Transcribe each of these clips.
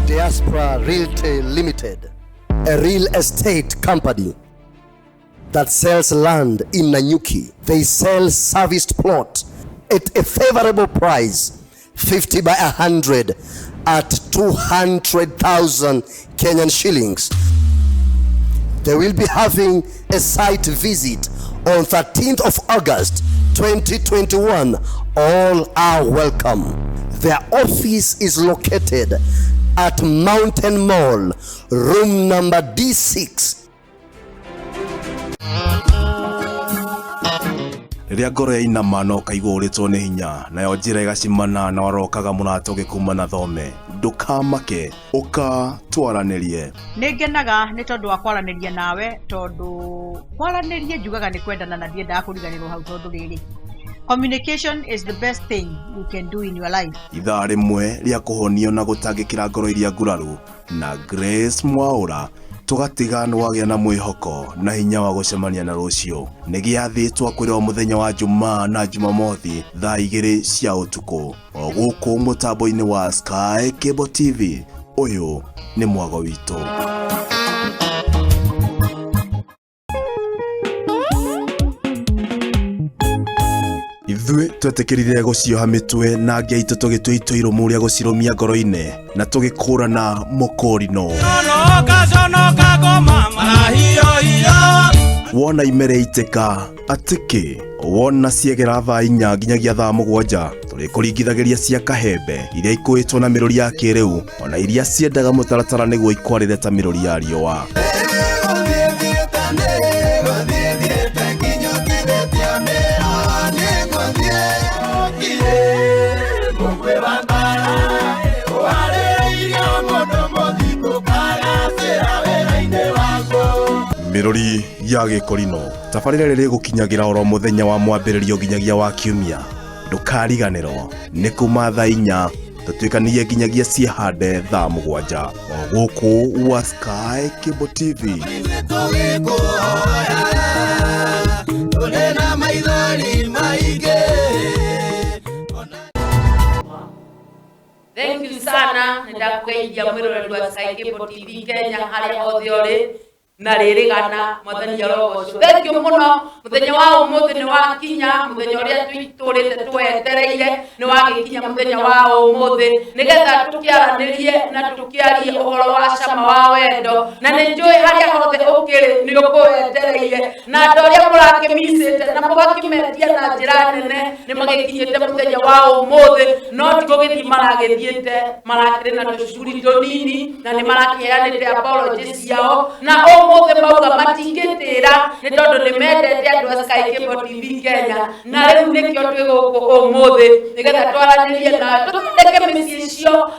Diaspora Realty Limited, a real estate company that sells land in Nanyuki. They sell serviced plot at a favorable price, 50 by 100 at 200,000 Kenyan shillings. They will be having a site visit on 13th of August 2021. All are welcome. Their office is located at Mountain Mall, room number D6. Rĩrĩa ngoro yainama na ũkaigua ũrĩtwo nĩ hinya, nayo njĩra ĩgacimana na warokaga mũrata ũgĩkuma na thome, ndũkamake, ũka twaranĩrie. Nĩ ngenaga nĩ tondũ wa kwaranĩria nawe, tondũ kwaranĩria njugaga nĩ kwendana, na ndiendaga kũriganĩrwo hau, tondũ rĩrĩ, communication is the best thing you can do in your life. Ithaa rĩmwe rĩa kũhonio na gũtangĩkĩra ngoro iria nguraru na Grace Mwaũra, tũgatiga nĩ wagĩa na mwĩhoko na hinya wa gũcemania na rũciũ. Nĩ gĩathĩ twakwĩrwo mũthenya wa Jumaa na Jumamothi thaa 2 cia ũtukũ o gũkũ mũtambo-inĩ wa Sky Cable TV. Ũyũ nĩ mwago witũ. Ithuĩ twetĩkĩrire gũcioha mĩtwe na ngia itũ, tũgĩtua itua irũmu rĩa gũcirũmia ngoro-inĩ na tũgĩkũrana mũkũrino. Wona imere itĩka atĩkĩ, wona ciegera thaa 4 nginyagia thaa 7, tũrĩkũringithagĩria cia kahembe iria ikũĩtwo na mĩrũri ya kĩrĩu, ona iria ciendaga mũtaratara nĩguo ikwarĩre ta mĩrũri ya riũa. Mĩrũri ya gĩkorino, tabarĩra rĩrĩ gũkinyagĩra oro mũthenya wa mwambĩrĩrio nginyagia wa kiumia. Ndũkariganĩrwo nĩ kuma thaa 4 tũtuĩkanie nginyagia ciĩhande thaa 7 o gũkũ wa Sky Cable TV. Thank you sana, nĩndakũgeithia mwĩroreri wa Sky Cable TV Kenya harĩa hothe ũrĩ, na rĩrĩgana mwathani arogocwo. Thank you mũno. Mũthenya wa ũmũthĩ nĩ wakinya, mũthenya ũrĩa tũrĩte twetereire nĩ wagĩkinya, mũthenya wa ũmũthĩ, nĩgetha tũkĩaranĩrie na tũkĩarie ũhoro wa cama wa wendo, na nĩ njũĩ harĩa hothe ũkĩrĩ nĩ ũkũwetereire, na andũ arĩa mũrakĩmicĩte na mũgakĩmendia na njĩra nene nĩ magĩkinyĩte mũthenya wa ũmũthĩ, no ti gũgĩthiĩ maragĩthiĩte, marakĩrĩ na tũcuri tũnini na nĩ marakĩheanĩte apology ciao, na ũmũthĩ mauga matingĩtĩra nĩ tondũ nĩ mendete andũ a Sky Cable TV Kenya, na rĩu nĩkĩo twĩ gũkũ ũmũthĩ nĩgetha twaranĩrie na tũthondeke mĩciĩ icio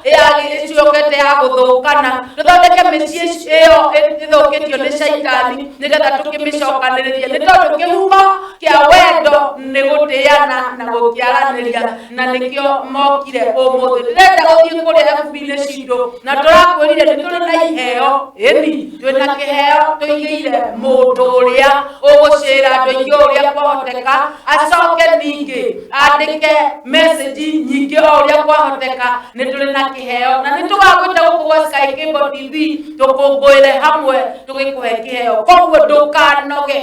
ĩcokete ya gũthũkana, tũthondeke mĩciĩ ĩyo ĩthũkĩtio nĩ caitani, nĩgetha tũkĩmĩcokanĩrĩrie, nĩ tondũ kĩhumo kĩa wendo nĩ gũtĩana na gũkĩaranĩria, na nĩkĩo mokire ũmũthĩ. Ndĩrenda gũthiĩ kũrĩa FB-inĩ citũ, na tũrakwĩrire nĩ tũrĩ na iheo, ĩni twĩna kĩheo tũigĩire mũndũ ũrĩa ũgũcĩra andũ aingĩ ũrĩa kwahoteka, acoke ningĩ andĩke message nyingĩ o ũrĩa kwahoteka. Nĩ tũrĩ na kĩheo na nĩ tũgagwĩta gũkũ gwa Sky Cable TV tũkũngũĩre hamwe tũgĩkũhe kĩheo. Koguo ndũkanoge,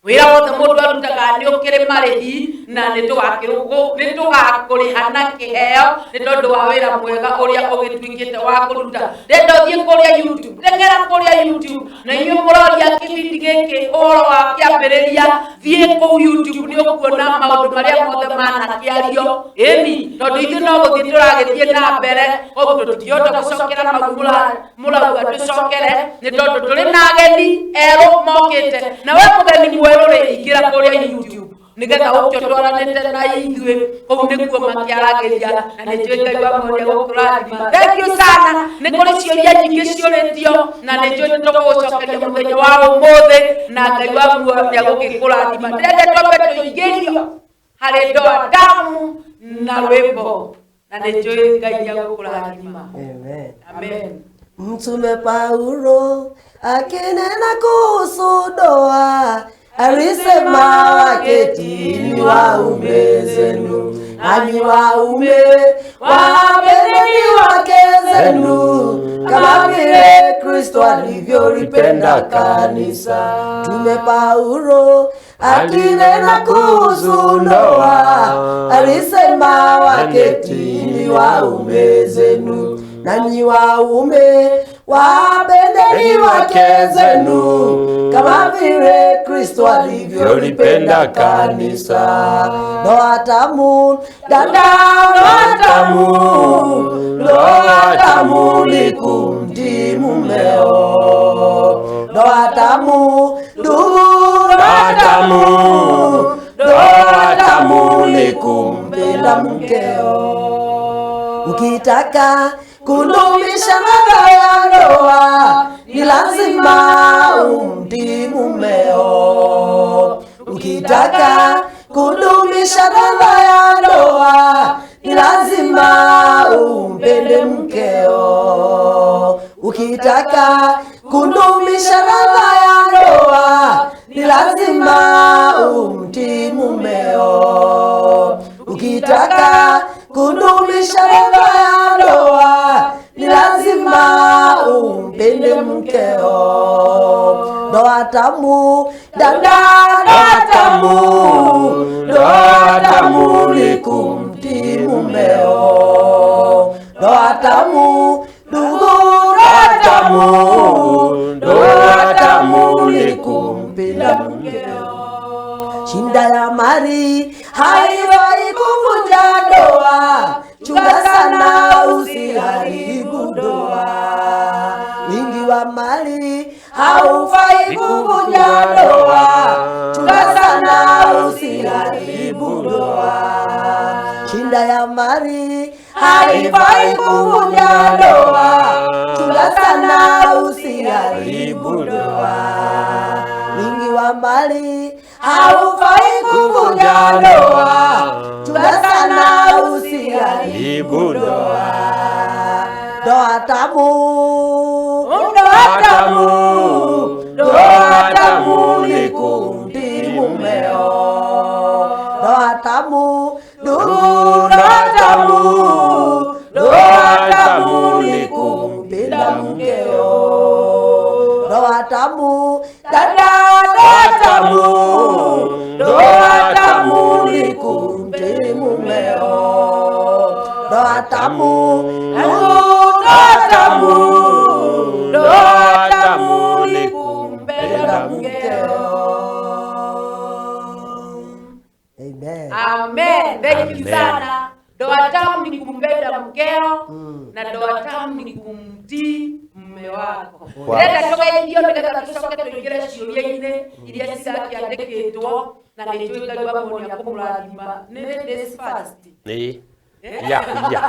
wĩra wothe mũndũ arutaga nĩ ũkĩrĩ marĩhi, na nĩ tũgakũrĩha na kĩheo nĩ tondũ wa wĩra mwega ũrĩa ũgĩtuĩkĩte wa kũruta. Ndenda ũthiĩ kũrĩa YouTube, teng'era kũrĩa YouTube, na inyuĩ mũroria kĩbindi gĩkĩ ũhoro wa kĩambĩrĩria, thiĩ kũu YouTube nĩ ũkuona maũndũ marĩa mothe manakĩario, ĩni tondũ ithuĩ no gũthiĩ tũragĩthiĩ na mbere, koguo tũtingĩhota gũcokera mau mũrauga tũcokere, nĩ tondũ tũrĩ na ageni erũ mokĩte, na we mũgeni mwerũ rĩ, ingĩra kũrĩa YouTube nĩgetha ũke ũtwaranĩte na ithuĩ, kũu nĩkuo makĩaragĩria, na nĩ njũĩ Ngai wa muoyo nĩegũkũrathima. Thank you sana. Nĩ kũrĩ ciũria nyingĩ ciũrĩtio, na nĩ njũĩ nĩ tũgũgũcokeria mũthenya wa ũmũthĩ, na Ngai wa muoyo nĩegũgĩkũrathima. Ndĩrenda twambe tũingĩrio harĩ ndoa tamu na rwĩmbo, na nĩ njũĩ Ngai nĩegũkũrathima. Amen. Amen. Mtume Paulo akinena kuhusu ndoa alisema, waketini waume zenu. Nanyi waume wapendeni wake zenu kama vile Kristo alivyolipenda kanisa. Mtume Paulo akinena kuhusu ndoa alisema, waketini waume zenu. Nanyi waume wapendeni wake zenu kama vile Kristo alivyolipenda kanisa. Ndoa tamu dada, ndoa tamu, ndoa tamu ni kumtii mumeo. Ndoa tamu ndugu, ndoa tamu, ndoa tamu ni kumpenda mkeo. Ukitaka kudumisha ladha ya ndoa ni lazima umtii mumeo. Ukitaka kudumisha ladha ya ndoa ni lazima umpende mkeo. Ukitaka kudumisha ladha ya ndoa ni lazima umtii mumeo. Ukitaka kudumisha ladha ya ndoa ni lazima umpende mkeo. Ndoa tamu dada, ndoa tamu, ndoa tamu ni kumtii mumeo. Ndoa tamu ndugu, ndoa tamu, ndoa tamu ni kumpenda mkeo. Shinda ya mali haifai kuvunja ndoa, chunga sana usiharibu ndoa. Wingi wa mali haufai kuvunja ndoa, chunga sana usiharibu ndoa. Shinda ya mali haifai kuvunja ndoa, chunga sana usiharibu ndoa. Wingi wa mali haufai kuvunja ndoa, chunga sana usiharibu ndoa. Ndoa tamu, ndoa tamu, ndoa tamu ni kumtii mumeo. Ndoa tamu ndugu, ndoa tamu, ndoa tamu ni kumpenda mkeo. Ndoa tamu dada, ndoa tamu, ndoa tamu ni kumtii mumeo. Ndoa tamu ndugu, ndoa tamu, ndoa tamu ni kumpenda mkeo. Amen. Amen. Thank you sana. Ndoa tamu ni kumpenda mkeo na ndoa tamu ni kumtii mume wako. Ndĩrenda tũgeithio nĩgetha tũcoke tũingĩre ciũria-inĩ iria cirakĩandĩkĩtwo na nĩ njũĩ Ngai wa muoyo nĩekũmũrathima. Nĩ ladies first. Nĩ. Ya, ya.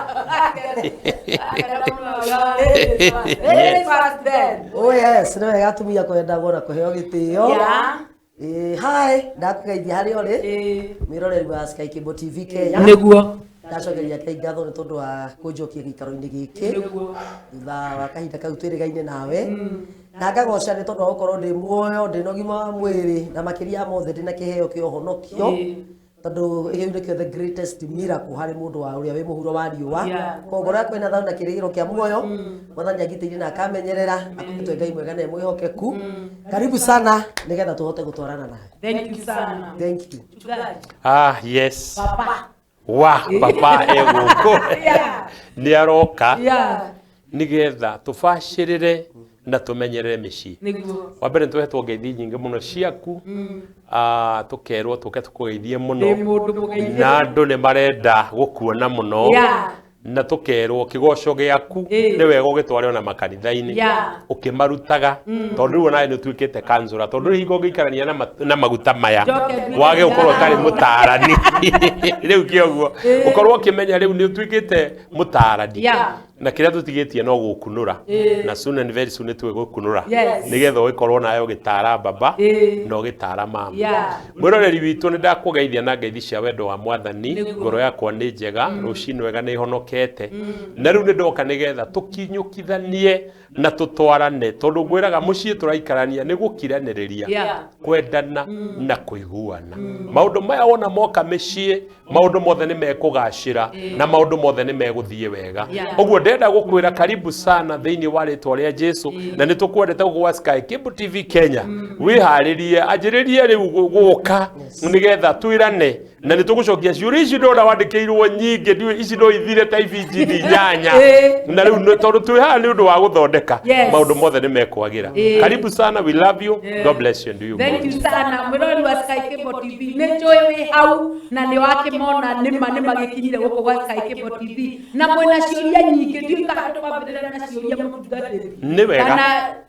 Ladies first then. Oh yes, nĩ wega atumia kwendagwo na kũheo gĩtĩo. Yeah. Hi, ndakũgeithia harĩa ũrĩ mwĩroreri wa Sky Cable TV Kenya. Nĩguo. Ndacokeria Ngai ngatho nĩ tondũ wa kũnjokia gĩikaro-inĩ gĩkĩ thutha wa kahinda kau twĩrĩgaine nawe, na ngagoca nĩ tondũ wa gũkorwo ndĩ muoyo, ndĩ na ũgima wa mwĩrĩ, na makĩria ya mothe ndĩ na kĩheo kĩa ũhonokio, tondũ kĩu nĩkĩo the greatest miracle harĩ mũndũ wa ũrĩa wĩ mũhuro wa riũa. Koguo ũrĩa kwĩna thayũ na kĩrĩgĩrĩro kĩa muoyo, Mwathani angitĩire na akamenyerera, akoretwo Ngai mwega na e mwĩhokeku. Karibu sana nĩgetha tũhote gũtwarana nawe. Thank you sana. Thank you. Mchungaji. Ah, yes. Papa. Wa papa egũkũ nĩ aroka nĩgetha tũbacĩrĩre na tũmenyerere mĩciĩ. Nĩguo. Wa mbere nĩtũhetwo ngeithi nyingĩ mũno ciaku, tũkerwo tũke tũkũgeithie mũno, Ndĩ mũndũ mũgeithie. na andũ nĩ marenda gũkuona mũno, na tũkerwo kĩgoco gĩaku nĩ wega ũgĩtware ona makanitha-inĩ ũkĩmarutaga, tondũ rĩu onawe nĩ ũtuĩkĩte kanzũra, tondũ rĩu hingo ũngĩikarania na maguta maya Njoke nduĩke wage gũkorwo ũtarĩ mũtaarani. mũtaarani. Rĩu kĩoguo ũkorwo ũkĩmenya rĩu nĩ ũtuĩkĩte mũtaarani. Na kĩrĩa tũtigĩtie no gũkunũra, na soon and very soon nĩtwĩgũkunũra, nĩgetha ũgĩkorwo nawe ũgĩtara baba na ũgĩtara mama. Mwĩroreri witũ, nĩ ndakũgeithia na ngeithi cia wendo wa Mwathani. Ngoro yakwa nĩ njega, rũcinĩ wega, nĩ honokete, na rĩu nĩ ndoka nĩgetha tũkinyũkithanie na tũtwarane, tondũ ngwĩraga mũciĩ tũraikarania nĩ gũkiranĩrĩria, kwendana na kũiguana. Maũndũ maya wona moka mĩciĩ, maũndũ mothe nĩ mekũgacĩra na maũndũ mothe nĩ megũthiĩ wega. Ũguo ndĩrenda gũkwĩra karibu sana thĩinĩ wa rĩtwa rĩa Jesu, na nĩ tũkwendete gũkũ gwa Sky Cable TV Kenya. Wĩharĩrie, anjĩrĩrie rĩu gũka nĩgetha twĩrane, na nĩ tũgũcokia ciũria ici ndona wandĩkĩirwo nyingĩ. Ndiũĩ ici no ithire ta ibinjini 8. Na rĩu tondũ twĩ haha nĩ ũndũ wa gũthondeka, maũndũ mothe nĩ mekwagĩra. Karibu sana, we love you. God bless you and do you Thank good. you sana, mwĩroreri wa Sky Cable TV. Nĩ njũĩ wĩ hau na nĩ wakĩmona nĩma nĩ magĩkinyire gũkũ gwa Sky Cable TV, na mwĩna ciũria nyingĩ. Ndiũĩ kana tũkwambĩrĩra na ciũria, mũtungatĩri, Nĩ wega. kana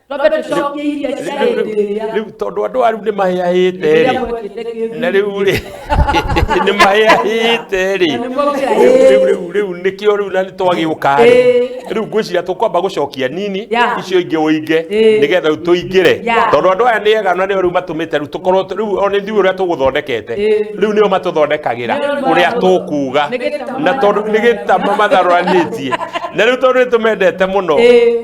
twambe tũcokie iria cia hĩndĩ ĩrĩa Rĩu tondũ andũ aya rĩu nĩ mahĩahĩte rĩrĩa rĩ, mwekĩte kĩbu. Na rĩu rĩ, nĩ mahĩahĩte rĩ. Na nĩ mwaugire, Rĩu rĩu nĩkĩo rĩu na nĩ twagĩũka rĩ, rĩu ngwĩciria tũkwamba gũcokia nini, icio ingĩ ũinge, nĩgetha rĩu tũingĩre, tondũ andũ aya nĩ ega na nĩo rĩu matũmĩte rĩu tũkorwo rĩu o nĩ ithuĩ ũrĩa tũgũthondekete. Rĩu nĩo matũthondekagĩra Nĩo ũrĩa tũkuga, Nĩ gĩtama. Na tondũ nĩ gĩtama matharũranĩtie, na rĩu tondũ nĩ tũmendete mũno,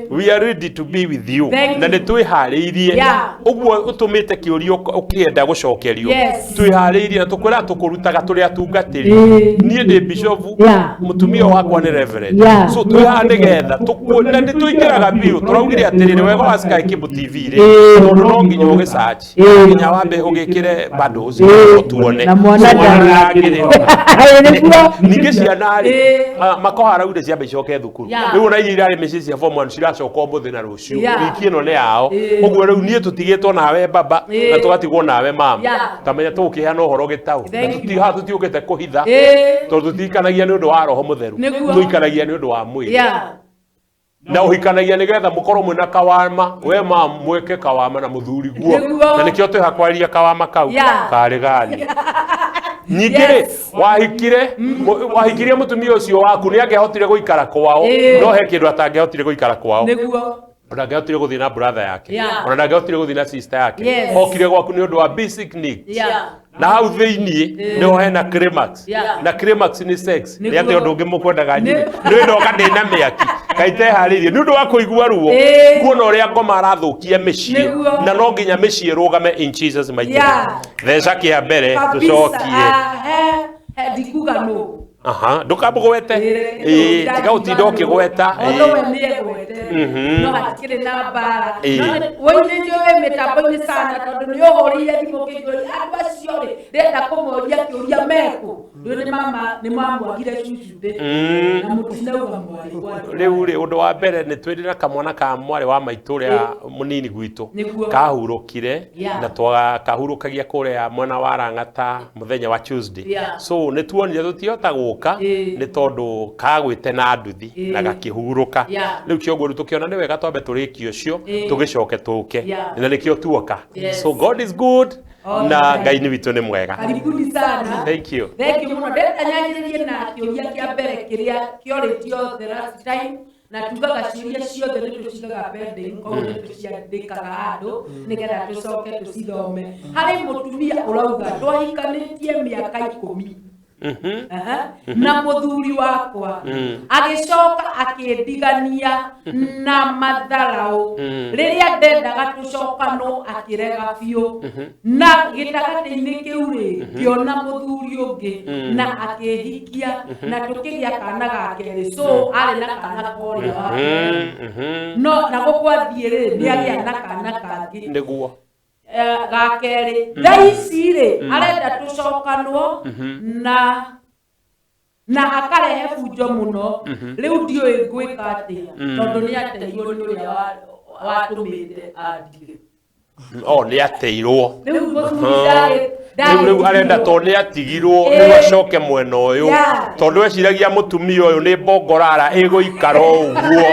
we are ready to be with you. Thank Na you. nĩ twĩharĩirie. Ũguo ũtũmĩte kĩũria ũkĩenda gũcokerio, twĩharĩirie na tũkwĩra tũkũrutaga tũrĩ atungatĩri. Niĩ ndĩ bishofu, mũtumia wakwa nĩ reverend. So twĩ haha nĩgetha na nĩ tũingĩraga biũ. Tũraugire atĩrĩrĩ, wega wa Sky Cable TV rĩ, tondũ no nginya ũgĩsearch, nginya wambe ũgĩkĩre bundles ũtuone. Na mwana So, mwana ndangĩrĩra. Nĩguo. Ningĩ ciana rĩ, makoha araugire ciambe icoke thukuru. Rĩu ona iria irarĩ mĩciĩ cia form 1 ciracoka ũmũthĩ na rũciũ. Wiki ĩno nĩ yao. Ũguo rĩu niĩ tũtigĩtwo nawe baba, na tũgatigwo nawe mama. Tamenya tũgũkĩheana ũhoro gĩtaũ. Na Thank you. haha tũtiũkĩte kũhitha, tondũ tũtikanagia nĩ ũndũ wa roho mũtheru, tũikanagia nĩ ũndũ wa mwĩrĩ, na ũhikanagia nĩgetha mũkorwo mwĩna kawama, we ma mwĩke kawama na mũthuri guo. Na nĩkĩo twĩ hakwarĩria kawama kau karĩ gani. Ningĩ rĩ, wahikire wahikirie mũtumia ũcio waku, nĩ angĩahotire gũikara kwao, no he kĩndũ atangĩahotire gũikara kwao. Ona ndangĩahotire gũthiĩ na brother yake, ona ndangĩahotire gũthiĩ na sister yake. Okire gwaku nĩ ũndũ wa basic needs, na hau thĩiniĩ nĩho hena climax, na climax nĩ sex. Nĩ atĩ ũndũ ũngĩ mũkwendaga nyine nĩ ndoka ndĩna mĩaki kaiteharĩirie nĩ ũndũ wa kũigua ruo, kuona ũrĩa ngoma arathũkia mĩciĩ, na no nginya mĩciĩ ĩrũgame in Jesus mighty name. Theca kĩa mbere tũcokie. Ah, he ndikuga nũ. Aha, ndũkamũgwete. Ĩĩ, tiga gũtinda ũkĩgweta. Although we nĩ egwete, no hatikĩrĩ na mbara. No wĩinĩtio wĩ mĩtambo-inĩ sana, tondũ nĩ ũhũrĩire thimũ ũkĩnjũria andũ acio rĩ, ndĩrenda kũmoria kĩũria mekũ. Rĩu nĩ mama nĩ mamwagire cucuthĩ na mũtinauga mwarĩ kwa Rĩu rĩ, ũndũ wa mbere nĩ twĩrĩ na kamwana ka mwarĩ wa maitũ ũrĩa mũnini gwitũ kahurũkire, na twakahurũkagia kũrĩa mwena wa Rang'ata mũthenya wa Tuesday. So nĩ tuonire tũtihota gũka, nĩ tondũ kagwĩte na nduthi na gakĩhurũka. Rĩu kĩoguo rĩu tũkĩona nĩ wega twambe tũrĩkie ũcio, tũgĩcoke tũke. Na nĩkĩo tuoka. So God is good. All Na the time. Ngai nĩ witũ nĩ mwega. Karibuni sana. Thank you. Thank you mũno. Ndĩrenda nyanjĩrĩrie na kĩũria kĩa mbere kĩrĩa kĩorĩtio the last time, na tugaga ciũria ciothe nĩ tũcigaga pending, koguo nĩ tũciandĩkaga handũ nĩgetha tũcoke tũcithome. Harĩ mũtumia ũrauga, twahikanĩtie mĩaka 10. Aha. Na mũthuri wakwa agĩcoka akĩndigania na matharaũ. Rĩrĩa ndendaga tũcokanwo akĩrega biũ, na gĩtagatĩ-inĩ kĩu rĩ, ngĩona mũthuri ũngĩ na akĩhikia na tũkĩgĩa kana ga kerĩ. So arĩ na kana korĩa wa kerĩ. No na gũkwathiĩ rĩ, nĩ agĩa na kana kangĩ. Ga kerĩ. Thaa ici rĩ, arenda tũcokanwo na akarehe bunjo mũno. Rĩu ndiũĩ ngwĩka atĩa, tondũ nĩ ateirwo nĩ ũrĩa watũmĩte andige. O nĩ ateirwo. Rĩu mũthuri ndarĩ Rĩu arenda, tondũ nĩ atigirwo, rĩu acoke mwena ũyũ, tondũ eciragia mũtumia ũyũ nĩ mbongorara ĩgũikara o ũguo.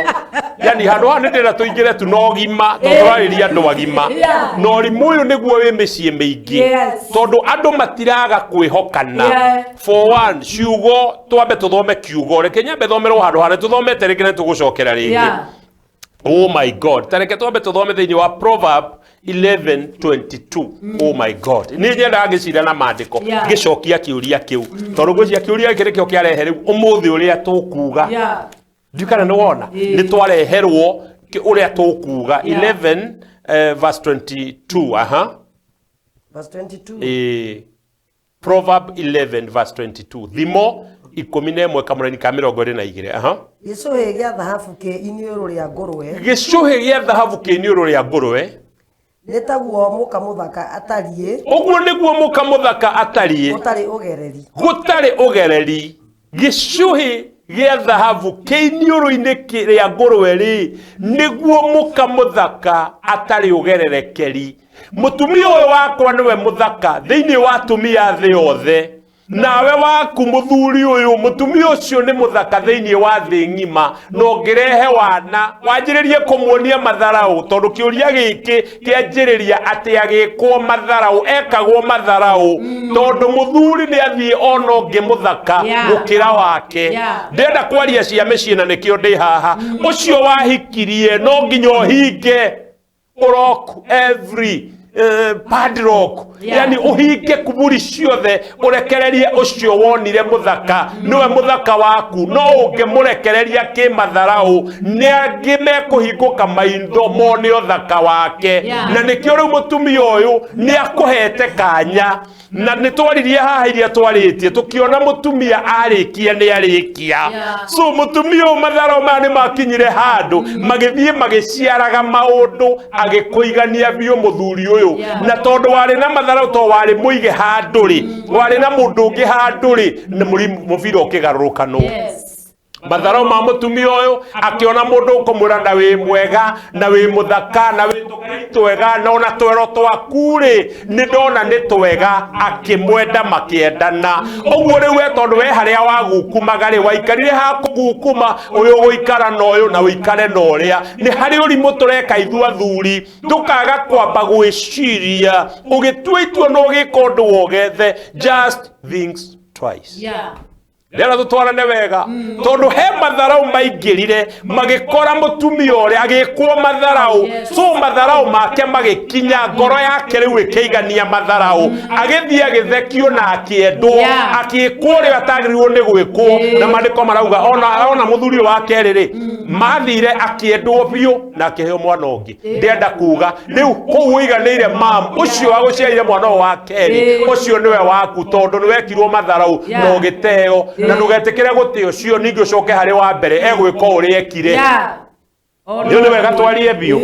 Yani handũ haha nĩ ndĩrenda tũingĩre tu na ũgima tondũ tũrarĩria andũ agima. Yeah. Na ũrimũ ũyũ nĩguo wĩ mĩciĩ mĩingĩ. Yes. Tondũ andũ matiraga kwĩhokana. Yeah. For one, ciugo twambe tũthome kiugo. Reke nyambe thomerwo handũ harĩa tũthomete rĩngĩ na tũgũcokera rĩngĩ. Yeah. Oh my God. Tareke twambe tũthome thĩinĩ wa Proverb 11:22. Oh my God. Nĩ nyendaga ngĩcira na maandĩko Yeah. ngĩcokia kĩũria kĩu. Tondũ ngwĩciria kĩũria gĩkĩ nĩkĩo kĩarehe rĩu ũmũthĩ ũrĩa tũkuga. Yeah. Ndiũ kana nĩ wona Ĩĩ. nĩ twareherwo ũrĩa tũkuga. Yeah. 11 verse 22. Aha. Verse 22. Proverb 11 verse 22. Thimo 11 kamũraini ka 22. Aha. Gĩcũhĩ gĩa thahabu kĩ iniũrũ rĩa ngũrwe Gĩcũhĩ gĩa thahabu kĩ iniũrũ rĩa ngũrwe. nĩ taguo mũka mũthaka atariĩ Ũguo nĩguo mũka mũthaka atariĩ. ũtarĩ ũgereri. Gũtarĩ ũgereri. Gĩcũhĩ gĩa thahabu kĩ iniũrũ-inĩ rĩa ngũrwe rĩ, nĩguo mũka mũthaka atarĩ ũgererekeri. Mũtumia ũyũ wakwa nĩwe mũthaka thĩinĩ wa atumia thĩ yothe. Nawe waku mũthuri ũyũ, mũtumia ũcio nĩ mũthaka thĩinĩ wa thĩ ng'ima, na ũngĩrehe wana wanjĩrĩrie kũmuonia matharaũ, tondũ kĩũria gĩkĩ kĩanjĩrĩria atĩ agĩkwo matharaũ, ekagwo matharaũ, tondũ mũthuri nĩ athiĩ ona ũngĩ mũthaka Yeah. gũkĩra wake. Yeah. Ndĩrenda kwaria cia mĩciĩ na nĩkĩo ndĩ haha. Ũcio wahikirie no nginya ũhinge ũrock every padlock. Yeah. Yani uhinge kuburi ciothe urekererie ucio wonire muthaka niwe muthaka waku no ungimurekereria kimatharau ni angi mekuhingũka maitho mone ũthaka wake. Yeah. Na nikio riu mutumia uyu ni akuhete kanya na nĩ twaririe haha iria twarĩtie tũkĩona mũtumia arĩkia nĩ arĩkia. Yeah. So mũtumia ũyũ matharo maya nĩ makinyire handũ magĩthiĩ magĩciaraga maũndũ agĩkũigania biũ mũthuri ũyũ. Yeah. Na tondũ warĩ na matharau to warĩ mũige handũ rĩ, warĩ na mũndũ ũngĩ handũ rĩ, na mũbira ũkĩgarũrũkanwo. Yes. Matharau ma mũtumia ũyũ akĩona mũndũ ũkũmwĩra na wĩ mwega na wĩ mũthaka na wĩ tũkai twega na ona twero twaku rĩ nĩ ndona nĩ twega, akĩmwenda makĩendana. Ũguo rĩu we tondũ we harĩa wagukumaga rĩ, waikarire ha kũgukuma ũyũ ũgũikara na ũyũ na ũikare na ũrĩa. Nĩ harĩ ũrimũ tũreka ithuĩ athuri, tũkaga kwamba gwĩciria ũgĩtua itua na ũgĩka ũndũ wogethe. Just think twice. Yeah. Ndĩrenda tũtwarane wega tondũ he matharau maingĩrire magĩkora mũtumia ũrĩa agĩkwo matharau. Yes. So matharau make magĩkinya ngoro yake rĩu ĩkĩigania matharau, agĩthiĩ agĩthekio na akĩendwo. Yeah. Akĩkwo ũrĩa atagĩrĩirwo nĩ gwĩkwo. Yeah. Na maandĩko marauga ona mũthuri ũyũ wa kerĩ rĩ mathire akĩendwo biũ na akĩheo mwana ũngĩ. Ndĩrenda kuga rĩu kũu ũiganĩire mam ũcio wagũciarire mwana ũyũ wa kerĩ. Yeah. Ũcio nĩwe waku tondũ nĩwekirwo matharau Yeah. na ũgĩteo na ndũgetĩkĩre gũtĩ ũcio ningĩ ũcoke harĩ wa mbere egwĩka ũrĩa ekire. Yeah. Nĩ nĩ wega twarie biũ.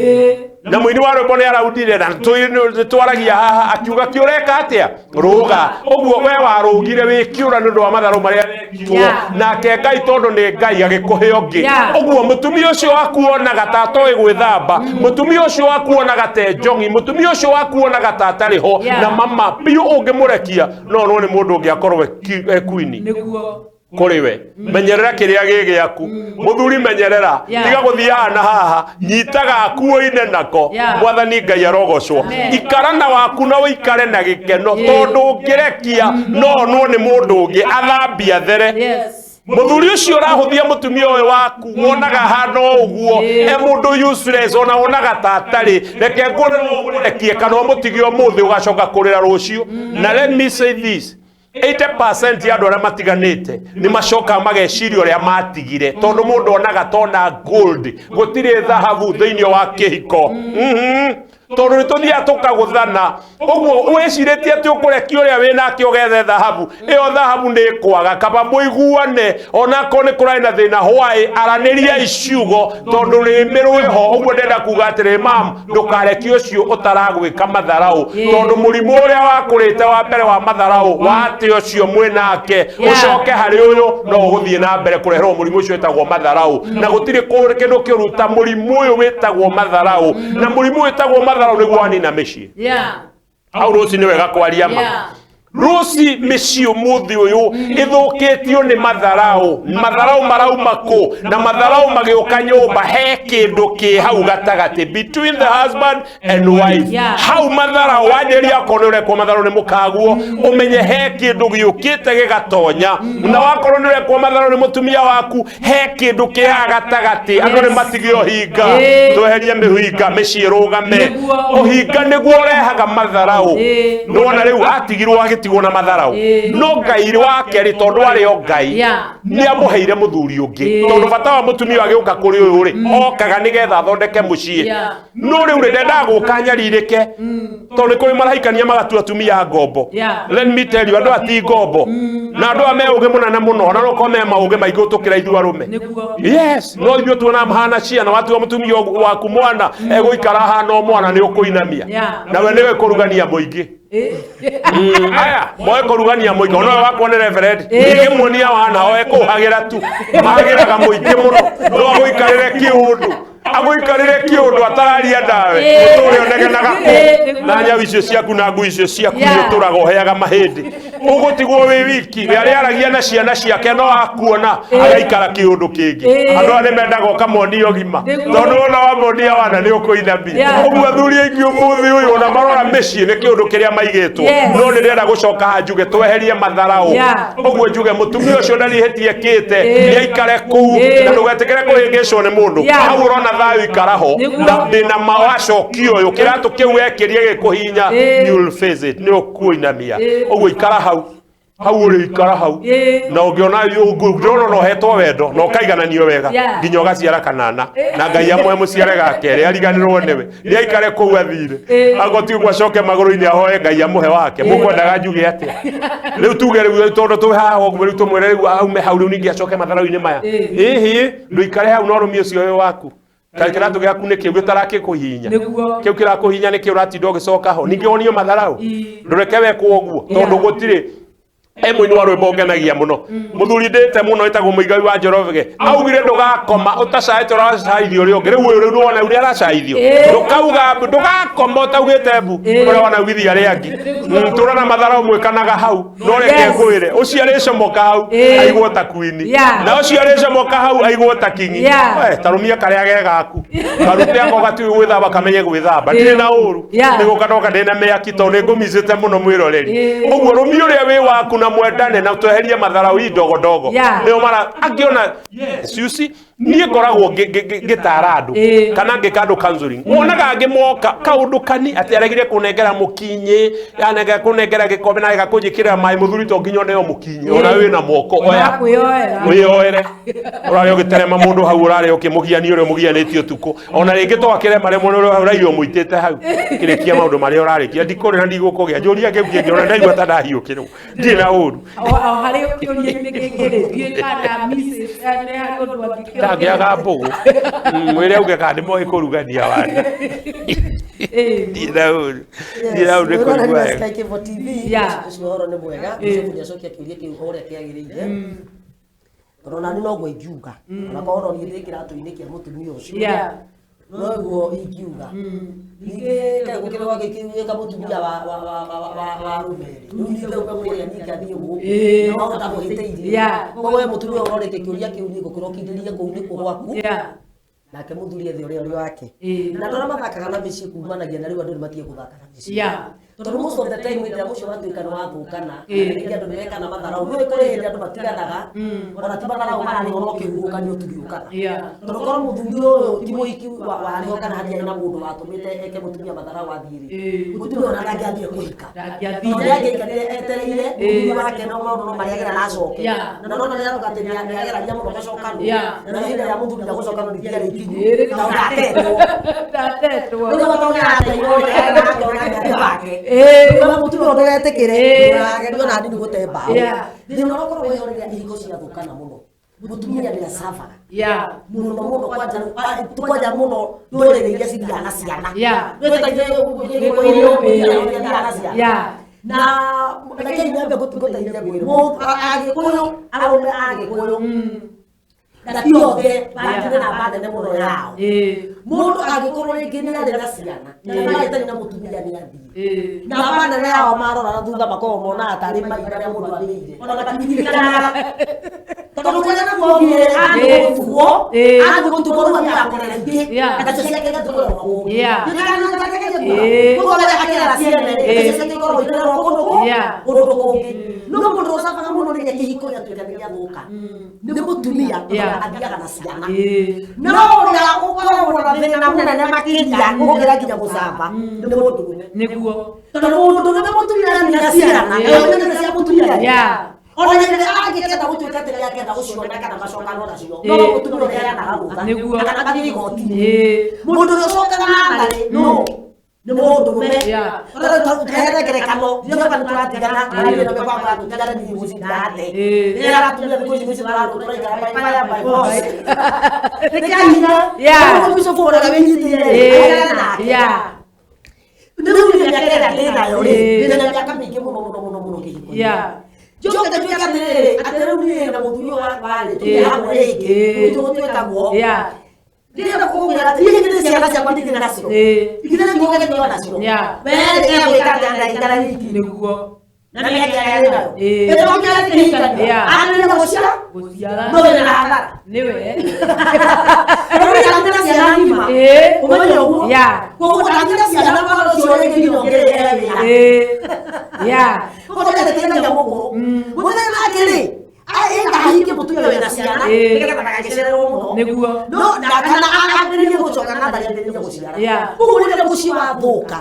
Na mũini wa rwĩmbo nĩ araundire na nĩ twaragia haha akiuga kĩũreka atĩa rũga. Ũguo we warũgire wĩ kĩũra nĩ ũndũ wa matharũ marĩa wekirwo. Yeah. Nake Ngai tondũ nĩ Ngai agĩkũhe ũngĩ. Yeah. Ũguo mũtumia ũcio waku wonaga ta atoĩ gwĩthamba, mũtumia ũcio waku wonaga ta e njong'i, mũtumia ũcio waku wonaga ta atarĩ ho. Yeah. Na mama biũ ũngĩmũrekia no no nĩ mũndũ ũngĩ akorwo e queen Nĩguo. kũrĩ we. Menyerera kĩrĩa gĩ gĩaku mũthuri, menyerera. Yeah. Tiga gũthiaga na haha, nyitaga aku ũine nako. Yeah. Mwathani Ngai arogocwo. Amen. Ikara na waku na ũikare na gĩkeno Yeah. tondũ ũngĩrekia no onwo nĩ mũndũ ũngĩ athambie athere. Yes. Mũthuri ũcio ũrahũthia mũtumia ũyũ waku wonaga hana ũguo Yeah. e mũndũ useless ona wonaga ta atarĩ. Reke ngũrekie kana ũmũtige ũmũthĩ ũgacoka kũrĩra rũciũ. Na let me say this, 80% ya andũ arĩa matiganĩte nĩ macokaga mageciria ũrĩa matigire tondũ mũndũ onaga tona gold gũtirĩ thahabu thĩinĩ wa kĩhiko. Tondũ nĩ tũthiaga tũkagũthana ũguo wĩcirĩtie atĩ ũkũrekia ũrĩa wĩnake ũgethe thahabu ĩyo thahabu nĩ ĩkwaga. Kaba mũiguane onakorwo nĩ kũrarĩ na thĩna hwaĩ aranĩriai ciugo tondũ rĩmĩ rwĩho. Ũguo ndĩrenda kuga atĩrĩ mam ndũkarekie ũcio ũtaragwĩka matharau tondũ mũrimũ ũrĩa wakũrĩte wa mbere wa matharau wa atĩ ũcio mwĩnake Yeah. ũcoke harĩ ũyũ no ũgũthiĩ na mbere kũreherwo mũrimũ ũcio wĩtagwo matharau. Na gũtirĩ kĩndũ kĩũru ta mũrimũ ũyũ wĩtagwo matharau. Na mũrimũ wĩtagwo matharau nĩguo wanina mĩciĩ. Yeah. Hau rũcinĩ wega kwaria ma. Yeah. Ruci mĩciĩ ũmũthĩ ũyũ ĩthũkĩtio nĩ matharau. Matharau marauma kũ? Na matharau magĩũka nyũmba he kĩndũ kĩ hau gatagatĩ between the husband and wife. Hau matharau wanjĩrĩria akorwo nĩ ũrekwo matharau nĩ mũkaguo ũmenye he kĩndũ gĩũkĩte gĩgatonya. Na wakorwo nĩ ũrekwo matharau nĩ mũtumia waku he kĩndũ kĩ haha gatagatĩ. Andũ nĩ matige ũhinga. Tweherie mĩhinga mĩciĩ ĩrũgame. Ũhinga nĩguo ũrehaga matharau. Nĩwona rĩu atigirwo agĩtigwo na matharau. No Ngai wake rĩ tondũ arĩ o Ngai nĩ amũheire mũthuri ũngĩ. Tondũ bata wa mũtumia agĩũka kũrĩ ũyũ rĩ okaga nĩgetha athondeke mũciĩ. No rĩu rĩ ndendaga gũka nyarirĩke. Tondũ nĩ kũrĩ maraikania magatua atumia ngombo. Let me tell you andũ aya ti ngombo. Na andũ aya me ũgĩ mũnene mũno ona no korwo me maũgĩ maingĩ gũtũkĩra ithuĩ arũme. Yes, no ithuĩ tuona mahana ciana watua mũtumia waku mwana egũikara ahana o mwana nĩ ũkũinamia. Nawe nĩwe kũrugania mũingĩ. Aya moe kũrugania mũingĩ ona ũyũ wakwa nĩ reverend ingĩmuonia wana oe kũhagĩra tu mahagĩraga mũingĩ mũno no agũikarĩre kĩũndũ agũikarĩre kĩũndũ atararia ndawe ũtũre ũnegenaga kũ na nyau icio ciaku na ngui icio ciaku ũtũraga ũheaga mahĩndĩ ũgũtigwo wĩ wiki we arĩa aragia na ciana ciake no akuona agaikara kĩũndũ kĩngĩ andũ aya nĩ mendaga ũkamonia ũgima tondũ wona wamonia wana nĩ ũkũinamia ũguo athuri aingĩ ũmũthĩ ũyũ ona marora mĩciĩ nĩ kĩũndũ kĩrĩa maigĩtwo no nĩ ndĩrenda gũcoka haha njuge tweherie matharau ũguo njuge mũtumia ũcio ndarihĩtie kĩte nĩ aikare kũu na ndũgetĩkĩre kũhĩngĩcwo nĩ mũndũ hau ũrona thayũ ikara ho na ndĩna ma wacokio ũyũ kĩratũ kĩu wekĩrie gĩkũhinya you'll face it nĩ ũkũinamia ũguo ikara hau hau ũrĩ ikara hau na ũngĩona ndĩrona no hetwo wendo na ũkaigananio wega nginya ũgaciara kanana na Ngai amwe mũciare gakerĩ ariganĩrwo nĩwe nĩ aikare kũu athire agoti ũguo acoke magũrũ-inĩ ahoe Ngai amũhe wake mũkwendaga njuge atĩa rĩu tuge rĩu tondũ twĩ haha ũguo rĩu tũmwĩre rĩu aume hau rĩu ningĩ acoke matharau-inĩ maya ĩhĩ ndũikare hau no rũmie ũcio wĩ waku kaĩ kĩratũ gĩaku nĩ kĩu gĩtarakĩkũhihinya kĩu kĩrakũhihinya nĩ kĩu ũratinda ũgĩcoka ho ningĩ wonio matharau ndũreke wekwo ũguo tondũ gũtirĩ mũini wa rwĩmbo ngenagia mũno mũthuri ndĩte mũno ĩtagwo Mũigai wa Njoroge augire ndũgakoma ũtacaĩte ũracaithio ũrĩa ũngĩ rĩu ũyũ rĩu nĩwona ũrĩa aracaithio ndũkauga ndũgakoma ũtaugĩte mbu ũrĩa wanaugithia arĩa angĩ tũra na matharau mwĩkanaga hau no reke ngwĩre ũcio arĩcomoka hau aigwo ta kwini na ũcio arĩcomoka hau aigwo ta kingi tarũmia karĩa ge gaku karute ako gatiũĩ gwĩthamba kamenye gwĩthamba ndirĩ na ũru nĩgũka ndoka ndĩna mĩaki tondũ nĩ ngũmicĩte mũno mwĩroreri ũguo rũmia ũrĩa wĩ waku na mwendane na tweherie matharau hii ndogo ndogo nĩo mara angĩona yes you see niĩ ngoragwo ngĩtara andũ kana ngĩka andũ counseling wonaga angĩ moka kaũndũ kani atĩ aregire kũnengera mũkinyĩ anengera kũnengera gĩkombe na arega kũnjĩkĩrĩra maĩ mũthuri to nginya oneo mũkinyĩ ona wĩna moko oya wĩyoere ũrarĩ ũgĩterema mũndũ hau ũrarĩ ũkĩmũgiania ũrĩa ũmũgianĩtie ũtukũ ona rĩngĩ to akĩrema rĩmwe ũrĩa ũraire ũmũitĩte hau kĩrĩkia maũndũ marĩa ũrarĩkia ndikũrĩ na ndigũkũgĩa njũria kĩu kĩngĩ ona ndaigua ta ndahiũkĩrwo ndirĩ na ũru harĩ kĩũria-inĩ gĩkĩ rĩ ndiũĩ kana Mrs. nĩ harĩ ũndũ angĩkĩongerera. Ndangĩaga mbũgũ mwĩre auge kana nĩ moĩ kũrugania wana ndirĩ na ũru ndirĩ na ũru nĩ kũigua wega Sky Cable TV ũcio ũhoro nĩ mwega bishop nĩacokia kĩũria kĩu o ũrĩa kĩagĩrĩire tondũ onani noguo ingiuga onakorwo no niĩ ndĩ kĩratũ-inĩ kĩa mũtumia ũcio noguo ingiuga ningĩ kaĩ gũkĩrĩ gwakĩka mũtumia wa rũme rĩu ningĩ ũke kũrĩa ningĩ athiĩ gũkũ no wahota kũhĩtĩirie koguo we mũtumia ũrorete kĩũria kĩu niĩ ngũkĩra ũkindĩrie kũu nĩkuo gwaku nake mũthuri ethe ũrĩa ũrĩ wake na andũ arĩa mathakaga na mĩciĩ kumanagia na rĩu andũ nĩ matige gũthaka na mĩciĩ tondũ most of the time hĩndĩ ĩrĩa mũciĩ watuĩka nĩ wathũkana rĩngĩ andũ nĩmekana matharau nĩũĩ kũrĩ hĩndĩ andũ matiganaga ona ti matharau mararĩho no kĩhuhũkanio tu gĩũkaga tondũ korwo mũthuri ũyũ ti mũhiki warĩho kana hatiarĩ na mũndũ watũmĩte eke mũtumia matharau athiĩ rĩ mũtumia ona ndangĩathiire kũhika tondũ nĩangĩaikarire etereire mũthuri wake no maũndũ no marĩa agera na acoke na nona nĩaroka atĩ nĩageragia mũno gũcokanwo na hĩndĩ ĩrĩa mũthuri ndagũcokanwo ningĩ arĩ ikinyu tondũ ndatetwo rĩu tondũ nĩarateirwo nake wake mũtumia ndũgetĩkĩre ndũkagerio na nini gũte mbaũ thĩna ũrĩa ũkoragwo wĩho rĩrĩa ihiko ciathũkana mũno mũtumia nĩ acabaga mũno mũno kwanja mũno ndũrĩrĩ iria cithiaga na ciana na ciana na rekei nyambe gũteithia ngwĩre agĩkũyũ arũme agĩkũyũ Na ti othe matirĩ namba nene mũno yao. Mũndũ angĩkorwo rĩngĩ nĩ arĩ na ciana na nĩmarĩtani na mũtumia nĩ athiĩ, namba nene yao marora na thutha makoragwo monaga tarĩ mai marĩa mũndũ arĩire ona matiririkanaga tondũ kũrĩa nakuongire athiĩ gũtugwo rĩu athiaga kũrera ingĩ nacio ciake igatũrerwo kũngĩ. Koguo akĩrera ciene nacio ciake ikoragwo ikĩrerwo kũndũ kũngĩ. No mũndũ ũcabaga mũno rĩrĩa kĩhiko gĩatuĩka nĩ gĩathũka nĩ mũtumia tondũ athiaga na ciana. No ũrĩa ũkoragwo na thĩna mũnene makĩria gũkĩra nginya gũcaba nĩ mũndũrũme. Nĩguo. Tondũ mũndũrũme mũtumia nĩ ciana na cia mũtumia. Ona rĩrĩa angĩkenda gũtuĩka atĩ nĩakenda gũciona kana macokanwo nacio no mũtumia ũrĩa aheanaga rũtha kana athiĩ igoti-inĩ. Mũndũ ũrĩa ũcokaga na tharĩ no nĩ mũndũrũme. Tũheane ngerekano Jehova nĩ tũratigana niĩ na baba tũtigane niĩ gũcinda ate rĩrĩa aratumia thikũ ici gũcinda tũraikara by fire by force. Nĩ kĩa hinya ũguo bishop ũrĩa wĩnyitĩrĩire aheane nake. Rĩu niĩ mĩaka ĩrĩa ndĩ nayo rĩ ndĩna mĩaka mĩingĩ mũno mũno mũno mũno kĩhiko-inĩ. Njoke nduĩke atĩrĩrĩ atĩ rĩu niĩ na mũthuri ũyũ wakwa rĩ tũtirĩ hamwe rĩngĩ tũgũtuĩka guo. Ndĩrenda kũmwĩra atĩ niĩ nĩ ciana ciakwa ndigire nacio igire nĩguo ngĩo nacio we egwĩka atĩa na ikara wiki Nĩguo. na mĩaka ĩrĩa arĩ nayo ĩtokĩra kĩhikanio anĩrĩre gũciara no wĩna na hathara Nĩwe. Rĩu ndangĩra ciana ng'ima ũmenye ũguo koguo ndangĩra ciana mwana ũcio rĩngĩ nginya ũngĩrĩhere wĩra koguo ndĩrenda mũkũrũ mũthenya nake rĩ ĩkahingie mũtumia wĩna ciana nĩgetha ndagagĩcererwo mũno. Nĩguo. No kana ambĩrĩrie gũcoka na tharĩ ambĩrĩrie gũciara. Koguo rĩrĩa mũciĩ wathũka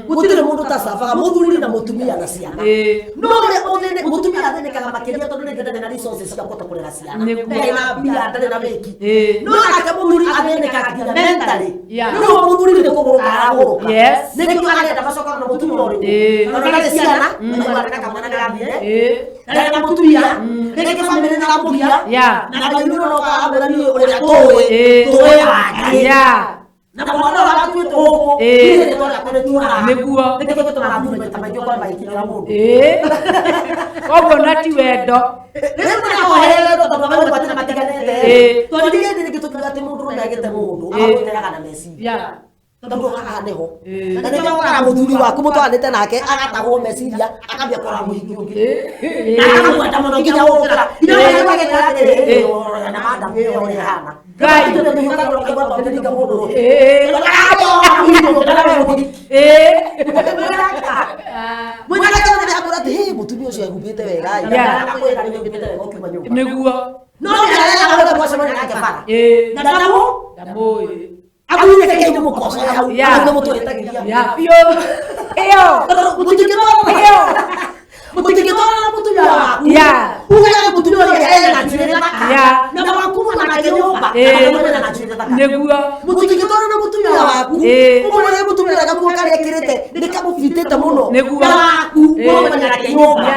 gũtirĩ mũndũ ũtacabaga mũthuri na mũtumia na ciana. No ũrĩa mũtumia athĩnĩkaga makĩria tondũ rĩngĩ ndarĩ na resources cia kũhota kũrera ciana, ndarĩ na mbia, ndarĩ na wĩki. No nake mũthuri athĩnĩkaga nginya mentally. Rĩu mũthuri nĩ kũgũrũka aragũrũka. Nĩkĩo arenda macokane na mũtumia ũrĩkũ tondũ ndarĩ ciana na na kamwana nĩgathire ndarĩ na mũtumia rĩngĩ bamĩrĩ nĩramũgia na Ngai nĩ ũroka amwĩra niĩ ũrĩa tũĩ tũĩ wake na mwana ũrĩa watuĩte gũkũ niĩ rĩtwa rĩakwa nĩtuoraga. Nĩguo. Nĩkĩo gĩtũmaga athuri maita maingĩ ũkore magĩkinyĩra mũndũ. Koguo na ti wendo. Rĩu nĩakohererwo tondũ magaigua atĩ nĩmatiganĩte. Tondũ ningĩ rĩngĩ tũkiuga atĩ mũndũrũme agĩte mũndũ amũteaga na meciria. Tondũ haha nĩho na nĩkĩo ũkoraga mũthuri waku mũtwaranĩte nake agatahwo meciria akambia kũrora mũhiki ũngĩ na akamwenda mũno nginya gũkĩra nginya ũrĩa agekora atĩrĩ na madam ĩyo ũrĩa ĩhana. Mwanake nĩ akwĩra atĩ hĩ mũtumia ũcio ehumbĩte wega akwĩra nĩ ehumbĩte wega ũkiuma nyũmba. Nĩguo. No nĩarega ũrĩa mwacemania nake bara na ndamũĩ akuire kĩndũ mũkoco hau nĩ mũtũhĩtagĩria biũ ĩyo mũtingĩtwarana na mũtumia waku ugaga mũtumia ũrĩa ena njuĩrĩ thaka na waku nake nyũmba na na njuĩrĩ thaka. Nĩguo. Mũtingĩtwarana na mũtumia waku ũmwĩre mũtumia ũrĩa gakuo karĩa ekĩrĩte nĩ kamũbitĩte mũno na waku mũmenya nake nyũmba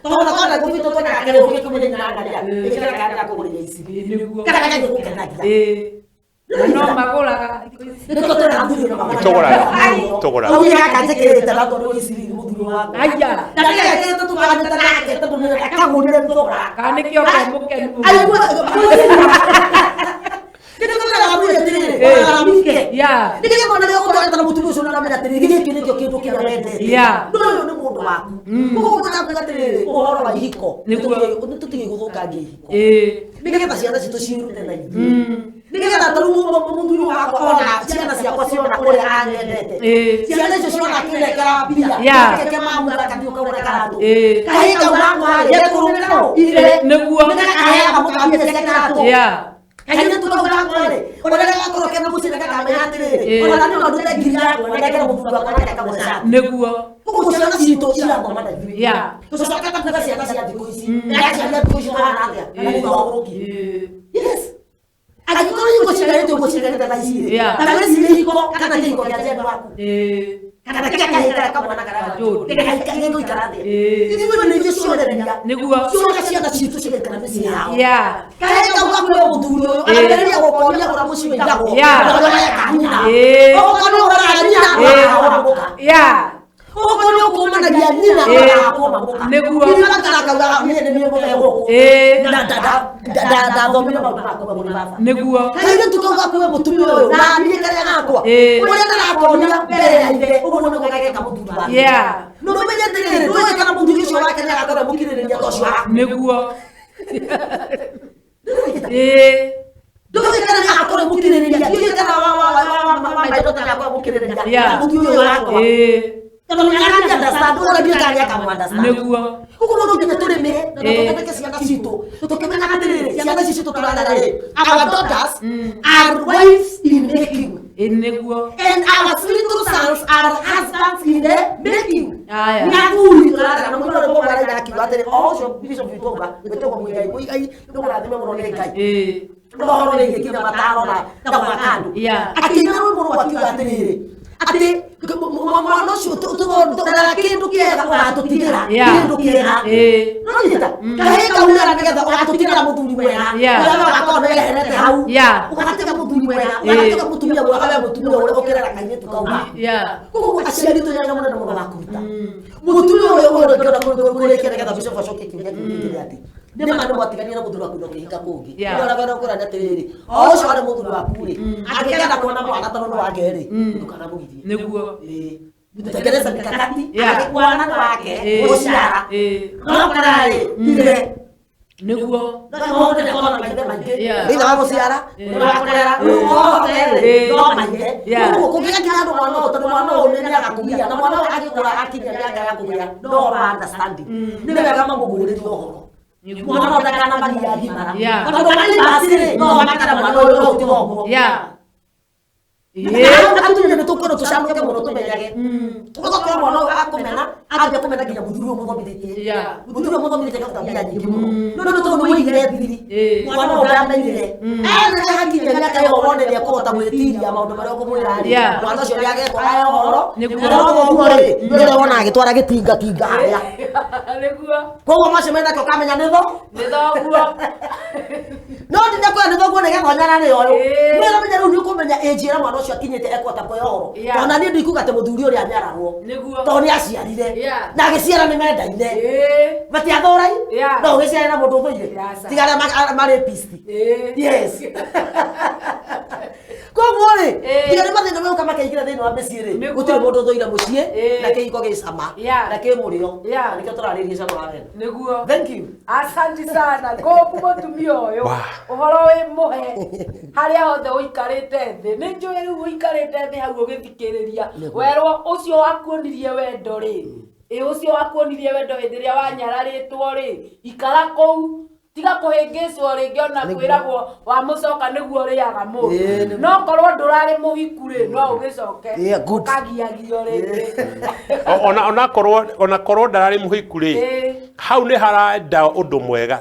tondũ na gũbitwo twonaga kĩrĩa ũngĩkĩmũthenya na ngaria ĩkĩra kana gakũgũrĩra ici kana gagathiĩ gũkenagia. No magũraga nĩkĩo tũrera athuri na magũraga. Tũgũraga. Rĩu gaka njĩkĩrĩte na tondũ ici mũthuri wakwa. Aya. Na nĩgekĩrĩte tũtwaranĩte nake tondũ nĩakagũrire thogora. Kana nĩkĩo ke mũkenu. Aigua nĩkĩo tũreraga athuri atĩrĩrĩ magaramike. Nĩkĩo mwana rĩrĩa ũtwarĩte na mũtumia ũcio ũramenya atĩrĩrĩ gĩkĩ nĩkĩo kĩndũ kĩrĩa wendete. No ũyũ nĩ mũndũ waku. Koguo ngwenda atĩrĩrĩ ũhoro wa ihiko nĩtũtige gũthũkangia ihiko nĩgetha ciana citũ ciĩrute na ithuĩ nĩgetha ta rĩu mũthuri wakwa ona ciana ciakwa ciona ũrĩa anyendete ciana icio ciona akĩnengera mbia keke mamu gathiĩ ũkagũra karatũ kahĩĩ kau gakwa rĩ gekũrũmĩrĩra ithe Nĩguo. nĩgakaheaga mũka mbia cia kĩratũ kairĩtu kau gakwa rĩ ona rĩrĩa gakorwo kena mũciĩ nĩgakamenya atĩrĩrĩ ona niĩ no ndute ngiri yakwa na ndekere mũthuri wakwa nake akagũre cati. Nĩguo. Koguo ciana citũ cirathoma na ithuĩ tũcoke ta kuga ciana cia thikũ ici na ciana thikũ ici mahana atĩa na nĩ ũgũrũki. Yes. Angĩkorwo hiko cikarĩte ũguo cikarĩte thaa ici rĩ na wĩcirie hiko kana kĩhiko kĩa njendwa waku kana kĩa kahĩĩ karĩa kamwana karĩa gĩgũikara atĩa ithuĩ nĩ ithuĩ cionereria Nĩguo. ciona ciana citũ cigaikara mĩciĩ yao kahĩĩ kau gakwĩra mũthuri ũyũ agambĩrĩria gũkonia ũrĩa mũciĩ ũigagwo na ũrĩa mareka nyina okorwo nĩ ũroraga nyina ũroraga mũka okorwo nĩ ũkũmana Nĩonanagia nyina agakwo mamuka. Nĩguo. Kana kauga niĩ nĩ niĩ mũthee gũkũ. Na ndathomire maũndũ makwa kũrĩ baba. Nĩguo. Kairĩtu kau gakuwe mũtumia ũyũ na niĩ karĩa gakwa. Ũrĩa ndarakonia mbere ya ithe ũguo nĩguo gageka mũthuri wake. No ũmenye atĩrĩrĩ, ndũĩ kana mũthuri ũcio wake nĩagakorwo mũkirĩrĩria ta ũcio waku. Nĩguo. Ndũĩ kana nĩagakorwo mũkirĩrĩria, ndiũĩ kana wa maitũ nĩagakorwo mũkirĩrĩria mũthuri ũyũ wakwa. Tondũ nĩarani understand, ũrĩa ndiũĩ kana nĩakamũ understand. Nĩguo. Ũguo no nginya tũrĩmĩre na tũthondeke ciana citũ tũkĩmenyaga atĩrĩrĩ, ciana ici citũ tũrarera rĩ, our daughters are wives in making. Nĩguo. And our little sons are husbands in the making. Aya. Nĩ athuri tũrarera na mũndũ ũrĩa araira akiuga atĩrĩ, o ũcio Bishop Itonga wĩtagwo Mũigai, Mũigai nĩ mũrathime mũno nĩ Ngai. Nĩ ũhoro wĩgiĩ nginya mataro na gwaka andũ. Akĩina rwĩmbo rũu akiuga atĩrĩrĩ, atĩ mwana ũcio tũrera kĩndũ kĩega ũgatũtigĩra kĩndũ kĩega. No nyita kahĩĩ kau wĩra nĩgetha ũgatũtigĩra mũthuri mwega ũrĩa ũgakorwo nĩweherete hau, ũgatiga mũthuri mwega, ũgatiga mũtumia mwega, we mũtumia ũrĩa ũkĩrera kairĩtu kau gaku. Koguo aciari tũnyaga mũnene mũno wa kũruta mũtumia ũyũ ũyũ ũngĩona kũrĩkia nĩgetha Bishop acoke kĩũria kĩu kĩngĩ nĩ atĩ nĩ ma nĩ mwatigania na mũthuri waku na ũkĩhika kũngĩ. Nĩ ũrĩa ũkwĩra nĩ atĩrĩrĩ, o ũcio warĩ mũthuri waku rĩ, angĩkenda kuona mwana tondũ nĩ wake rĩ, ndũkanamũgirie. Nĩguo. Mtengeneze mikakati mwana nĩ wake gũciara no kana rĩ ithe Nĩguo. no maithe maingĩ thĩinĩ wa gũciara wa kũrera rĩu othe rĩ no maithe. Koguo kũngĩgakinya andũ mwana ũyũ tondũ mwana ũyũ nĩagakũgia na mwana ũyũ agĩkũra akinya mĩaka ya kũgĩa no ma understanding nĩ wega mamũguũrĩrie ũhoro. Mwana ũyũ ndakanamagia agimara tondũ marĩ rĩ no makana mwana ũyũ no ũtige ũguo. Atumia nĩ tũkwĩrwo tũcanũke mũno tũmenyage ũgakorwo mwana ũyũ akũmena ambia kũmena nginya mũthuri ũyũ mũthomithĩtie, mũthuri ũyũ mũthomithĩtie akaruta mbia nyingĩ mũno no nĩ tondũ nĩmũigire thiri mwana ũyũ ndamenyire ene hakinya mĩaka ĩyo wone nĩekũhota gwĩtiria maũndũ marĩa ũkũmwĩra rĩ, mwana ũcio nĩagetwara ũhoro na ũguo rĩ nĩ ũrĩa wonaga agĩtwara gĩtingatinga harĩa. Nĩguo. Koguo macio menakĩo ũkamenya nĩ thoguo no ndinakwĩra nĩ thoguo nĩgetha ũnyarare ũyũ nĩũramenya rĩu nĩũkũmenya age ĩrĩa mwana ũcio akinyĩte ekũhota kuoya ũhoro. Tondũ na niĩ ndikuga atĩ mũthuri ũrĩa anyararwo tondũ nĩ aciarire na agĩciara nĩ mendaine matiathũrai no ũgĩciare na mũndũ ũthũire tiga arĩa marĩ pisti. Yes. Koguo rĩ tiga nĩ mathĩna megũka makaingĩra thĩinĩ wa mĩciĩ rĩ, gũtirĩ mũndũ ũthũire mũciĩ na kĩhiko gĩ cama na kĩ mũrĩo na nĩkĩo tũrarĩria cama wa wendo. Nĩguo. Thank you. Asante sana ngũmbu mũtumia ũyũ ũhoro wĩ mũhe harĩa hothe ũikarĩte thĩ nĩ njũĩ rĩu ũikarĩte thĩ hau ũgĩthikĩrĩria werwo ũcio wakuonirie wendo rĩ, ĩ ũcio wakuonirie wendo hĩndĩ ĩrĩa wanyararĩtwo rĩ, ikara kũu tiga kũhĩngĩcwo rĩngĩ ona kwĩragwo wamũcoka nĩguo ũrĩaga mũndũ no korwo ndũrarĩ mũhiku rĩ no ũgĩcoke ũkagiagio rĩngĩ. Ona korwo ndararĩ mũhiku rĩ, hau nĩ harenda ũndũ mwega.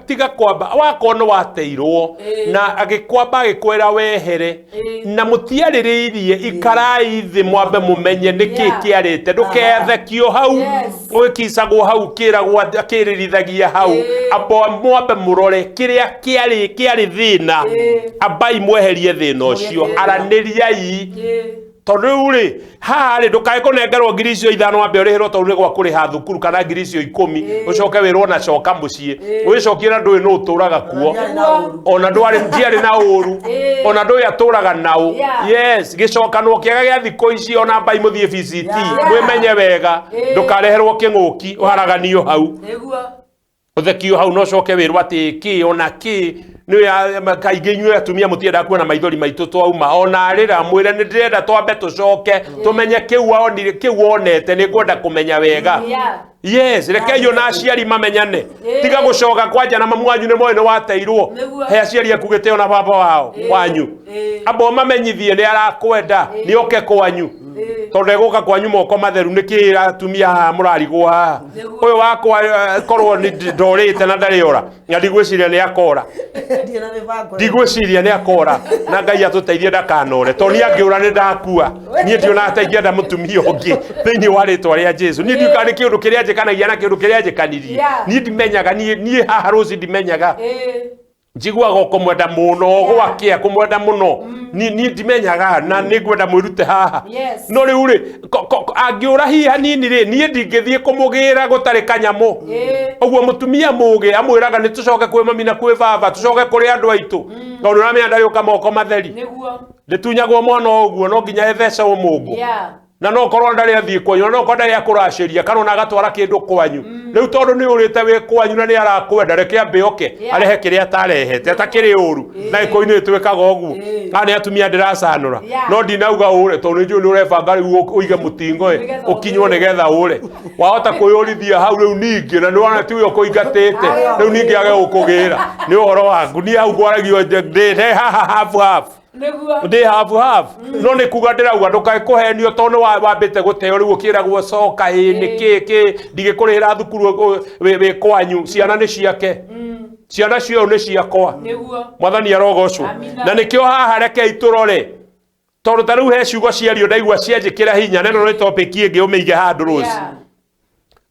Tiga kwamba wakorwo nĩ wateirwo na agĩkwamba agĩkwĩra wehere na mũtiarĩrĩirie, ikarai thĩ mwambe mũmenye nĩkĩ kĩarĩte, ndũkethekio hau ũgĩkicagwo hau kĩragwo akĩrĩrithagia hau, amba mwambe mũrore kĩrĩa kĩarĩ thĩna, ambai mweherie thĩna ũcio, aranĩriai tondũ rĩu rĩ haha rĩ ndũkae kũnengerwo ngiri icio 5 wambe ũrĩhĩrwo tondũ nĩ gwa kũrĩha thukuru kana ngiri icio 10 ũcoke wĩrwo na coka mũciĩ ũgĩcokie na ndũĩ nũ ũtũraga kuo ona ndwarĩ ndiarĩ na ũru ona ndũĩ atũraga naũ. Yes, gĩcokanwo kĩega gĩa thikũ ici ona ambai mũthiĩ VCT mwĩmenye wega ndũkareherwo kĩng'ũki ũharaganio hau ũthekio hau no coke wĩrwo atĩ kĩ ona kĩ nĩ kaingĩ inyuĩ atumia mũtiendaga kuona maithori maitũ twauma ona rĩra mwĩre nĩ ndĩrenda twambe tũcoke tũmenye kĩu wonete nĩ ngwenda kũmenya wega. Yes, rekei ona aciari mamenyane tiga gũcoka kwanja na mamu wanyu nĩ moĩ nĩ wateirwo he aciari aku gĩtĩo na baba wao wanyu amba mamenyithie nĩ arakwenda nĩ oke kwanyu tondũ egũka kwanyu moko matheru nĩ kĩ atumia haha mũrarigwo haha ũyũ wakwa korwo nĩ ndorĩte na ndarĩ ora na ndigwĩciria nĩ akora ndigwĩciria nĩ akora na Ngai atũteithie ndakanore tondũ niĩ angĩũra nĩ ndakua niĩ ndionaga ta ingĩenda mũtumia ũngĩ thĩinĩ wa rĩtwa rĩa Jesũ niĩ ndiũĩ kana nĩ kĩũndũ kĩrĩa njĩkanagia na kĩũndũ kĩrĩa njĩkanirie niĩ ndimenyaga niĩ haha rũci ndimenyaga Njiguaga ũkũmwenda mũno gwakĩa kũmwenda mũno ni ndimenyaga na nĩngwenda mwĩrute haha. No rĩu rĩ angĩũra hihi hanini rĩ niĩ ndingĩthiĩ kũmũgĩra gũtarĩ kanyamũ. Ũguo mũtumia mũgĩ amwĩraga nĩ tũcoke kwĩ mami na kwĩ baba tũcoke kũrĩ andũ aitũ tondũ ũramenya ndarĩũka moko matheri. Ndĩtunyagwo mwana ũguo no nginya ethecwo mũngũ. Na no korwo ndari athie kwanyu no korwo ndari akuraciria kana ona agatwara kindu kwanyu riu tondu ni urite wi kwanyu na ni arakwenda reke ambe oke arehe kiria atarehete atakiri uru na ikoini twikaga uguo kana ni atumia ndiracanura no ndinauga ure tondu njui ni urebanga riu uige mutingo ukinywo nigetha ure wahota kwiyurithia hau riu ningi na niwona ti uyo kuingatite riu ningi age gukugira ni uhoro waku ni hau ngwaragio ndi haha half half ndi half half no ni kuga ndirauga ndukae kuhenio tondu wambite guteo riu ukiragwo coka ĩ nĩ kĩ kĩ ndigĩkũrĩhĩra thukuru wĩ kwanyu ciana nĩ ciake ciana cio nĩ ciakwa mwathani arogocwo na nĩkĩo haha rekei tũrore tondu ta rĩu he ciugo ciario ndaigua cianjĩkĩra hinya na ĩno nĩ topic ĩngĩ ũmĩige handũ Rose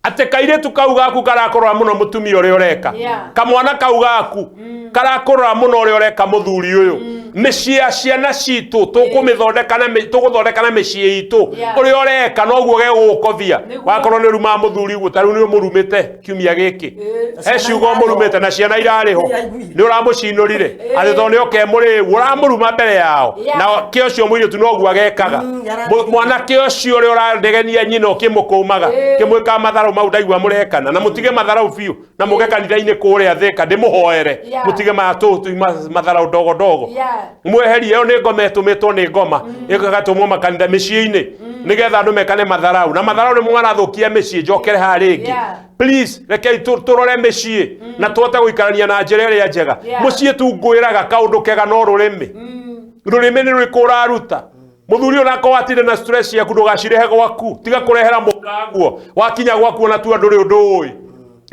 ate kairĩtu kau gaku karakorora mũno mũtumia ũrĩa ũreka kamwana kau gaku karakorora mũno ũrĩa ũreka mũthuri ũyũ mĩciĩ ya ciana citũ tũkũmĩthondeka na tũgũthondeka na mĩciĩ itũ ũrĩa ũreka noguo gegũgũkobia wakorwo nĩ ũrumaga mũthuri ũguo ta rĩu nĩ ũmũrumĩte kiumia gĩkĩ he ciugo ũmũrumĩte na ciana irarĩ ho nĩ ũramũcinũrire atĩ tondũ nĩ oke mũrĩu ũramũruma mbere yao na kĩ ũcio mũirĩtu noguo agekaga mwanake ũcio ũrĩa ũrandegenia nyina ũkĩmũkũmaga kĩmwĩkaga matharau mau ndaigua mũrekana na mũtige matharau biũ na mũge kanitha-inĩ kũrĩa Thĩka ndĩmũhoere mũtige maya tũ matharau ndogo ndogo mweherie ĩyo nĩ ngoma ĩtũmĩtwo nĩ ngoma ĩgatũmwo makanitha mĩciĩ-inĩ nĩgetha andũ mekane matharau na matharau nĩmo marathũkia mĩciĩ njokere haha rĩngĩ please rekei tũrore mĩciĩ na tũhote gũikarania na njĩra ĩrĩa njega mũciĩ tu ngwĩraga kaũndũ kega no rũrĩmĩ rũrĩmĩ nĩ rũrĩkũ ũraruta muthuri onako watinde na stress yaku ndugacirehe gwaku tiga kurehera mukaguo wakinya gwaku ona tu andu ri undu ui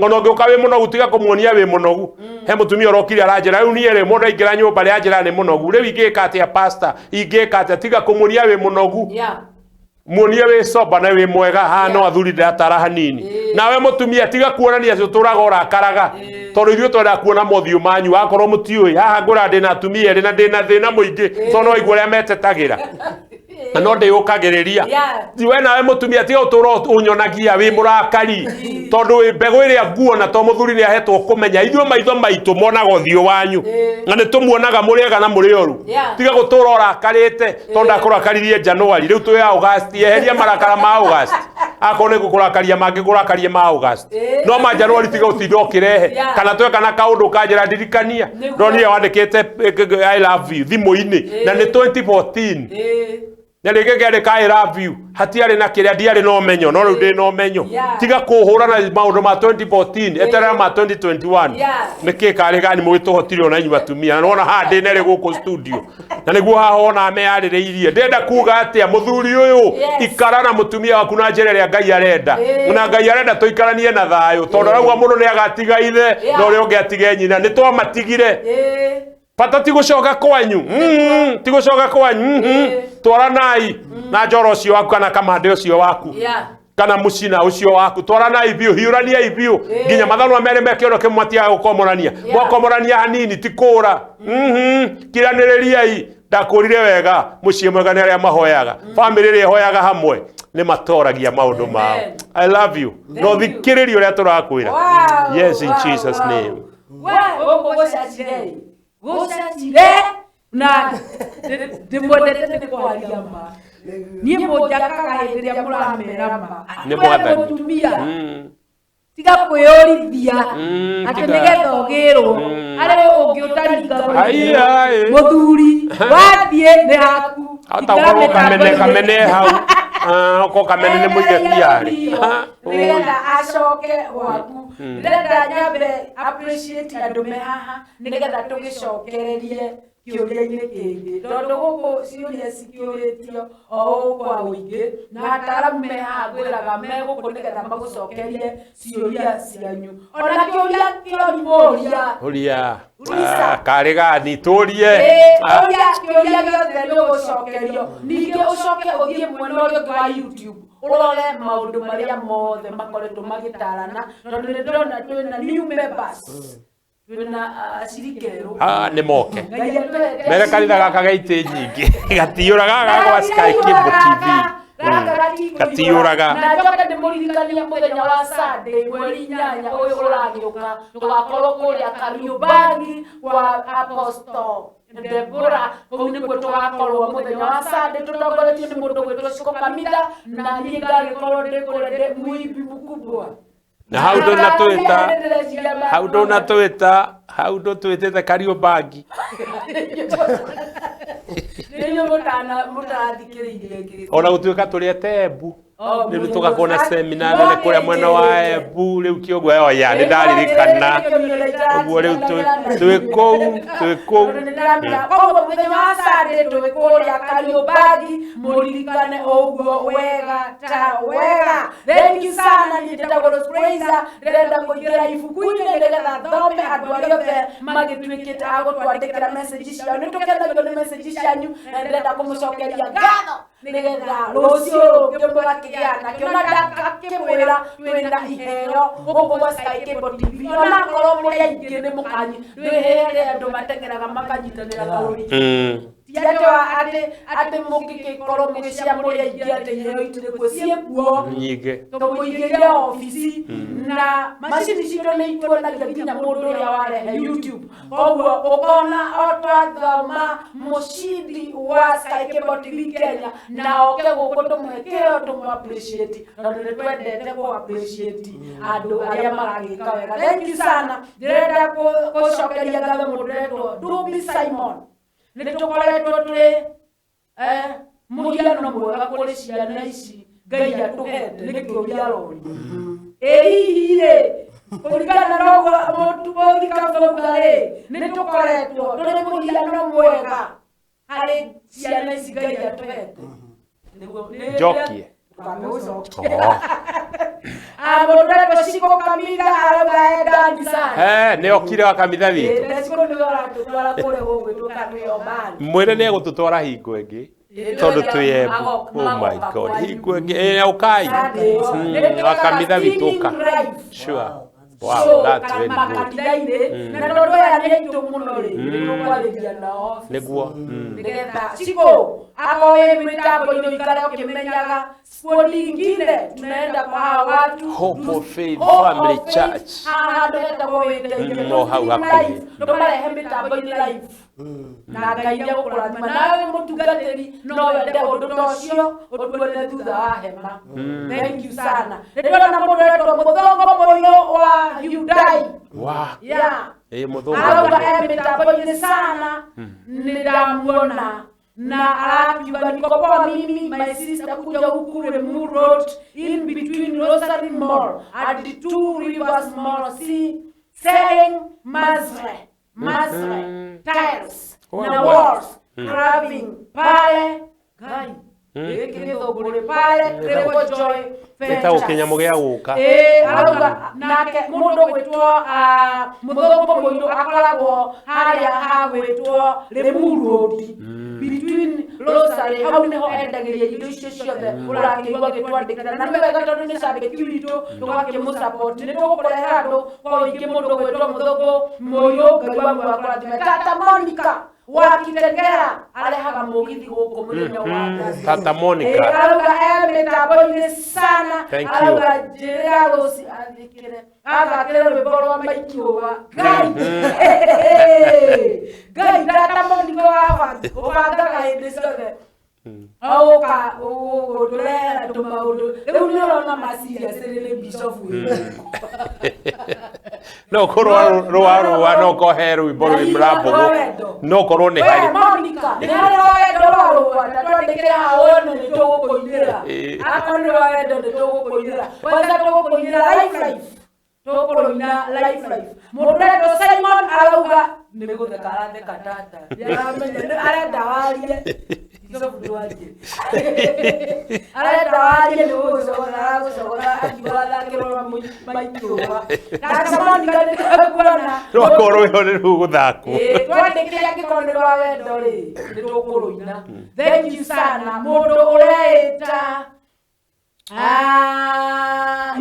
ona ungiuka wi munogu tiga kumuonia wi munogu he mutumia urokire aranjira riu nie ri mundu aingira nyumba ri anjira ni munogu riu ingika atia pastor ingika atia tiga kumuonia wi munogu muonie wi soba na wi mwega haha no athuri ndiratara hanini nawe mutumia tiga kuonania acio turaga urakaraga tondu ithuĩ twendaga kuona mothiũ manyu wakorwo mũtiũĩ haha ngũra ndĩna atumia erĩ na ndĩna thĩna mũingĩ tondũ no waigua ũrĩa metetagĩra na no ndĩyũkagĩrĩria we nawe mũtumia tiga ũtũra ũnyonagia wĩ mũrakari tondu wĩ mbegũ ĩrĩa nguona to mũthuri nĩ ahetwo kũmenya ithuĩ maitho maitũ monaga ũthiũ wanyu na nĩ tũmuonaga mũrĩ ega na mũrĩ oru tiga gũtũra ũrakarĩte tondũ ndakũrakaririe January rĩu twĩ August eheria marakara ma August akorwo nĩ gũkũrakaria mangĩkũrakaria ma August no ma January tiga ũtinda ũkĩrehe kana tweka na kaũndũ kanjĩra ndirikania ndonire wandĩkĩte I love you thimũ-inĩ na nĩ 2014 na rĩngĩ ngĩandĩka I love you hatiarĩ na kĩrĩa ndiarĩ na ũmenyo no rĩu ndĩ na ũmenyo tiga kũhũra na maũndũ ma 2014 eterera ma 2021 nĩkĩ karĩ gani mũgĩtũhotire ona inyuĩ atumia na nĩwona haha ndĩ nerĩ gũkũ studio na nĩguo haha wona meyarĩrĩirie ndĩrenda kuga atĩa mũthuri ũyũ ikara na mũtumia waku na njĩra ĩrĩa Ngai arenda na Ngai arenda tũikaranie na thayũ tondũ arauga mũndũ nĩ agatiga ithe na ũrĩa ũngĩ atige nyina nĩ twamatigire bata ti gũcoka kwanyu ti gũcoka kwanyu twaranai na njoro ũcio waku kana kamande ũcio waku kana mũcina ũcio waku twaranai biũ hiũraniai biũ nginya mathanwa merĩ me kĩondo kĩmwe matigaga gũkomorania mwakomorania hanini ti kũra kiranĩrĩriai ndakũrire wega mũciĩ mwega nĩ arĩa mahoyaga bamĩrĩ ĩrĩa ĩhoyaga hamwe nĩ matoragia maũndũ mao I love you no thikĩrĩria ũrĩa tũrakwĩra yes in Jesus name gũcacire na ndĩmwendete nĩ kwaria ma niĩ mũnjakaga hĩndĩ ĩrĩa mũramera ma nĩ mwathani mũtumia tiga kwĩyũrithia atĩ nĩgetha ũgĩrwo arĩ ũngĩ ũtaringa mũthuri wathiĩ nĩ haku atakorwo kamene kamene hau oko kamene nĩ mũige tiarĩ nĩgetha acoke gwaku ndĩrenda nyambe appreciate andũ me haha nĩgetha tũgĩcokererie kĩũria-inĩ kĩngĩ tondũ gũkũ ciũria cikĩũrĩtio o ũũ kwa ũingĩ na ataaramu me haha ngwĩraga me gũkũ nĩgetha magũcokerie ciũria cianyu ona kĩũria kĩorimũria ũria karĩ gani tũrie ũria kĩũria gĩothe nĩ ũgũcokerio ningĩ ũcoke ũthiĩ mwena ũrĩa ũngĩ wa YouTube ũrore maũndũ marĩa mothe makoretwo magĩtarana tondũ nĩ ndĩrona twĩna new members Twĩna aciriki erũ. Ah, nĩ moke. Ngai atũhete Mere kanitha gaka ga itĩ nyingĩ gatiyũraga gaka gwa Sky Cable TV. Gatiyũraga. Na njoke ndĩmũririkanie mũthenya wa Sunday mweri 8 ũyũ ũragĩũka tũgakorwo kũrĩa Kariobangi kwa Apostle Deborah kũu nĩkuo tũgakorwo mũthenya wa Sunday tũtongoretio nĩ mũndũ gwĩtwo Shiko Kamitha na niĩ ngagĩkorwo ndĩ kũrĩa ndĩ mũimbi mkubwa. Na hau ndũnatwĩta, hau ndũnatwĩta, hau ndũtwĩtĩte Kariobangi. Nĩ inyuĩ mũtarathikĩrĩirie ngĩrĩ. Ona gũtuĩka tũrĩ ete Embu. Oh, Rĩu tũgakorwo na seminar nene kũrĩa mwena wa Embu rĩu kĩoguo oya nĩ ndaririkana. Ũguo rĩu twĩ kũu, twĩ kũu. Koguo mũthenya wa Sunday twĩ kũrĩa Kariobangi mũririkane ũguo wega ta wega. Thank you sana, niĩ njĩtagwo Rose Praiser, ndĩrenda kũingĩra ibuku-inĩ nĩgetha thome andũ arĩa othe magĩtuĩkĩte a gũtwandĩkĩra message ciao. Nĩ tũkenagio nĩ message cianyu na ndĩrenda kũmũcokeria ngatho nĩgetha rũciũ rũngĩ mũgakĩgĩa nakĩo na ndakakĩmwĩra twĩna iheo gũkũ gwa Sky Cable TV onakorwo mũrĩ aingĩ nĩ mũkanyi ndwĩhere andũ mateng'eraga makanyitanĩra karũri. Ti atĩ atĩ atĩ mũngĩgĩkorwo mũgĩcia mũrĩ aingĩ atĩ iheo itirĩ kuo, ciĩkuo Nyingĩ. Tũmũigĩire obici na macini citũ nĩ ituonagia nginya mũndũ ũrĩa warehe YouTube koguo ũkona o twathoma mũcindi wa Sky Cable TV Kenya na oke gũkũ tũmũhe kĩheo tũmũ appreciate tondũ nĩ twendete kũ appreciate andũ arĩa maragĩka wega. Thank you sana, ndĩrenda gũcokeria ngatho mũndũ ũretwo Dubi Simon. Nĩ tũkoretwo twĩ mũhiano mwega kũrĩ ciana ici Ngai atũhete nĩ kĩũria aroria. Ĩ hihi rĩ kũringana na ũguo mũthikabu auga rĩ nĩ tũkoretwo tũrĩ mũhiano mwega harĩ ciana ici Ngai atũhete. Njokie. Ndũkambe gũcokia. Mũndũ ũretwo Shiko Kamitha arauga endani sana. Nĩ okire wa kamitha witũ. Ĩ, Shiko nĩwe ũratũtwara kũrĩa gũgwĩtwo Kariobangi. Mwĩre nĩ egũtũtwara hingo ĩngĩ tondũ twĩ Embu. Oh my God, hingo ĩngĩ ĩ ũkai. Wa kamitha witũ ũka. Sure. Wow, that's very good. Makanitha-inĩ na tondũ aya nĩ aitũ mũno rĩ nĩ tũkwarĩria nao Nĩguo. Nĩgetha Shiko akorwo wĩ mĩtambo-inĩ ũikare ũkĩmenyaga squad ingine tunaenda kwa hawa watu Hope of Faith Hope of Family Faith, Church. haha handũ hetagwo wĩteithio. No hau hakuhĩ. Live, tũmarehe mĩtambo-inĩ live na Ngai nĩegũkũrathima nawe mũtungatĩri no wende ũndũ ta ũcio ũtuone thutha wa hema. Thank you sana. Nĩ ndĩrona mũndũ ũretwo Mũthongo Mũirũ wa Hyundai. Wa. Yeah. Ĩ mũthũngũ. Arauga e mĩtambo-inĩ sana nĩ ndamuona na arakiuga niko poa mimi my sister kuja huku Remu Road in between Rosary Mall and the Two Rivers Mall see selling Mazre Mazre tiles na walls carving pale Ngai gĩkĩ gĩthũngũ nĩ pale Critical Joy Gĩtagwo kĩnyamũ gĩa gũka. Ĩ, arauga nake mũndũ gwĩtwo mũthũngũ mũirũ akoragwo harĩa hagwĩtwo Remu Road between Rosary hau nĩho endagĩria indo icio ciothe ũrakĩigua agĩtwandĩkĩra na nĩ wega tondũ nĩ cambĩki witũ tũgakĩmũ-support nĩ tũgũkũrehera andũ kwa ũingĩ mũndũ gwĩtwo mũthũngũ mũirũ Ngai wa muoyo akũrathime. Tata Monica wa Kitengela arehaga mũgithi gũkũ mũthenya wa Thursday. Tata Monica. Ĩ, arauga e mĩtambo-inĩ sana Thank you. arauga njĩrĩra Rose athĩkĩre athakĩre rwĩmbo rwa Maikiũa Ngai Ngai Tata Monica wa ũbangaga hĩndĩ ciothe ũka gũtũrehera tũmaũndũ rĩu nĩ ũrona ma serious nĩ bishop witũ. No korwo rũa rũa no korwo he rwĩmbo rwĩ mũrambũgũ no korwo nĩ We harĩ Monica, nĩ harĩ rwa wendo rwa rũa ta twandĩkĩre haha wone nĩ tũgũkũinĩra. Akorwo nĩ rwa wendo nĩ tũgũkũinĩra. Kwanza tũgũkũinĩra live live. Tũgũkũinĩra live live. Mũndũ ũretwo Simon arauga nĩ gũtheka aratheka tata. Nĩaramenya nĩ arenda warie. Bishop ndwarie. Arenda warie nĩ gũgũcogotha aragũcogotha akiuga athakĩrwo rwa Maikiũa. Tata Monica nĩ tũkuona. rwakorwo ĩyo nĩ rũgũthakwo. Ĩ, twandĩkĩre angĩkorwo nĩ rwa wendo rĩ nĩ tũkũrũina. Thank you sana mũndũ ũreĩta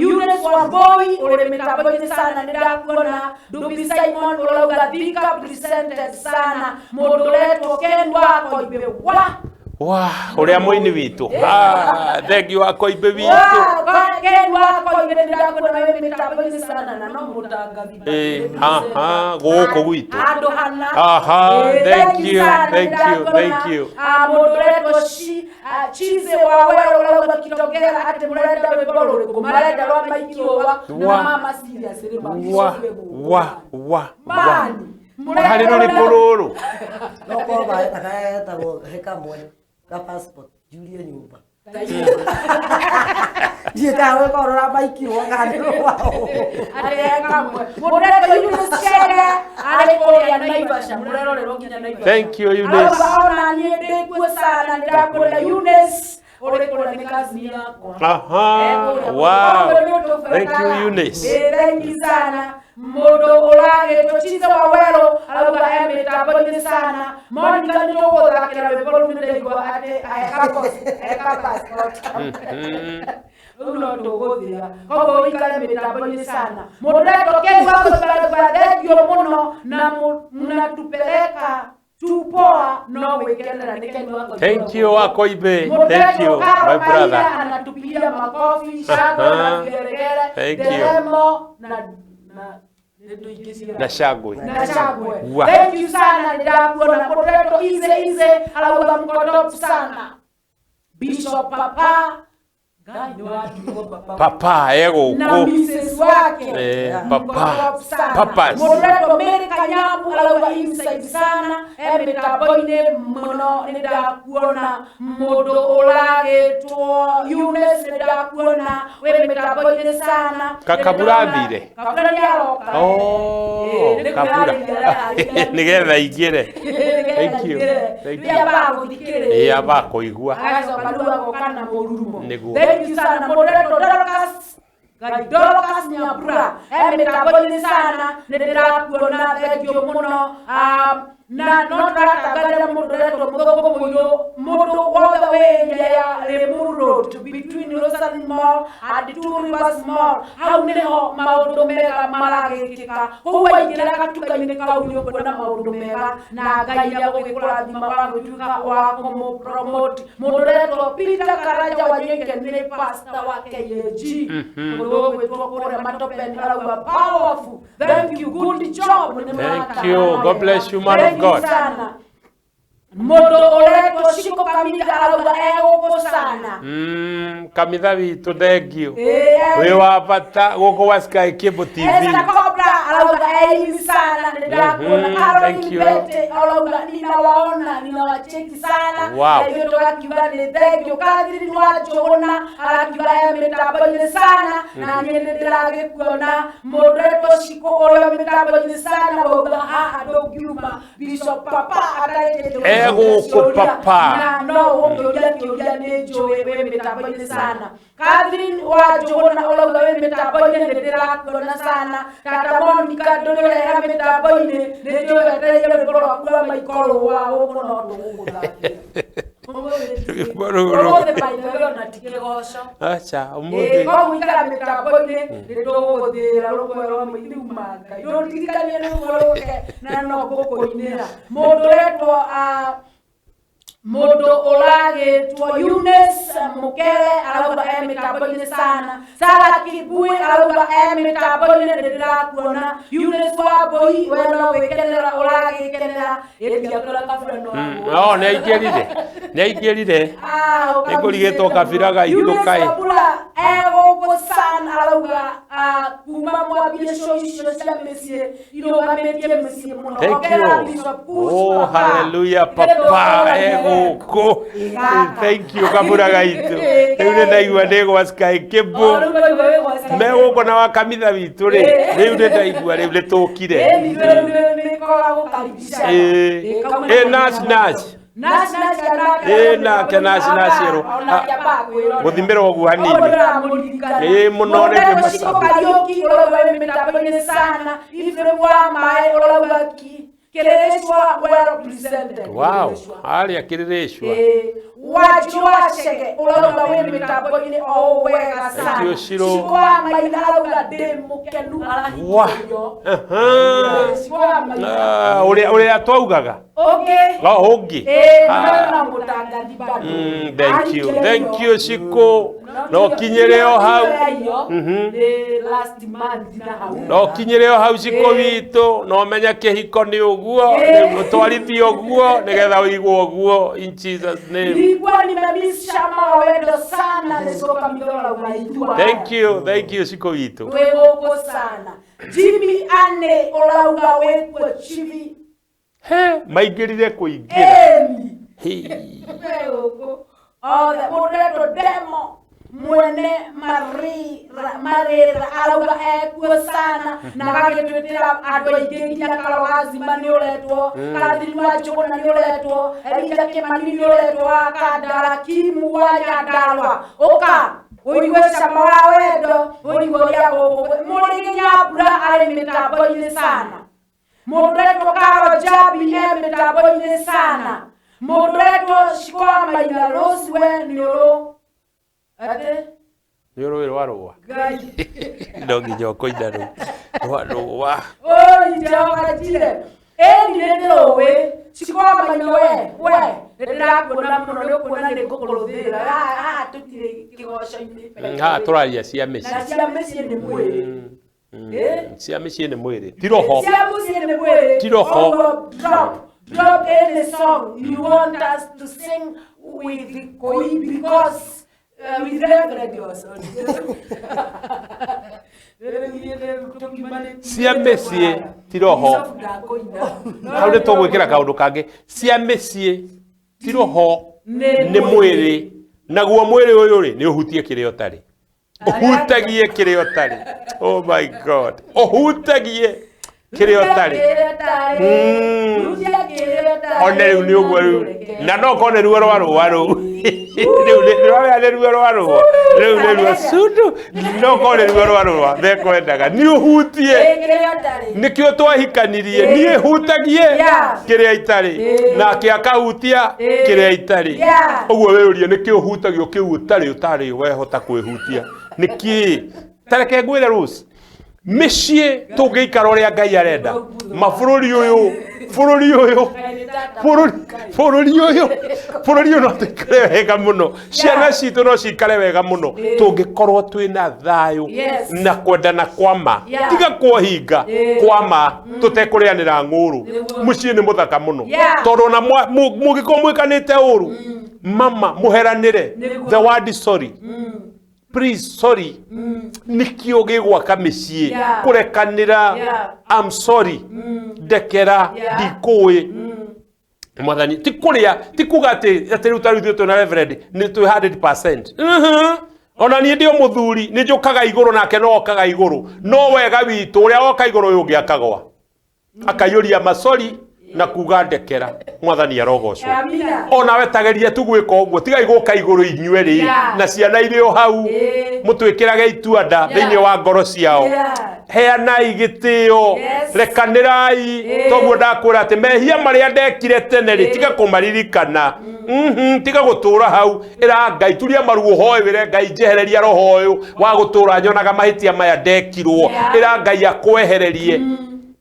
Eunice Wamboi uri mitambo-ini sana nindakuona. Ndubi Simon urauga Thika presented sana. Mundu uretwo Ken wa Koimbe wa Wa, uria muini witu. Ah, thank you akoimbe witu. Ken wa Koimbe nindakuona wi mitambo-ini sana na no mutangathi. Aha, guku gwitu. Andu hana. Aha, thank you, thank you, thank you. Mundu uretwo Chize wa wero urauga Kitongera ati murenda rwimbo ruriku marenda rwa Maikirwa na mama serious ri Wa, wa, wa. Mani. Hari ruriku ruru. No korwo gaetagwo he kamwe ka passport njurie nyumba. Ndiĩ kana rwĩmbo rũrĩa maikirwo kana nĩ rwao. Atĩ kamwe. Mũndũ Eunice Chege arĩ kũrĩa Naivasha, mũrerorerwo nginya Naivasha. Thank you Eunice. Arauga ona niĩ ndĩkuo sana, nĩndakũrĩa Eunice ũrĩ kũrĩa nĩ cousin yakwa. Aha, wow. Thank you Eunice. Thank you sana. Mundu uragitwo Chize wa Wero arauga e mitambo-inĩ sana. Monica nĩ tũgũthakĩra rwĩmbo rũu nĩndĩraigua atĩ eka passport. Rĩu no tũgũthĩa koguo ũikare mĩtambo-inĩ sana. Mũndũ ũretwo Ken wa Koimbe thengiũ mũno na mnatupeleka tupoa no gwĩkenera nĩ Ken wa Koimbe. Thank you Akoimbe. Thank you my brother. Anatupigia makofi, shangwe na vigelegele. Thank you. Nderemo na Na shangwe. Na shangwe. Thank you sana nĩndakuona. Mũndũ ũretwo Ize Ize arauga mko top sana. Bishop Papa Ngai nĩ watuo Papa. Papa egũkũ. Na Mrs wake. Papa. Papas. Mũndũ ũretwo Mary Kanyamu arauga inside sana. Mĩtambo-inĩ mũno nĩndakuona. Mũndũ ũragĩtwo Eunice nĩndakuona wĩ mĩtambo-inĩ sana. Kabura athire. Kabura nĩaroka. Oh, Kabura. Nĩgetha aingĩre. Thank you. Thank you. Nĩambaga gũthikĩrĩria. Ambaga kũigua. Agacoka rĩu agoka na mũrurumo. Nĩguo. Thank you sana. Mũndũ ũretwo Dorcas Ngai Dorcas Nyambura mĩtambo-inĩ sana nĩndĩrakuona, thank you mũno. Na no tũratangathĩra mũndũ ũretwo Mũthũngũ Mũirũ, mũndũ wothe wĩ area ya Limuru Road between Rosary Mall and Two Rivers Mall, hau nĩho maũndũ mega maragĩkĩka. Kũu waingĩra gatuka-inĩ kau nĩ ũkuona maũndũ mega na Ngai nĩegũgĩkũrathima wa gũtuĩka wa kũmũ-promote. Mũndũ ũretwo Peter Karanja Wanyoike nĩ pastor wa KAG, mũndũ ũgwĩtwo kũrĩa Matopeni arauga powerful. Thank you, good job. Thank you. God bless you, man of God. Sana. Mũndũ ũretwo Shiko Kamitha arauga egũkũ sana. Kamitha witũ thank you. Wĩ wa bata gũkũ wa Sky Cable TV. Esther Cobra arauga eini sana nĩndakuona. Caroline Bete arauga ninawaona ninawacheki sana. Wow. Na ithuĩ tũgakiuga nĩ thank you. Catherine wa Njũgũna arakiuga e mĩtambo-inĩ sana na niĩ nĩndĩragĩkuona. Mũndũ ũretwo Shiko ũrĩa mĩtambo-inĩ sana wauga haha ndũngiuma Bishop Papa atarĩkĩtie Egũkũ Papa. Na no ũngĩũria kĩũria nĩ njũĩ wĩ mĩtambo-inĩ sana. Catherine wa Njũgũna ũrauga wĩ mĩtambo-inĩ nĩndĩrakuona sana. Tata Monica ndũrĩreha mĩtambo-inĩ nĩ njũĩ wetereire rwĩmbo rwaku rwa Maikoro wa gũkũ no tũgũgũthakĩra. Rwĩmbo rũrũ. Ũmũthĩ by the way ona ti kĩgoco. Aca, ũmũthĩ. Koguo ikara mĩtambo-inĩ nĩtũgũgũthĩra rũmwe rwa riuma Ngai. Ndũndirikanie rwĩmbo rũke na no ngũkũinĩra. Mũndũ ũretwo Mũndũ ũragĩtwo Eunice Mukere arauga e mĩtambo-inĩ sana. Sarah Kibui arauga e mĩtambo-inĩ nĩndĩrakuona. Eunice Wambui we no gwĩkenera ũragĩkenera. Ĩndiakũra kabura no No, nĩ aingĩrire. Nĩ aingĩrire. Nĩngũrigĩtwo kabira gaitũ kaĩ. Eunice Wambura egũkũ sana arauga kuma mwambie show icio cia mĩciĩ irũgamĩtie mĩciĩ mũno. Thank you. Oh, hallelujah, Papa egũkũ. Thank you kabura gaitũ. Rĩu nĩ ndaigua ndĩ gwa Sky Cable. Megũkũ na wa kamitha witũ rĩ, rĩu nĩ ndaigua rĩu nĩ tũkire. Ĩ Nash Nash. Ĩ nake Nash Nash ĩrũ. Gũthimĩrwo ũguo hanini. Ĩ mũno rĩngĩ Shiko Kariuki ũrauga wĩ mĩtambo-inĩ sana. Ephraim wa Maĩ ũrauga Kĩrĩrĩcua well presented. Wow, Kĩrĩrĩcua. harĩa Kĩrĩrĩcua. Wanjirũ wa Chege ũrauga wĩ mĩtambo-inĩ o ũũ wega Thank sana. you, Shiro. Ciko wa Maina arauga ndĩ mũkenu Wa. arahikĩrio. Aha. Ciko wa Maina. Ah, ũrĩa ũrĩa twaugaga. Ũngĩ. No ũngĩ. Ĩĩ, Ah. na mũtangathi bado. Thank you. Thank you, Shiko. No kinyĩre o hau. Nĩ last month na hau. No kinyĩre o hau Shiko witũ. No menye kĩhiko nĩ ũguo, nĩ ũtwarithie ũguo nĩgetha ũigwo ũguo in Jesus name. Nilikuwa nimemiss Shama wa Wendo sana nĩcoka mithora unaithua. Thank you, thank you Shiko witũ. Wĩ gũkũ sana. Jimmy Ane ũrauga wĩkuo chibi. He, maingĩrire kũingĩra. Ĩni. Hĩ. Wĩ gũkũ. Othe mũndũ ũretwo Demo mwene marĩra arauga ekuo sana na agagĩtwĩtĩra andũ aingĩ nginya Karogazima nĩ ũretwo, Karathini wa Njũgũna nĩ ũretwo, Elija Kĩmani nĩ ũretwo wa Kandara, Kimu wa Nyandarũa, ũka ũigue cama wa wendo, ũigue ũrĩa gũkũ Mũrĩithi Nyambura arĩ mĩtambo-inĩ sana. Mũndũ ũretwo Karo Njambi e mĩtambo-inĩ sana. Mũndũ ũretwo Shiko wa Maina Rose we nĩ ũrũ atĩ Nĩ ũrũĩ rwa rũa. Ngai. No nginya ũkũina rũu. Rwa rũa. Oi Jehova njire. Ĩni nĩ ndĩrũĩ. Shiko wa Maina we we nĩ ndĩrakuona mũno nĩ ũkuona nĩ ngũkũrũthĩra. Haha tũtirĩ kĩgoco-inĩ. Haha tũraria cia Na mĩciĩ. cia mĩciĩ nĩ mwĩrĩ. Cia mĩciĩ nĩ mwĩrĩ. Ti roho. Cia mũciĩ nĩ mwĩrĩ. Ti roho. Ũguo drop any song you want us to sing with Koi because with Reverend also. Cia mĩciĩ ti roho. Hau nĩ tũgwĩkĩra kaũndũ kangĩ. Cia mĩciĩ ti roho nĩ mwĩrĩ. Naguo mwĩrĩ ũyũ rĩ nĩ ũhutie kĩrĩa ũtarĩ. Ũhutagie kĩrĩa ũtarĩ. Oh my God. Ũhutagie kĩrĩa ũtarĩ. One rĩu nĩ ũguo rĩu. Na no korwo nĩ ruo rwa rũa rũu. Rĩu nĩ nĩ ruo rwa rũa. Rĩu nĩ ruo cundu. No korwo nĩ ruo rwa rũa mekwendaga. Nĩ ũhutie. Nĩkĩo twahikanirie. Niĩ hutagie kĩrĩa itarĩ. Nake akahutia kĩrĩa itarĩ. Ũguo wĩyũrie nĩkĩ ũhutagio kĩu ũtarĩ wehota kwĩhutia. Nĩkĩ? Ta reke ngwĩre Rose. Mĩciĩ tũngĩikara ũrĩa Ngai arenda. Mabũrũri ũyũ, bũrũri ũyũ, bũrũri ũyũ, bũrũri ũyũ no tũikare wega mũno. Ciana citũ no cikare wega mũno tũngĩkorwo twĩna thayũ na kwendana kwa ma. Tiga kwohinga kwa ma tũtekũrĩanĩra ng'ũrũ. Mũciĩ nĩ mũthaka mũno. Tondũ ona mũngĩkorwo mwĩkanĩte ũru, mama mũheranĩre the word is sorry. Please sorry. Nĩkĩo gĩgwaka mĩciĩ kũrekanĩra. I'm sorry. Ndekera ndikũĩ. Mwathani ti kũrĩa ti kuga atĩ rĩu ta rĩu ithuĩ twĩna Reverend nĩ twĩ 100%. Ona niĩ ndĩ o mũthuri nĩ njũkaga igũrũ nake no okaga igũrũ. No wega witũ ũrĩa woka igũrũ ũyũ ũngĩ akagwa. Akaiyũria macori na kuga ndekera. Mwathani arogocwo. Ona we tageria tu gwĩka ũguo tigai gũka igũrũ inyuĩ rĩ na ciana irĩ o hau mũtwĩkĩrage itua nda thĩinĩ wa ngoro ciao. Heanai gĩtĩo, rekanĩrai. Toguo ndakwĩra atĩ mehia marĩa ndekire tene rĩ tiga kũmaririkana. Tiga gũtũra hau. Ĩra Ngai turia maru ũhoe wĩre Ngai njehereria roho ũyũ wa gũtũra nyonaga mahĩtia maya ndekirwo. Ĩra Ngai akwehererie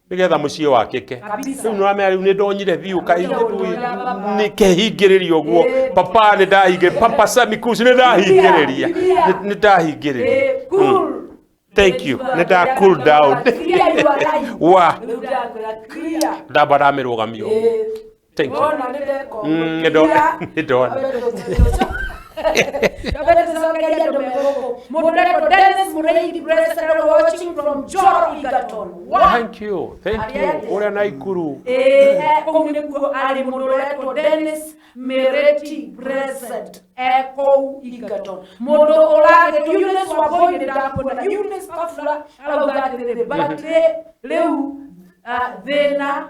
nigetha muciĩ wakĩke. Rĩu nĩũramenya rĩu nĩndonyire biũ nĩ kehingĩrĩria ũguo. Papa nĩ ndahingĩrĩria. Papa Sami Kusi nĩ ndahingĩrĩria. Nĩ ndahingĩrĩria. Thank you. Nĩ nda cool down. Wa. Ndamba ndamĩrũgamia ũguo. Thank you. Nĩ ndona. Thank you. Thank you. Ũrĩa Naikuru. Kũu nĩkuo arĩ mũndũ ũretwo Dennis Mereti Present kũu Egerton. Mũndũ ũragĩtwo Eunice Wambui nĩ ndakuona. Eunice Kafula arauga atĩrĩrĩ, but rĩu thĩna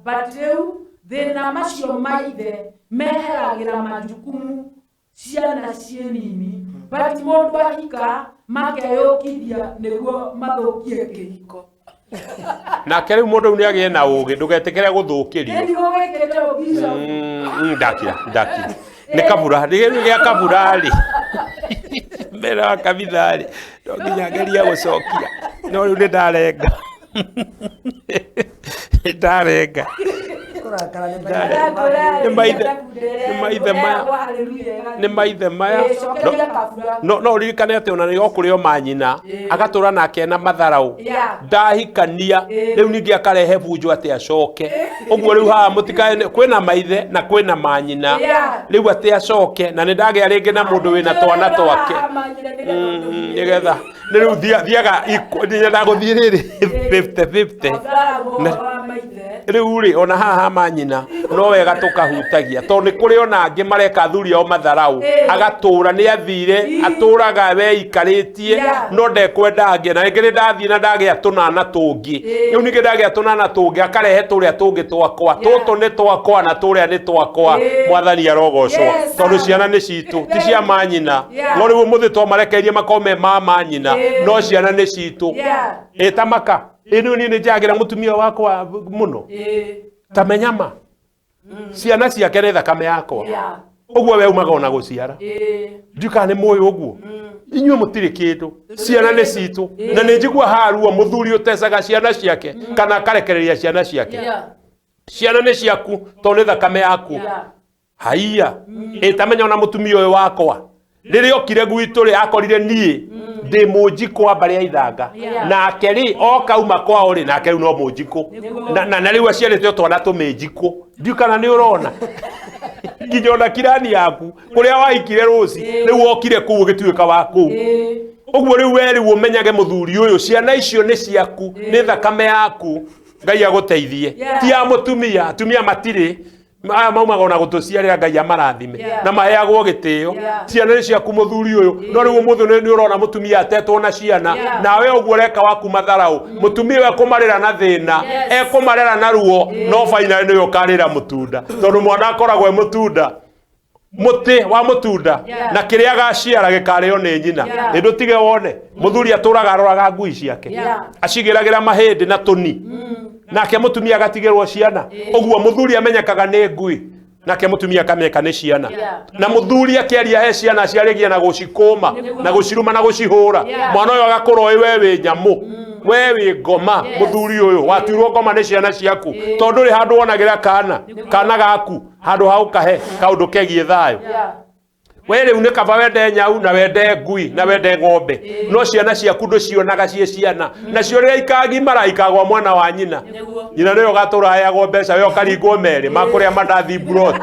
but rĩu thĩna macio maithe meheragĩra majukumu ciana ciĩ nini, but mũndũ ahika makeyũkithia nĩguo mathũkie kĩhiko. Nake rĩu mũndũ rĩu nĩ agĩe na ũgĩ, ndũgetĩkĩre gũthũkĩrio. Nĩ gũgĩkĩte ũbishop. Ndakira, ndakira. Nĩ kabura, nĩ gĩa kabura rĩ. Mbere wa kabitha rĩ, no nginya ngeria gũcokia. No rĩu nĩ ndarenga. Nĩ ndarenga. Kũrakara nĩ Nĩ maithe, nĩ maithe maya. Nĩ maithe maya. No no ũririkane atĩ ona nĩ okũrĩ o manyina agatũra nake na matharau ndahikania rĩu ningĩ akarehe bunjo atĩ acoke ũguo rĩu haha mũtikae kwĩna maithe na kwĩna manyina rĩu atĩ acoke na nĩ ndagĩa rĩngĩ na mũndũ wĩna twana twake nĩgetha nĩ rĩu thiaga nyendaga gũthiĩ rĩrĩ 50 50 rĩu rĩ ona haha manyina no wega tũkahutagia tondũ nĩ kũrĩ ona angĩ mareka athuri ao matharau agatũra nĩ athire atũraga weikarĩtie no ndekwenda angĩ na rĩngĩ nĩ ndathiĩ na ndagĩa tũnana tũngĩ rĩu ningĩ ndagĩa tũnana tũngĩ akarehe tũrĩa tũngĩ twakwa tũtũ nĩ twakwa na tũrĩa nĩ twakwa mwathani arogocwo tondũ ciana nĩ citũ ti cia manyina no rĩu ũmũthĩ twamarekeirie makorwo me ma manyina no ciana nĩ citũ ĩ maka ĩno niĩ nĩ njagĩra mũtumia wakwa mũno ta menyama ciana ciake nĩ thakame yakwa ũguo we umaga ona gũciara ndiũ kana nĩ mũĩ ũguo inyuĩ mũtirĩ kĩndũ ciana nĩ citũ na nĩ njigua haha ruo mũthuri ũtecaga ciana ciake kana akarekereria ciana ciake ciana nĩ ciaku tondũ nĩ thakame yaku haiya ĩtamenya ona mũtumia ũyũ wakwa rĩrĩa okire gwitũ rĩ akorire niĩ ndĩ mũnjikũ wa mbarĩ ya ithanga nake rĩ oka uma kwao rĩ nake rĩu no mũnjikũ na rĩu aciarĩte o twana tũmĩnjikũ ndiũ kana nĩ ũrona nginya ona kirani yaku kũrĩa wahikire rũci rĩu okire kũu ũgĩtuĩka wa kũu ũguo rĩu we rĩu ũmenyage mũthuri ũyũ ciana icio nĩ ciaku nĩ thakame yaku Ngai agũteithie ti ya mũtumia atumia matirĩ aya maumaga ona gũtũciarĩra Ngai amarathime na maheagwo gĩtĩo ciana nĩ ciaku mũthuri ũyũ no rĩu ũmũthĩ nĩ ũrona mũtumia atetwo na ciana nawe ũguo ũreka waku matharau mũtumia ũyũ ekũmarĩra na thĩna ekũmarera na ruo no finally nĩwe ũkarĩra mũtunda tondũ mwana akoragwo e mũtunda mũtĩ wa mũtunda na kĩrĩa agaciara gĩkarĩo nĩ nyina ĩ ndũtige wone mũthuri atũraga aroraga ngui ciake acigĩragĩra mahĩndĩ na tũni nake mũtumia agatigĩrwo ciana ũguo mũthuri amenyekaga nĩ ngui nake mũtumia akamenyeka nĩ ciana na mũthuri akĩaria he ciana aciarĩgia na gũcikũma na gũciruma na gũcihũra mwana ũyũ agakũra ũĩ we wĩ nyamũ we wĩ ngoma mũthuri ũyũ watuirwo ngoma nĩ ciana ciaku tondũ ndũrĩ handũ wonagĩra kana gaku handũ ha ũkahe kaũndũ kegiĩ thayũ we rĩu nĩ kaba wende nyau na wende ngui na wende ng'ombe no ciana ciaku ndũcionaga ciĩ ciana nacio rĩrĩa ikagimara ikagwa mwana wa nyina nyina nĩwe ũgatũra aheagwo mbeca we ũkaringwo merĩ makũrĩa mandathi mburoti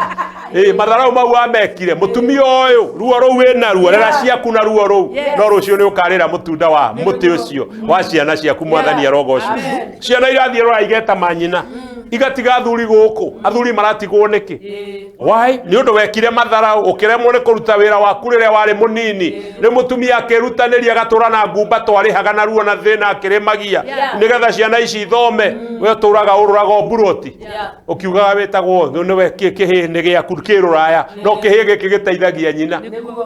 matharau mau wamekire mũtumia ũyũ ruo rũu wĩna ruo rera ciaku na ruo rũu no rũciũ nĩ ũkarĩra mũtunda wa mũtĩ ũcio wa ciana ciaku mwathani arogocwo ciana irathiĩ rora igeta manyina igatiga athuri gũkũ athuri maratigwo nĩkĩ why nĩ ũndũ wekire matharau ũkĩremwo nĩ kũruta wĩra waku rĩrĩa warĩ mũnini rĩu mũtumia akĩrutanĩria agatũra na ngumba twarĩhaga na ruo na thĩna akĩrĩmagia nĩgetha ciana ici ithome we ũtũraga ũrũraga o mburoti ũkiugaga wĩtagwo nĩwe kĩhĩ nĩ gĩaku kĩrũraya no kĩhĩ gĩkĩ gĩteithagia nyina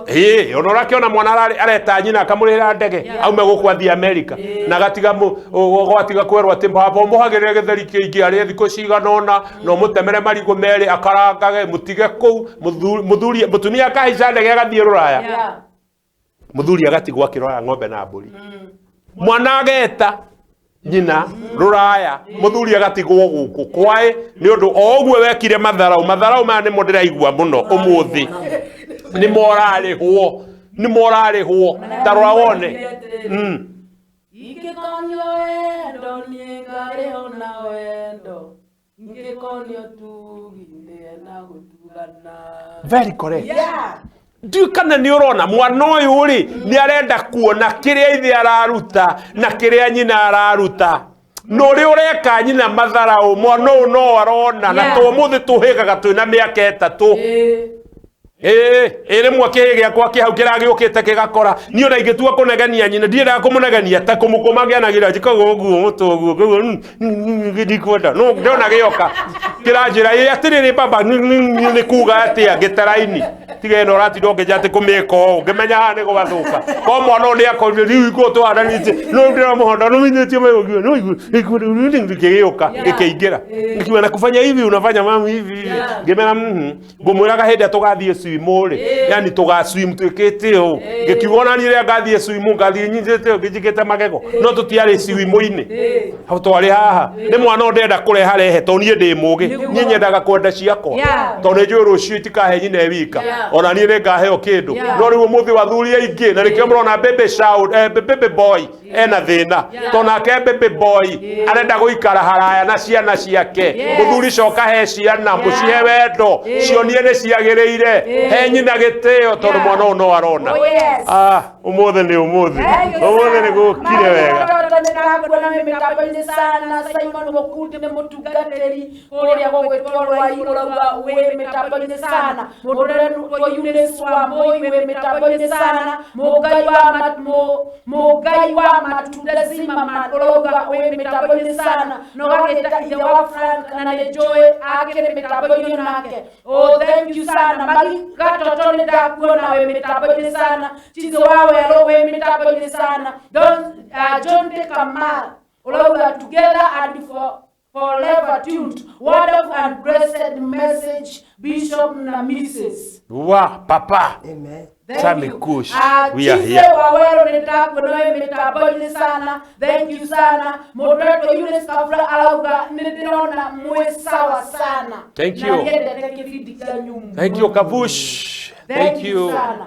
ĩĩ ona ũrakĩona mwana areta nyina akamũrĩhĩra ndege aume gũkũ athiĩ Amerika na agatiga gwatiga kwerwo atĩ baba ũmũhagĩrĩre gĩtheri kĩingĩ arĩe thikũ cigana ũna na ũmũtemere marigũ merĩ akarangage mũtige kũu mũthuri mũtumia akahaica ndege agathiĩ rũraya mũthuri agatigwo akĩrora ng'ombe na mbũri mwana ageta nyina rũraya mũthuri agatigwo gũkũ kwaĩ nĩ ũndũ o ũguo wekire matharau matharau maya nĩmo ndĩraigua mũno ũmũthĩ nĩmo ũrarĩhwo ta rora wone Ingĩkonio wendo niĩ ngarĩho na wendo ingĩkonio tugi ndĩe na gũtugana very correct ndiũ kana nĩ ũrona mwana ũyũ rĩ nĩ arenda kuona kĩrĩa ithe araruta na kĩrĩa nyina araruta na ũrĩa ũreka nyina matharau mwana ũyũ no arona na tũmũthĩ tũhĩgaga twĩna mĩaka 3 ĩ rĩmwe kĩhĩ gĩakwa kĩ hau kĩragĩũkĩte kĩgakora niĩ ona ingĩtua kũnegenia nyina ndiendaga kũmũnegenia ta kũmũkũmagĩanagĩra njikaga ũguo mũtwe ũguo ũguo ndikwenda no ndona gĩoka kĩranjĩra ĩ atĩrĩrĩ baba nĩ kuga atĩa ngĩtaraini Tiga ĩno ũratinda ũkĩnja atĩ kũmĩka ũũ ngĩmenya haha nĩ gwathũka ko mwana ũyũ nĩakorire rĩu ikuũ tũharanĩtie no ndĩramũhonda nũminĩtie magego no gĩgĩũka gĩkĩingĩra gĩkiuga na kufanya hivi unafanya mamu hivi hivi ngĩmera ngũmwĩraga hĩndĩ ĩrĩa tũgathiĩ swim rĩ yani tũgaswim twĩkĩte ũũ ngĩkiuga ona niĩ rĩrĩa ngathiĩ swim ngathiĩ nyitĩte ũũ ngĩnjĩkĩte magego no tũtiarĩ swim-inĩ hau twarĩ haha nĩ mwana ũyũ ndĩrenda kũreha rehe tondũ niĩ ndĩ mũgĩ niĩ nyendaga kwenda ciakwa tondũ nĩ njũĩ rũciũ itikahe nyina e wika ona niĩ nĩ ngaheo kĩndũ no rĩu ũmũthĩ wathuri aingĩ na nĩkĩo mũrona baby shout baby boy ena thĩna tondũ nake baby boy arenda gũikara haraya na ciana ciake mũthuri coka he ciana mũcihe wendo cionie nĩ ciagĩrĩire he nyina gĩtĩo tondũ mwana ũyũ no arona ũmũthĩ nĩ ũmũthĩ ũmũthĩ nĩ gũkire wega nĩndakũona wĩ mĩtambo-inĩ sana Simon Mũkundi nĩ mũtungatĩri kũrĩa gũgwĩtwo Rwai ũrauga wĩ mĩtambo-inĩ sana mũndũ ũretwo Eunice Wambui wĩ mĩtambo-inĩ sana Mũngai wa matunda Zimmerman ũrauga wĩ mĩtambo-inĩ sana na ũgagĩta ithe wa Frank na nĩ njũĩ akĩrĩ mĩtambo-inĩ nake oh thank you sana Magi Gatoto nĩ ndakuona wĩ mĩtambo-inĩ sana Chizo wa Werũ wĩ mĩtambo-inĩ sana John de Kamal ũrauga together and forever tuned wonderful and blessed message Bishop na Mrs. Wa papa. Amen. Sami Kush, we are here. Wawero nĩndakũona wĩ mĩtambo-inĩ sana thank you sana mũndũ ũretwo Eunice Kabura arauga nĩndĩrona mwĩ sawa sana Thank you. na nĩendete kĩbindi kĩanyu Thank you Kavush. Thank you. sana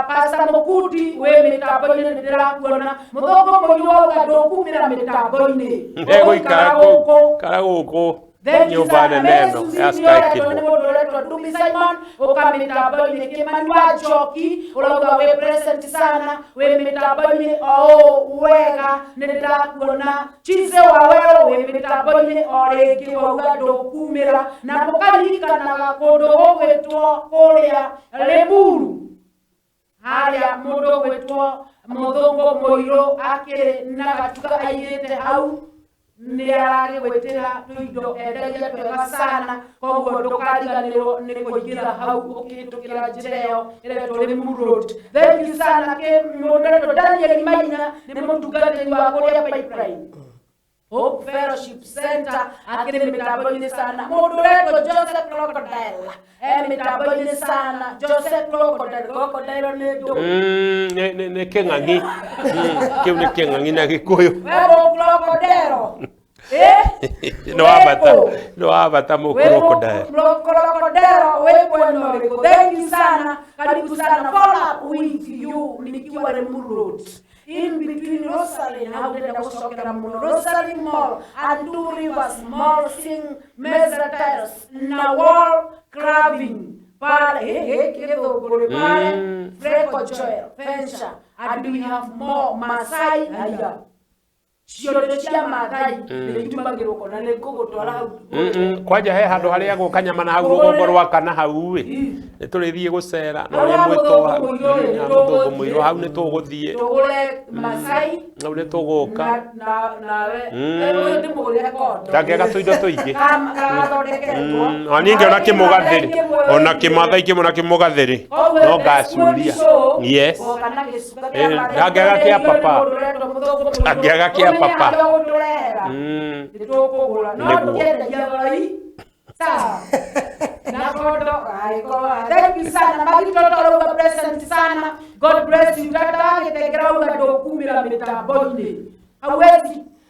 Pastor Mũkundi wĩ mĩtambo-inĩ nĩndĩrakuona mũthũngũ mũirũ auga ndũkumĩra mĩtambo-inĩ Egũikara gũkũ kara gũkũ nyũmba nene ĩno ya Sky Cable. nĩ mũndũ ũretwo Ndumi Simon ũka mĩtambo-inĩ Kĩmani wa Njoki ũrauga wĩ present sana wĩ mĩtambo-inĩ o ũũ wega nĩndĩrakuona Chize wa Werũ wĩ mĩtambo-inĩ o rĩngĩ wauga ndũkumĩra na mũkaririkanaga kũndũ gũgwĩtwo kũrĩa Limuru harĩa mũndũ ũgwĩtwo mũthũngũ mũirũ akĩrĩ na gatuka aigĩte hau nĩ aragĩgwĩtĩra tũindo endagia twega sana koguo ndũkariganĩrwo nĩ kũingĩra hau ũkĩhĩtũkĩra njĩra ĩyo ĩretwo Limuru Road. Thank you sana kĩ mũndũ ũretwo Daniel Maina nĩ mũtungatĩri wa kũrĩa Pipeline Hope Fellowship Center akĩrĩ mĩtambo-inĩ sana mũndũ ũretwo Joseph Crocodile mĩtambo-inĩ sana Joseph Crocodile Crocodile nĩ ndũ Nĩ kĩng'ang'i kĩu nĩ kĩng'ang'i na Gĩkũyũ we Crocodile nĩ wa bata mũ Crocodile Crocodile wĩ mwena ũrĩkũ thank you sana karibu sana follow up with you nikiwa Limuru Road in between Rosaline hau ndĩrenda gũcokera mũno Rosaline Mall and Two Rivers Mall Sing Meza Tiles na wall carving pale gĩthũngũ rĩ pale Freco Joel Fensha and we have more Masai haya ciondo cia Mathai nĩ itumagĩrwo kona nĩ ngũgũtwara hau kwanja he handũ harĩagwo kanyama na hau rũgongo rwa kana hau ĩ nĩ tũrĩthiĩ gũcera na ũrĩa mwĩtwo hau mũthũngũ mũirũ hau nĩ tũgũthiĩ tũgũre Masai hau nĩ tũgũka nawe ndĩmũgũrĩre kondo ndangĩaga tũindo tũingĩ gathondeketwo ona niĩ ngĩona kĩmũgathĩrĩ ona kĩmathai kĩmwe na kĩmũgathĩrĩ no ngacuria yes ndangĩaga kĩa papa ndangĩaga kĩa papa nĩtũkũgũra no ndũkĩendagia thoroi sawa na kondo gagĩkorwo thank you sana Magitoto arauga present sana God bless you tata wagĩtengera auga ndũkumĩra mĩtambo-inĩ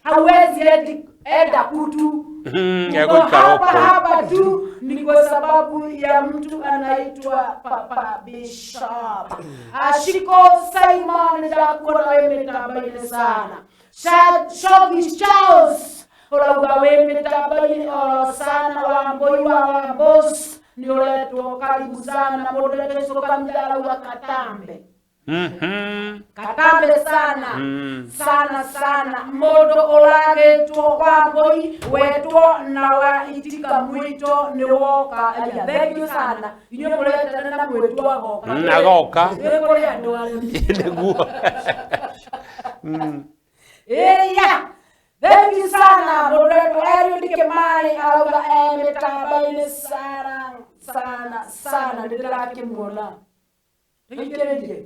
hauwezi enda kutu hapa tu ni kwa sababu ya mtu anaitwa Papa Bishop Ashiko Simon ndakuona wewe mĩtambo-inĩ sana Shogi Charles ũrauga wĩ mĩtambo-inĩ oro sana Wambui wa Wambos nĩ ũretwo karibu sana mũndũ ũretwo Kamja arauga Katambe Katambe sana sana sana mũndũ ũragĩtwo Wambui wetwo na wa itika mwito nĩ woka aya thank you sana inyuĩ mũretana na mwĩtwo agoka agoka nĩ kũrĩ andũ aremi nĩguo iya thank you sana mũndũ ũretwo Eliud Kimani arauga mĩtambo-inĩ sana Sana sana nĩ ndĩrakĩmuona. Tũikĩrĩrie.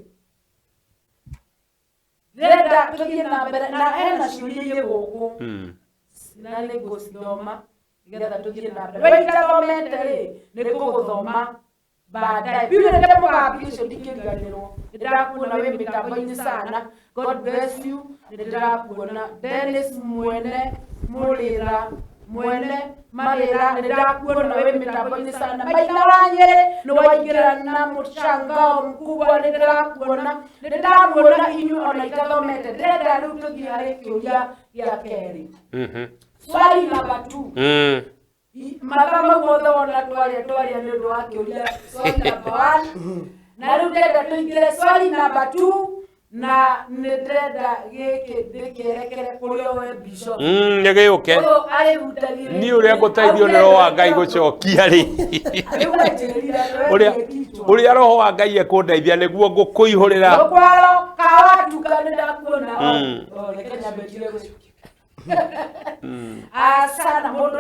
Ndĩrenda tũthiĩ na mbere na hena ciũria irĩ gũkũ. Na nĩ ngũcithoma nĩgetha tũthiĩ na mbere. We itathomete rĩ, nĩ ngũgũthoma baadaye. Purity Mũgambi ũcio ndingĩriganĩrwo. Nĩ ndĩrakuona wĩ mĩtambo-inĩ sana. God bless you. Nĩ ndĩrakuona. Dennis Mwene Mũrĩra Mwene Marĩra nĩ ndĩrakuona wĩ mĩtambo-inĩ sana. Maina wa Nyĩrĩ nĩ waingĩra na mũcangao mkubwa, nĩ ndĩrakuona. Nĩ ndamuona inyuĩ ona itathomete. Ndĩrenda rĩu tũthiĩ harĩ kĩũria gĩa kerĩ. Swali namba 2. Mathaa mau mothe wona twaria twaria nĩ ũndũ wa kĩũria swali namba 1. Na rĩu ndĩrenda tũingĩre swali namba 2 na nĩ ndĩrenda gĩkĩ ndĩkĩerekere kũrĩ we bishop. Nĩ gĩũke. Ũyũ arĩhutagia Niĩ ũrĩa ngũteithio nĩ roho wa Ngai gũcokia rĩ. Rĩu wanjĩrire, Ũrĩa ũrĩa roho wa Ngai ekũndeithia nĩguo ngũkũihũrĩra. Rũkwaro kawatuka nĩ ndakuona. O, reke nyambe njire gũcokia. Ah, sana mũndũ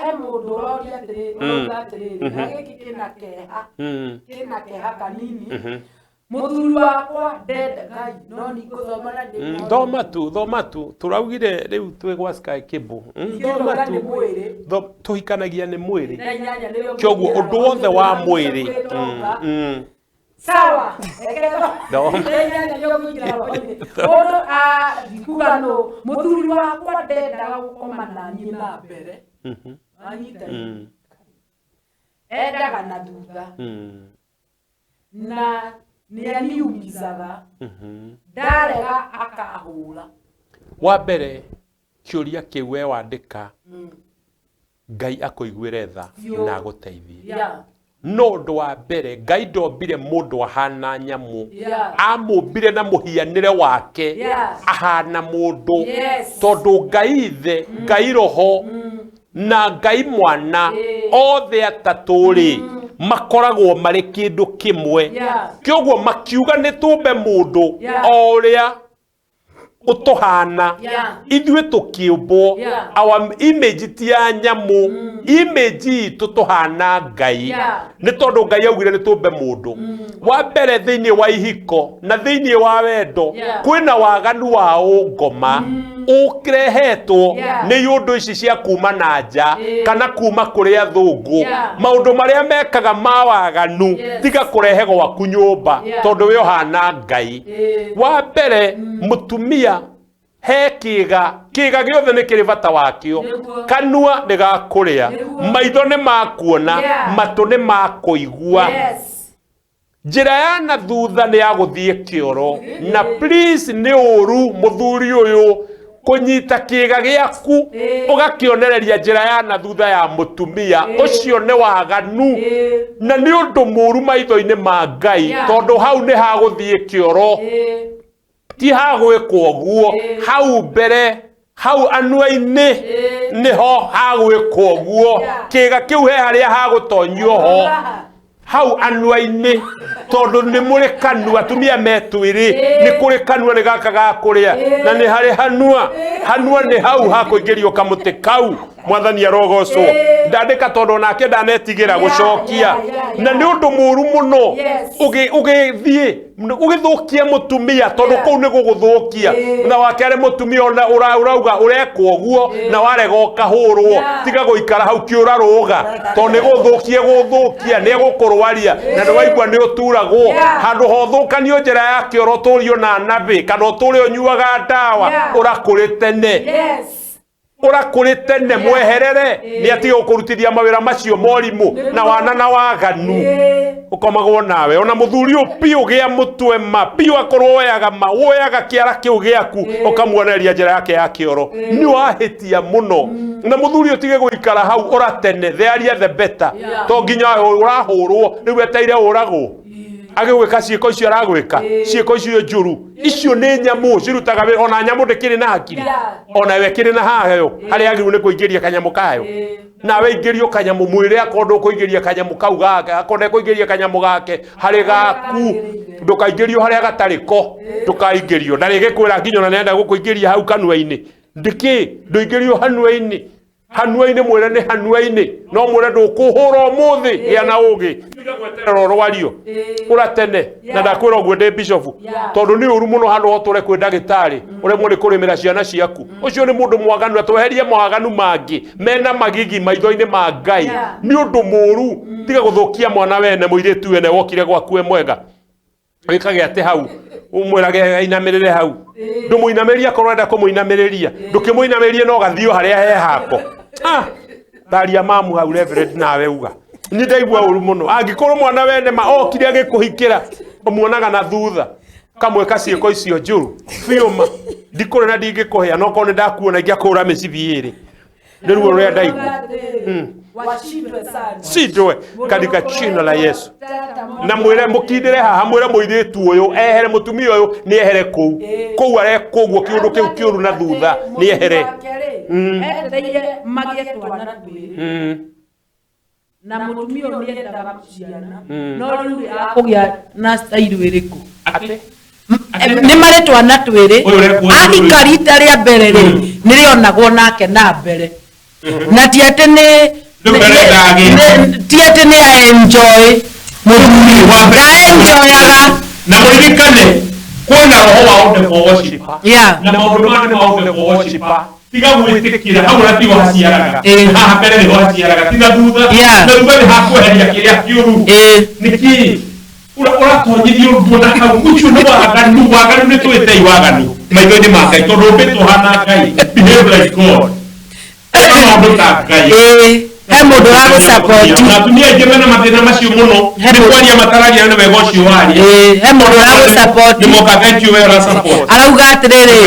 he mũndũ ũroria atĩrĩrĩ, ũrauga atĩrĩrĩ, na gĩkĩ kĩna kĩeha, kĩna kĩeha kanini. Mũthuri wakwa ndenda Ngai, no ningũthoma na ndĩ Thoma tu, thoma tu. Tũraugire rĩu twĩ gwa Sky Cable. Thoma Thoma tu. nĩ mwĩrĩ. Tũhikanagia nĩ mwĩrĩ. Na inyanya nĩrĩo Kĩoguo ũndũ wothe wa mwĩrĩ. mwĩrĩ. Sawa. Reke Thoma. Na inyanya nĩrĩo ngũingĩra roho-inĩ. Mũndũ ndikuga nũ, mũthuri wakwa ndendaga gũkoma na niĩ na mbere. Wanyita? Endaga na thutha. Na nĩ aniumizaga. Ndarega akahũra. Wa mbere kĩũria kĩu we wandĩka Ngai akũiguĩre tha Biũ. na agũteithie. Yeah. No ũndũ wa mbere Ngai ndombire mũndũ ahana nyamũ. Yeah. Amũmbire na mũhianĩre wake Yeah. ahana mũndũ. Yes. Tondũ Ngai ithe, Ngai roho na Ngai mwana othe atatũ rĩ makoragwo marĩ kĩndũ kĩmwe. Yeah. Kĩoguo makiuga nĩ tũmbe mũndũ Yeah. o ũrĩa ũtũhana. Yeah. Ithuĩ tũkĩũmbwo Yeah. our image ti ya nyamũ, image itũ tũhana Ngai. Yeah. Nĩ tondũ Ngai augire nĩ tũmbe mũndũ. Wa mbere thĩinĩ wa ihiko na thĩinĩ wa wendo Yeah. kwĩna waganu wa ũngoma ũrehetwo Yeah. nĩ iũndũ ici cia kuma na nja kana kuma kũrĩ athũngũ. Yeah. Maũndũ marĩa mekaga ma waganu Yes. tiga kũrehe gwaku nyũmba Yeah. tondũ we ũhana Ngai. Wa mbere mũtumia he kĩga, kĩga gĩothe nĩ kĩrĩ bata wakĩo. Nĩguo. Kanua nĩ gakũrĩa, Nĩguo. maitho nĩ makuona, Yeah. matũ nĩ makũigua. Yes. Njĩra ya na thutha nĩ ya gũthiĩ kĩoro. Na please nĩ ũru mũthuri ũyũ kũnyita kĩga gĩaku ũgakĩonereria njĩra ya na thutha ya mũtumia ũcio nĩ waganu na nĩ ũndũ mũru maitho-inĩ ma Ngai Yeah. tondũ hau nĩ hagũthiĩ kĩoro, ti hagwĩkwo ũguo. Hau mbere hau anua-inĩ nĩho hagwĩkwo ũguo. Yeah. Kĩga kĩu he harĩa hagũtonyio ho hau anua-inĩ tondũ nĩ mũrĩ kanua, atumia metwĩrĩ nĩ kũrĩ kanua nĩ gaka ga kũrĩa na nĩ harĩ hanua. Hanua nĩ hau hakũingĩrio kamũtĩ kau. Mwathani arogocwo. Ndandĩka tondũ onake ndanetigĩra gũcokia. Yeah. Na nĩ ũndũ mũru mũno Yes. ũgĩthiĩ ũgĩthũkia mũtumia tondũ Yeah. kũu nĩ gũgũthũkia. Na wakerĩ mũtumia ona ũrauga ũrekwo ũguo na warega ũkahũrwo. Yeah. Tiga gũikara hau kĩũra rũga tondũ nĩ gũthũkia gũthũkia nĩ egũkũrwaria na nĩ waigua nĩ ũturagwo. Yeah. Handũ ha ũthũkanio njĩra ya kĩoro ũtũrio na nabĩ kana ũtũre ũnyuaga ndawa Yeah. ũrakũrĩ tene. Yes. Ũrakũrĩ tene mweherere nĩ atige gũkũrutithia mawĩra macio morimũ na wana na waganu. Ũkomagwo nawe ona mũthuri ũyũ piũ gĩa mũtwe ma piũ akorwo woyaga ma woyaga kĩara kĩu gĩaku ũkamuonereria njĩra yake ya kĩoro nĩ wahĩtia mũno. Na mũthuri ũtige gũikara hau ũratene, the earlier the better. Yeah. To nginya ũrahũrwo rĩu eteire ũragwo agĩgwĩka ciĩko icio aragwĩka ciĩko icio njũru icio nĩ nyamũ cirutaga wĩra ona nyamũ ndĩkĩrĩ na hakiri Yeah. ona we kĩrĩ na hayo harĩa agĩrĩirwo nĩ kũingĩria kanyamũ kayo nawe ingĩrio kanyamũ mwĩre akorwo ndũkũingĩria kanyamũ kau gake akorwo ndekũingĩria kanyamũ gake harĩ gaku ndũkaingĩrio harĩa gatarĩ ko ndũkaingĩrio na rĩgĩkwĩra nginya ona nĩenda gũkũingĩria hau kanua-inĩ ndĩkĩ ndũingĩrio hanua-inĩ Hanua-inĩ mwĩre nĩ hanua-inĩ, no mwĩre ndũkũhũra ũmũthĩ, gĩa na ũgĩ. Tiga gweterera ũrwario. Ũra tene na ndakwĩra ũguo ndĩ bishop, tondũ nĩ ũru mũno handũ hotũre kwĩ ndagĩtarĩ ũremwo nĩ kũrĩmĩra ciana ciaku. Ũcio nĩ mũndũ mwaganu, na tweherie mawaganu mangĩ mena magigi maitho-inĩ ma Ngai. Nĩ ũndũ mũru. Tiga gũthũkia mwana wene, mũirĩtu wene wokire gwaku e mwega. Wĩkage atĩ hau ũmwĩrage ainamĩrĩre hau, ndũmũinamĩrĩrie akorwo ũrenda kũmũinamĩrĩria, ndũkĩmũinamĩrĩrie no gathiĩ harĩa he hako. Ah, taria mamu hau Reverend, nawe uga nĩ ndaigua ũru mũno. Angĩkorwo mwana wene ma okire agĩkũhikĩra, ũmuonaga na thutha kamwe ka ciĩko icio njũru biũ ma ndikũrĩ na ndingĩkũhĩa, no korwo nĩ ndakuona ingĩakũra mĩcibi ĩrĩ nĩ ruo rũrĩa ndaigua. Washindwe sana. Shindwe katika jina la Yesu. Na mwĩre mũkindĩre haha, mwĩre mũirĩtu ũyũ ehere, mũtumia ũyũ nĩ ehere kũu kũu arekwo ũguo, kĩũndũ kĩu kĩũru na thutha nĩ ehere. Etereire magĩe twana twĩrĩ na mũtumia ũyũ nĩendaga ciana, no rĩu rĩ, akũgĩa na style ĩrĩkũ? Atĩ Nĩ marĩ twana twĩrĩ. Ũyũ ũrekwo nĩ Ahika rita rĩa mbere rĩ, nĩrĩonagwo nake na mbere, na ti atĩ nĩ Rĩu arenda agĩe. Ti atĩ nĩ aenjoy mũthuri Wa mbere. Ndaenjoyaga. Na mũririkane kwĩna roho wa devil worshiper na maũndũ maya nĩ ma devil worshiper. Tiga gwĩtĩkĩra hau na tiho haciaraga. Haha mbere nĩho haciaraga, tiga thutha. Na thutha nĩ hakweheria kĩrĩa kĩũru. Nĩkĩ ũratonyithio ũndũ na hau ũcio nĩ waganu? Waganu nĩ twĩtei waganu maitho-inĩ ma Ngai, tondũ ũmbĩtwo hana Ngai. Behave like God, ĩka maũndũ ta Ngai. Ĩĩ, he mũndũ ũragũsupport. Na atumia aingĩ mena mathĩna macio mũno nĩ kwaria matararia nĩ wega ũcio waria. Ĩĩ, he mũndũ ũragũsupport. Nĩ moka, thank you, we ũrasupport. Arauga atĩrĩrĩ,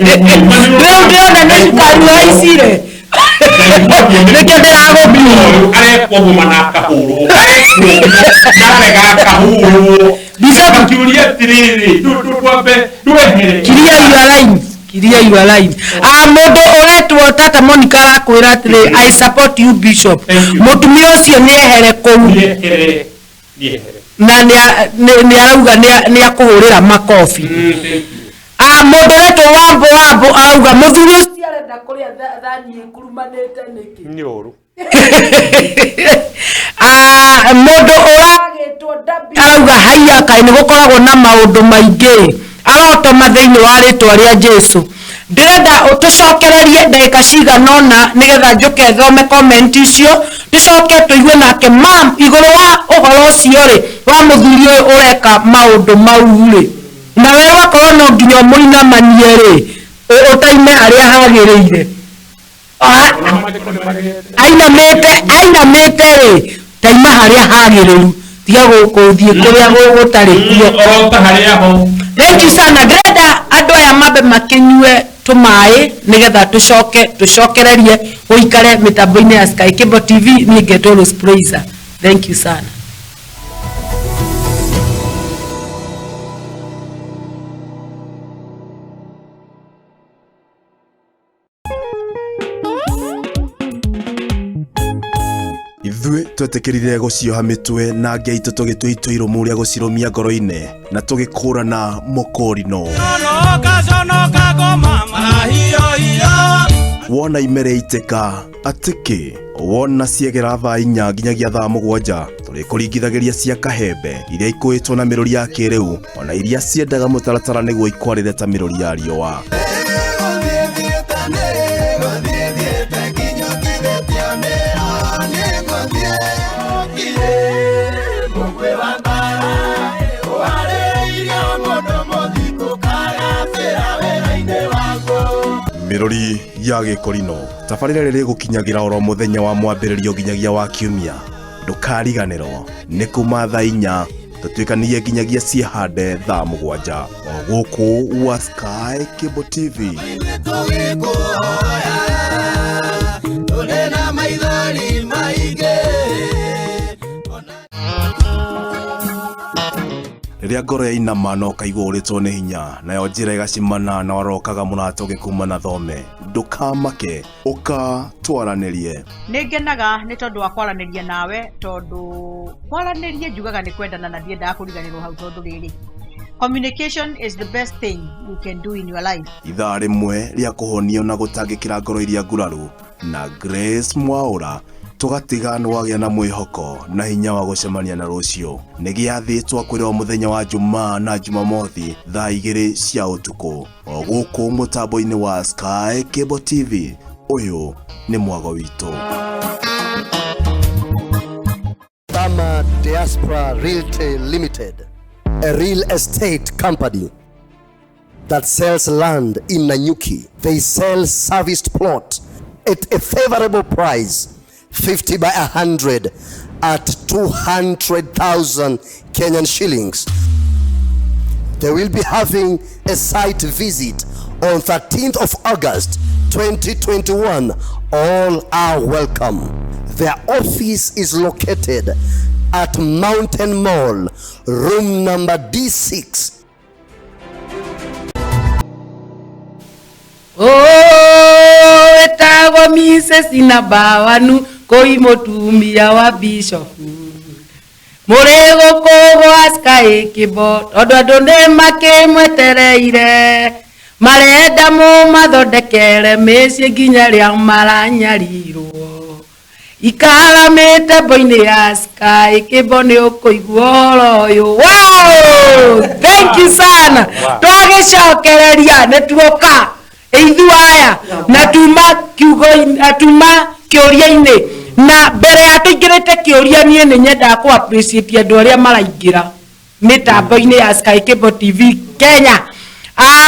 rĩu ndĩrona nĩ cukari ũhaicire, nĩkĩo ndĩragũkua. Arekwo ũguo na akahũrwo, arekwo ũguo na arega akahũrwo. Bishop. Akiuria atĩrĩrĩ, ndwambe ndwehere. Clear your line, clear your line. Ah, mũndũ ũretwo Tata Monica arakwĩra atĩrĩ, "I support you, Bishop." Thank you. Mũtumia ũcio nĩ ehere kũu. Nĩehere, nĩehere. Na nĩ arauga nĩ akũhũrĩra makobi. Thank you. Ah, mũndũ ũretwo Wambo Wambo arauga mũthuri ũcio arenda kũrĩa thani ĩkurumanĩte nĩkĩ? Nĩ ũru. Ah, mũndũ ũragĩtwo arauga haiya, kaĩ nĩ gũkoragwo na maũndũ maingĩ arotoma thĩinĩ wa rĩtwa rĩa Jesu. Ndĩrenda tũcokererie ndagĩka cigana ũna nĩgetha njũke thome comment icio, tũcoke tũigue nake mam igũrũ wa ũhoro ũcio rĩ wa mũthuri ũyũ ũreka maũndũ mau rĩ, na we wakorwo no nginya ũmũinamanie rĩ, ũtaime harĩa hagĩrĩire. Ah, ainamĩte ainamĩte rĩ, taima harĩa hagĩrĩru, tiga gũthiĩ kũrĩa gũtarĩ kuo. Orota harĩa ho. Thank you sana. Ndĩrenda andũ aya mambe makĩnyue tũmaĩ nĩgetha tũcoke tũcokererie ũikare mĩtambo-inĩ ya Sky Cable TV. Niĩ ngetwo Rose Praiser. Thank you sana. Ithuĩ twetĩkĩrire gũcioha mĩtwe na ngai itũ, tũgĩtua itua irũmu rĩa gũcirũmia ngoro-inĩ na tũgĩkũrana mũkũrino. Wona imere itĩka atĩkĩ, wona ciegera thaa 4 nginyagia thaa 7, tũrĩkũringithagĩria cia kahembe iria ikũĩtwo na mĩrũri ya kĩrĩu, ona iria ciendaga mũtaratara nĩguo ikwarĩre ta mĩrũri ya riũa. Mĩrũri ya gĩkorino, tabarĩra rĩrĩ gũkinyagĩra oro mũthenya wa mwambĩrĩrio nginyagia wa kiumia. Ndũkariganĩrwo nĩ kuma thaa 4 tũtuĩkanie nginyagia ciĩhande thaa 7, o gũkũ wa Sky Cable TV. Tũrĩ na maithori maingĩ. Rĩrĩa ngoro yainama na ũkaigua ũrĩtwo nĩ hinya, nayo njĩra ĩgacimana na warokaga mũrata ũgĩkuma na thome, ndũkamake, ũka twaranĩrie. Nĩ ngenaga nĩ tondũ wa kwaranĩria nawe, tondũ kwaranĩria njugaga nĩ kwendana, na ndiendaga kũriganĩrwo hau tondũ rĩrĩ, Communication is the best thing you can do in your life. Ithaa rĩmwe rĩa kũhonio na gũtangĩkĩra ngoro iria nguraru na Grace Mwaũra, tũgatiga nĩ wagĩa na mwĩhoko na hinya wa gũcemania na rũciũ. Nĩ gĩathĩ twakwĩra o mũthenya wa Jumaa na Jumamothi thaa 2 cia ũtukũ o gũkũ mũtambo-inĩ wa Sky Cable TV. Ũyũ nĩ mwago witũ. Thama Diaspora Realty Limited, a real estate company that sells land in Nanyuki. They sell serviced plot at a favorable price, 50 by 100 at 200,000 Kenyan shillings. They will be having a site visit on 13th of August 2021. All are welcome. Their office is located at Mountain Mall, room number D6. Oh, etagwo Mrs. Inabawanu koi mutumia wa bishop muri guku gwa Sky Cable tondu andu ni makimwetereire marenda mumathondekere mĩciĩ nginya rĩa maranyarirwo ikara mĩtambo-inĩ ya Sky Cable nĩ ũkũigua ũhoro ũyũ. Wow, thank you sana. Twagĩcokereria nĩ tuoka ithuaya na tuma kiugo tuma kĩũria-inĩ na mbere ya tũingĩrĩte kĩũria niĩ nĩ nyendaga kũ appreciate andũ arĩa maraingĩra mĩtambo-inĩ ya Sky Cable TV Kenya.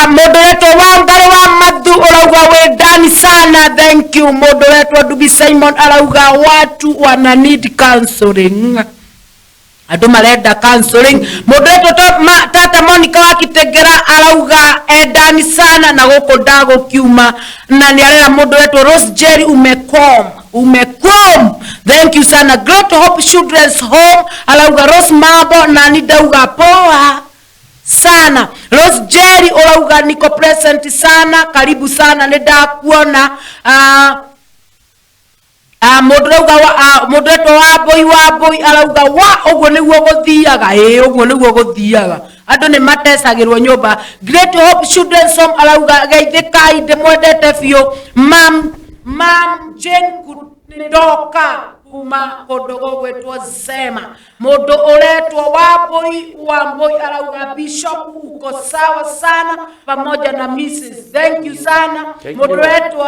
Mũndũ wetwo Wangari wa Mathu ũrauga wĩ ndani sana, thank you. Mũndũ wetwo Ndubi Simon arauga watu wana need counseling, andũ marenda counseling. Mũndũ wetwo Tata Monica wa Kitegera arauga endani sana na gũkũ ndagũkiuma, na nĩ arera mũndũ wetwo Rose Jerry umekom umekom, thank you sana. Great Hope Children's Home arauga Rose Mambo na ni ndauga poa sana. Rose Jerry urauga niko present sana, karibu sana nĩ ndakuona. Mũndũ rauga mũndũ wetwo Wambui arauga wa ũguo nĩguo gũthiaga. Ĩĩ ũguo nĩguo gũthiaga, andũ nĩ matecagĩrwo nyũmba. Great Hope Children's Home arauga geithĩkai ndĩmwendete biũ. Mam Jane ndoka kuma kũndũ gũgwĩtwo Zema. Mũndũ ũretwo Wambui arauga Bishop uko sawa sana pamoja na Mrs. Thank you sana. Mũndũ ũretwo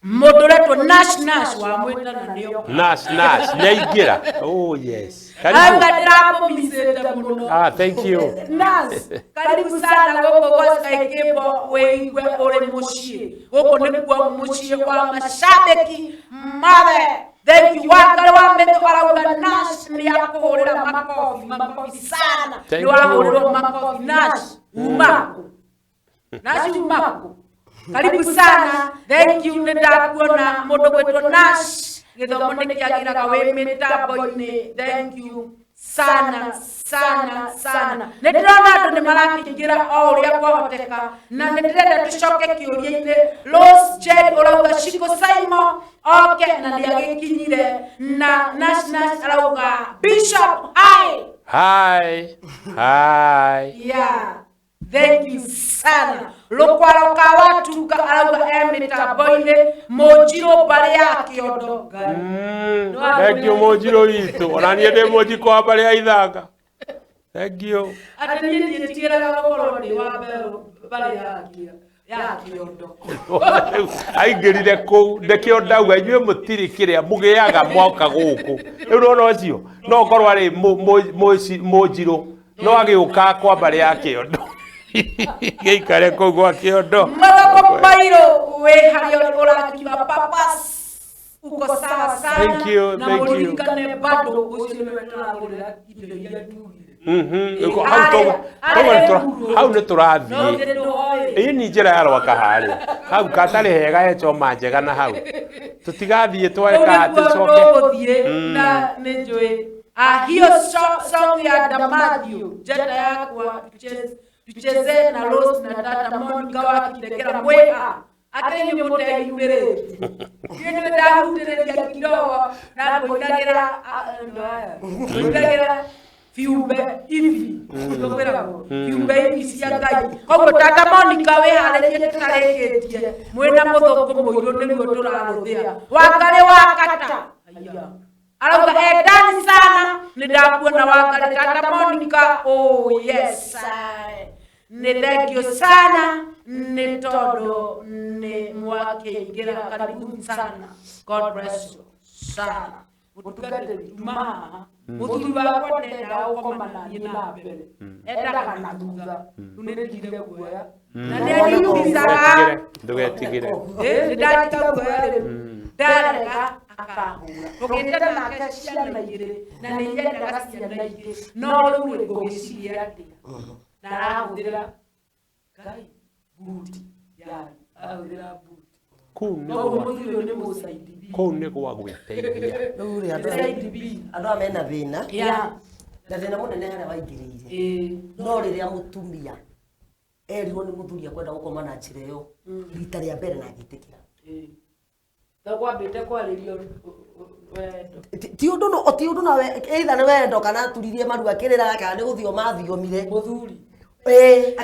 mũndũ ũretwo Nash wamwĩta na nĩo Nash nĩaingĩra. Oh yes, karibu. Arauga ndĩramũmicĩte mũno. Ah, thank you Nash, karibu sana gũkũ gwa Sky Cable wĩigue ũrĩ mũciĩ. Gũkũ nĩkuo mũciĩ wa mashabiki mothe. Thank you. Wangari wa Methu arauga Nash nĩakũhũrĩra makobi sana. Thank you. Nĩwahũrĩrwo makobi Nash umaku. Nash umaku. Karibu sana. Thank you nĩ ndakuona mũndũ gwĩtwo Nash. Gĩthomo nĩ kĩagĩraga wĩ mĩtambo-inĩ. Thank you sana sana sana. Nĩ ndĩrona andũ nĩ marakĩingĩra o ũrĩa kwahoteka na nĩ ndĩrenda tũcoke kĩũria-inĩ. Rose Jerry ũrauga Shiko Simon oke na nĩ agĩkinyire, na Nash arauga Bishop hi hi hi. Yeah, thank you sana. Rũkwaro ka Watuka arauga e mĩtambo-inĩ. Mũnjirũ mbarĩ ya Kĩondo. Thank you mũnjirũ witũ, ona niĩ ndĩ mũnjikũ wa mbarĩ ya Ithanga. Thank you. Atĩ niĩ ndiĩtigĩraga gũkorwo ndĩ wa mbarĩ ya Kĩondo. Aingĩrire kũu ndĩkĩo ndauga inyuĩ mũtirĩ kĩrĩa mũgĩaga mwoka gũkũ. Rĩu nona ũcio no ũkorwo arĩ mũnjirũ no agĩũka kwa mbarĩ ya Kĩondo. Gĩikare kũu gwa Kĩondo. Mathoko Mairũ wĩ harĩa ũrakiuga papas uko sawa sana. Thank you, na thank you. mũririkane bado ũcio nĩwe tũragũrĩra indo iria tugire. Hau nĩ tũrathiĩ. Ĩĩ ni njĩra ya Rwaka harĩa. Hau katarĩ hega he choma njega na hau. Tũtigathiĩ tware ka tũcoke. Tũgũthiĩ na nĩ njũĩ. Hiyo song ya Damathio njenda yakwa tucheze na Rose na Tata Monica wa Kitegera mwĩha atĩ inyuĩ mũteyumĩrĩtie. Niĩ nĩ ndahutĩrĩria kidogo na ngũinagĩra ngũinagĩra Viumbe hivi kwĩragwo viumbe hivi cia Ngai. Koguo tata Monica wĩharĩrie tũtarĩkĩtie mwĩna mũthũngũ mũirũ nĩguo tũrarũthĩa Wangarĩ wa kata. Aya. Arauga endani sana nĩ ndakuona Wangarĩ tata Monica. Oh yes. Nĩ thank you sana nĩ tondũ nĩ mwakĩingĩra. Karibuni sana. God bless you sana. Mũtungatĩri tuma haha. Mũthuri wakwa ndendaga gũkoma naniĩ na mbere, endaga na thutha. Rĩu nĩ ndigire guoya na nĩ andiumizaga. Ndũgetigĩre. Nĩ ndatiga guoya rĩu, ndarega akahũra. Tũgĩte nake ciana igĩrĩ na nĩ nyendaga ciana igĩrĩ, no rĩu rĩ ngũgĩciria atĩa na arahũthĩra Ngai buti yani arahũthĩra buti. Kũu nĩ Koguo gwa mũthuri ũyũ nĩ mũcaidi B. Kũu nĩ gwa gwĩteithia. Rĩu rĩ andũ Side B. Andũ aya mena thĩna na thĩna mũnene harĩa waingĩrĩire. No rĩrĩa mũtumia erirwo nĩ mũthuri akwenda gũkoma na njĩra ĩyo rita rĩa mbere na agĩtĩkĩra. Kwambĩte kwarĩrio wendo. Ti ũndũ no ti ũndũ nawe either nĩ wendo kana aturirie maru akĩrĩra kana nĩ gũthioma athiomire. Mũthuri. Ĩĩ,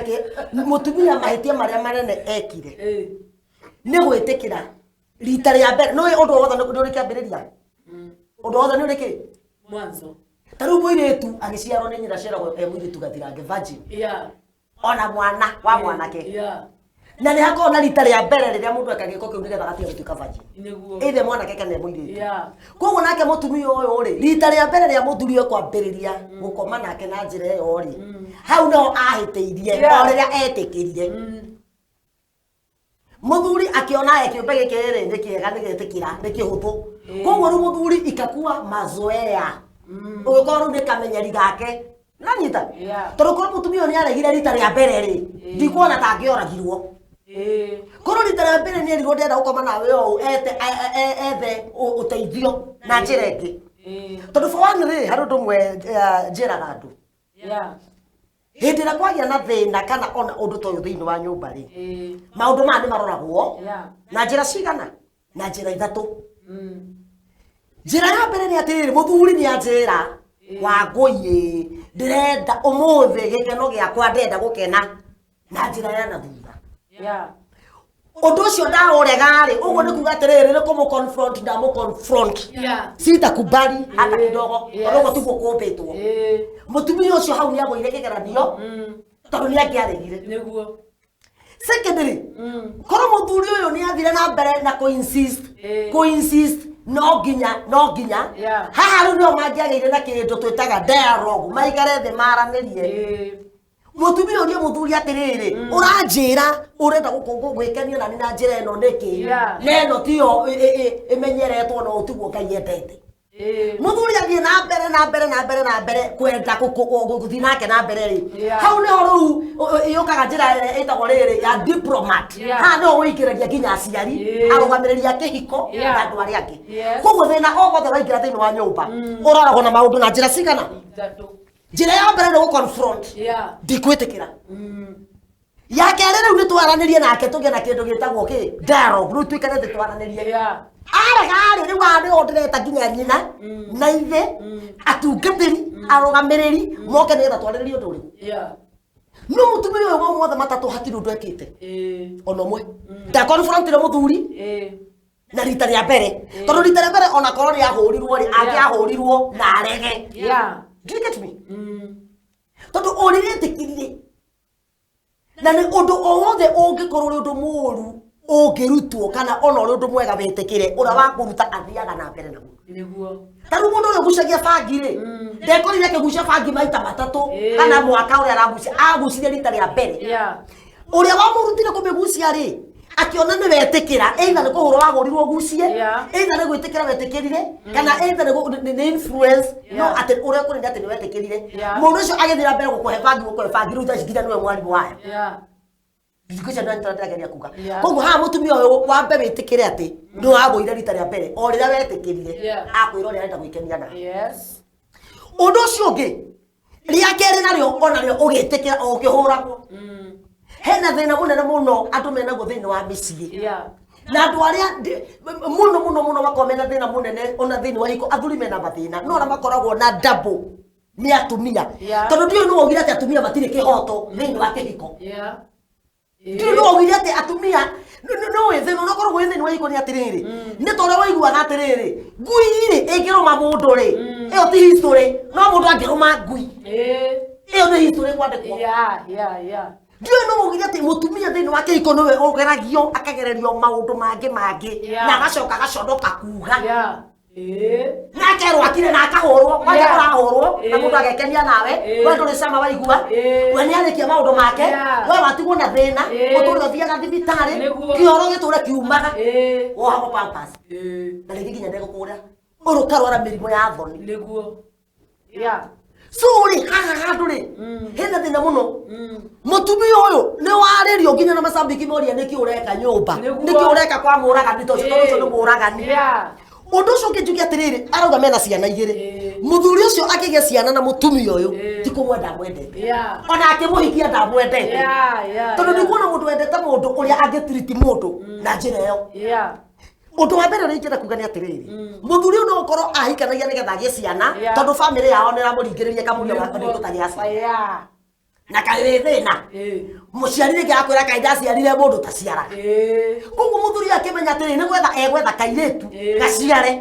mũtumia mahĩtia marĩa manene ekire nĩ gwĩtĩkĩra rita rĩa mbere. Nĩ ũndũ wothe nĩ ũrĩ kĩambĩrĩria, ũndũ wothe nĩ ũrĩ kĩ mwanzo. Ta rĩu mũirĩtu agĩciarwo nĩ nyina aciaragwo e mũirĩtu gathirange, virgin. Ona mwana wa mwanake. Na nĩ hakoragwo na rita rĩa mbere rĩrĩa mũndũ eka gĩko kĩu nĩgetha gatige gũtuĩka virgin. Nĩguo. Either mwanake kana mũirĩtu. Koguo nake mũtumia ũyũ rĩ, rita rĩa mbere rĩa mũthuri ũyũ kwambĩrĩria gũkoma nake na njĩra ĩyo rĩ, hau nĩho ahĩtĩirie. O rĩrĩa etĩkĩrire, mũthuri akĩona e kĩũmbe gĩkĩ rĩ nĩ kĩega, nĩ gĩtĩkĩra, nĩ kĩhũthũ. Koguo rĩu mũthuri ikakua mazoea, ũgĩkorwo rĩu nĩ kamenyeri gake nanyita. Tondũ korwo mũtumia ũyũ nĩ aregire rita rĩa mbere rĩ, ndikuona ta angĩoragirwo. Korwo rita rĩa mbere nĩ erirwo ndĩrenda gũkoma nawe ũũ, ete ethe ũteithio na njĩra ĩngĩ. Tondũ for one rĩ, harĩ ũndũ ũmwe njĩraga andũ hĩndĩ ĩrĩa kwagĩa na thĩna kana ona ũndũ ta ũyũ thĩinĩ wa nyũmba rĩ, maũndũ maya nĩ maroragwo na njĩra cigana, na njĩra ithatũ. Njĩra ya mbere nĩ atĩrĩrĩ, mũthuri nĩ anjĩra, Wangũi, ndĩrenda ũmũthĩ gĩkeno gĩakwa, ndĩrenda gũkena na njĩra ya na thutha. Ũndũ ũcio ndaũrega rĩ, ũguo nĩ kuga atĩrĩrĩ, nĩ kũmũ confront, ndamũ confront. Sitakubali hata kidogo. Tondũ ũguo tiguo kũmbĩtwo. Mũtumia ũcio hau nĩ agũire kĩgeranio tondũ nĩ angĩaregire. Nĩguo. Secondly, korwo mũthuri ũyũ nĩ athire na mbere na kũ-insist, kũ-insist no nginya, no nginya haha rĩu nĩho mangĩagĩire na kĩndũ twĩtaga dialogue, maikare thĩ maranĩrie. Mũtumia ũrie mũthuri atĩrĩrĩ, ũranjĩra ũrenda gwĩkenia nani na njĩra ĩno nĩkĩ? Na ĩno tiyo ĩmenyeretwo, no ũtiguo Ngai endete. Mũthuri athiĩ na mbere na mbere na mbere na mbere kwenda gũthiĩ nake na mbere rĩ, hau nĩho rĩu yũkaga njĩra ĩrĩa ĩtagwo rĩrĩ ya diplomat. Haha nĩho wĩingĩragia nginya aciari, arũgamĩrĩri a kĩhiko na andũ arĩa angĩ. Koguo thĩna o wothe waingĩra thĩinĩ wa nyũmba ũroragwo na maũndũ na njĩra cigana. Ithatũ. Njĩra ya mbere nĩ gũ-confront. Ndikwĩtĩkĩra. Ya kerĩ rĩu nĩ twaranĩrie nake, tũgĩe na kĩndũ gĩtagwo kĩ dialogue, rĩu tuikare thĩ twaranĩrie. Arega rĩ, rĩu haha nĩho ndĩreta nginya nyina na ithe, atungatĩri, arũgamĩrĩri moke nĩgetha twarĩrĩrie ũndũ ũrĩkũ. No mũtumia ũyũ mau mothe matatũ hatirĩ ũndũ ekĩte ona ũmwe. Ndakonfrontire mũthuri na rita rĩa mbere, tondũ rita rĩa mbere ona korwo nĩ ahũrirwo rĩ, angĩahũrirwo na arege. Do you get me? Tondũ ũrĩrĩtĩkĩrire na nĩ ũndũ o wothe ũngĩkorwo ũrĩ ũndũ mũũru ũngĩrutwo kana ona ũrĩ ũndũ mwega wĩtĩkĩre, ũrĩa wa kũruta athiaga na mbere naguo. Nĩguo. Ta rĩu mũndũ ũrĩa ũgucagia bangi rĩ, ndekorire akĩgucia bangi maita matatũ kana mwaka ũrĩa aragucia, agucirie rita rĩa mbere. Ũrĩa wamũrutire kũmĩgucia rĩ, akĩona nĩ wetĩkĩra, either nĩ kũhũrwo wahũrirwo ũgucie, either nĩ gwĩtĩkĩra wetĩkĩrire, kana either nĩ influence, no atĩ ũrĩa kũrĩ nĩ atĩ nĩ wetĩkĩrire. Mũndũ ũcio agĩthiĩ na mbere gũkũhe bangi, gũkũhe bangi, rĩu thaa ici nginya nĩwe mwarimũ wayo. Thikũ icio nĩ ndĩrageria kuga. Koguo haha mũtumia ũyũ wambe wĩtĩkĩre atĩ nĩ wagũire rita rĩa mbere, o rĩrĩa wetĩkĩrire akwĩra ũrĩa arenda gwĩkenia nawe. Ũndũ ũcio ũngĩ rĩa kerĩ narĩo onarĩo ũgĩtĩkĩra o ũkĩhũragwo, hena thĩna mũnene mũno andũ menaguo thĩinĩ wa mĩciĩ. Na andũ arĩa mũno mũno mũno makoragwo mena thĩna mũnene ona thĩinĩ wa hiko, athuri mena mathĩna no arĩa makoragwo na double Nĩ atumia. Yeah. Tondũ ndiũĩ nĩ waugire atĩ atumia matirĩ kĩhoto thĩinĩ wa kĩhiko. Yeah. Ndiũĩ nĩ waugire atĩ atumia no wĩ thĩna ũnakorwo wĩ thĩinĩ wa ihiko nĩ atĩrĩrĩ, nĩ ta ũrĩa waiguaga atĩrĩrĩ, ngui rĩ ĩngĩrũma mũndũ rĩ, ĩyo ti history, no mũndũ angĩrũma ngui, ĩyo nĩ history kwandĩkwo. Yeah. Ndiũĩ nĩ waugire atĩ mũtumia thĩinĩ wa kĩhiko nĩwe ũgeragio akagererio maũndũ mangĩ mangĩ na agacoka agaconoka kuga na akerwo akire na akahũrwo kwanja. Ũrahũrwo na mũndũ agekenia nawe. We ndũrĩ cama waigua. We nĩ arĩkia maũndũ make. We watigwo na thĩna. Ũtũre ũthiaga thibitarĩ. Kĩoro gĩtũre kiumaga, wohagwo pampers na rĩngĩ nginya ndegũkũra ũrũkarwara mĩrimũ ya thoni. Nĩguo. Yeah. So rĩ, haha handũ rĩ hena thĩna mũno. Mũtumia ũyũ nĩ warĩrio nginya na macambiki moria nĩkĩ ũreka nyũmba, nĩkĩ ũreka kwa mũragani, tondũ ũcio nĩ mũragani. Ũndũ ũcio ũngĩ njuge atĩrĩrĩ, arauga mena ciana igĩrĩ. Mũthuri ũcio akĩgĩa ciana na mũtumia ũyũ ti kũmwenda amwendete, ona akĩmũhikia ndamwendete, tondũ ndikuona mũndũ wendete mũndũ ũrĩa angĩtiriti mũndũ na njĩra ĩyo. Ũndũ wa mbere ũrĩa ingĩenda kuga nĩ atĩrĩrĩ, mũthuri ũyũ no ũkorwo ahikanagia nĩgetha agĩe ciana, tondũ bamĩrĩ yao nĩ ĩramũringĩrĩria kamũria gako nĩ gũtagĩa ciana. Na kaĩ wĩ thĩna mũciari rĩngĩ akwĩra kaĩ ndaciarire mũndũ taciaraga. Koguo mũthuri akĩmenya atĩrĩ, nĩ gwetha egwetha kairĩtu gaciare,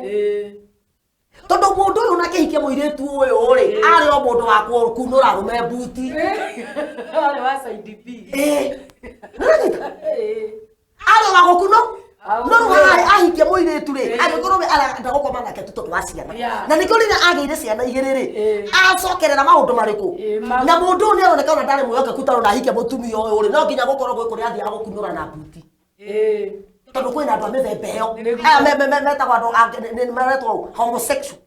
tondũ mũndũ ũyũ na akĩhikia mũirĩtu ũyũ rĩ, arĩ o mũndũ wa kunũra arũme mbuti. Arĩ wa side B. Ĩĩ. Nĩũranyita? Arĩ wa gũkuno no rĩu haha ahikia mũirĩtu rĩ, angĩkorwo we arenda gũkoma nake tu tondũ wa ciana, na nĩkĩo rĩrĩa agĩire ciana igĩrĩ rĩ, acokerera maũndũ marĩkũ? Na mũndũ ũyũ nĩ aroneka ona ndarĩ mwĩhokeku, tondũ ndahikia mũtumia ũyũ rĩ, no nginya gũkorwo gwĩ kũrĩa athiaga gũkunũra na mbuti, tondũ kwĩna andũ a mĩthemba ĩyo. Aya metagwo andũ nĩ maretwo homosexual,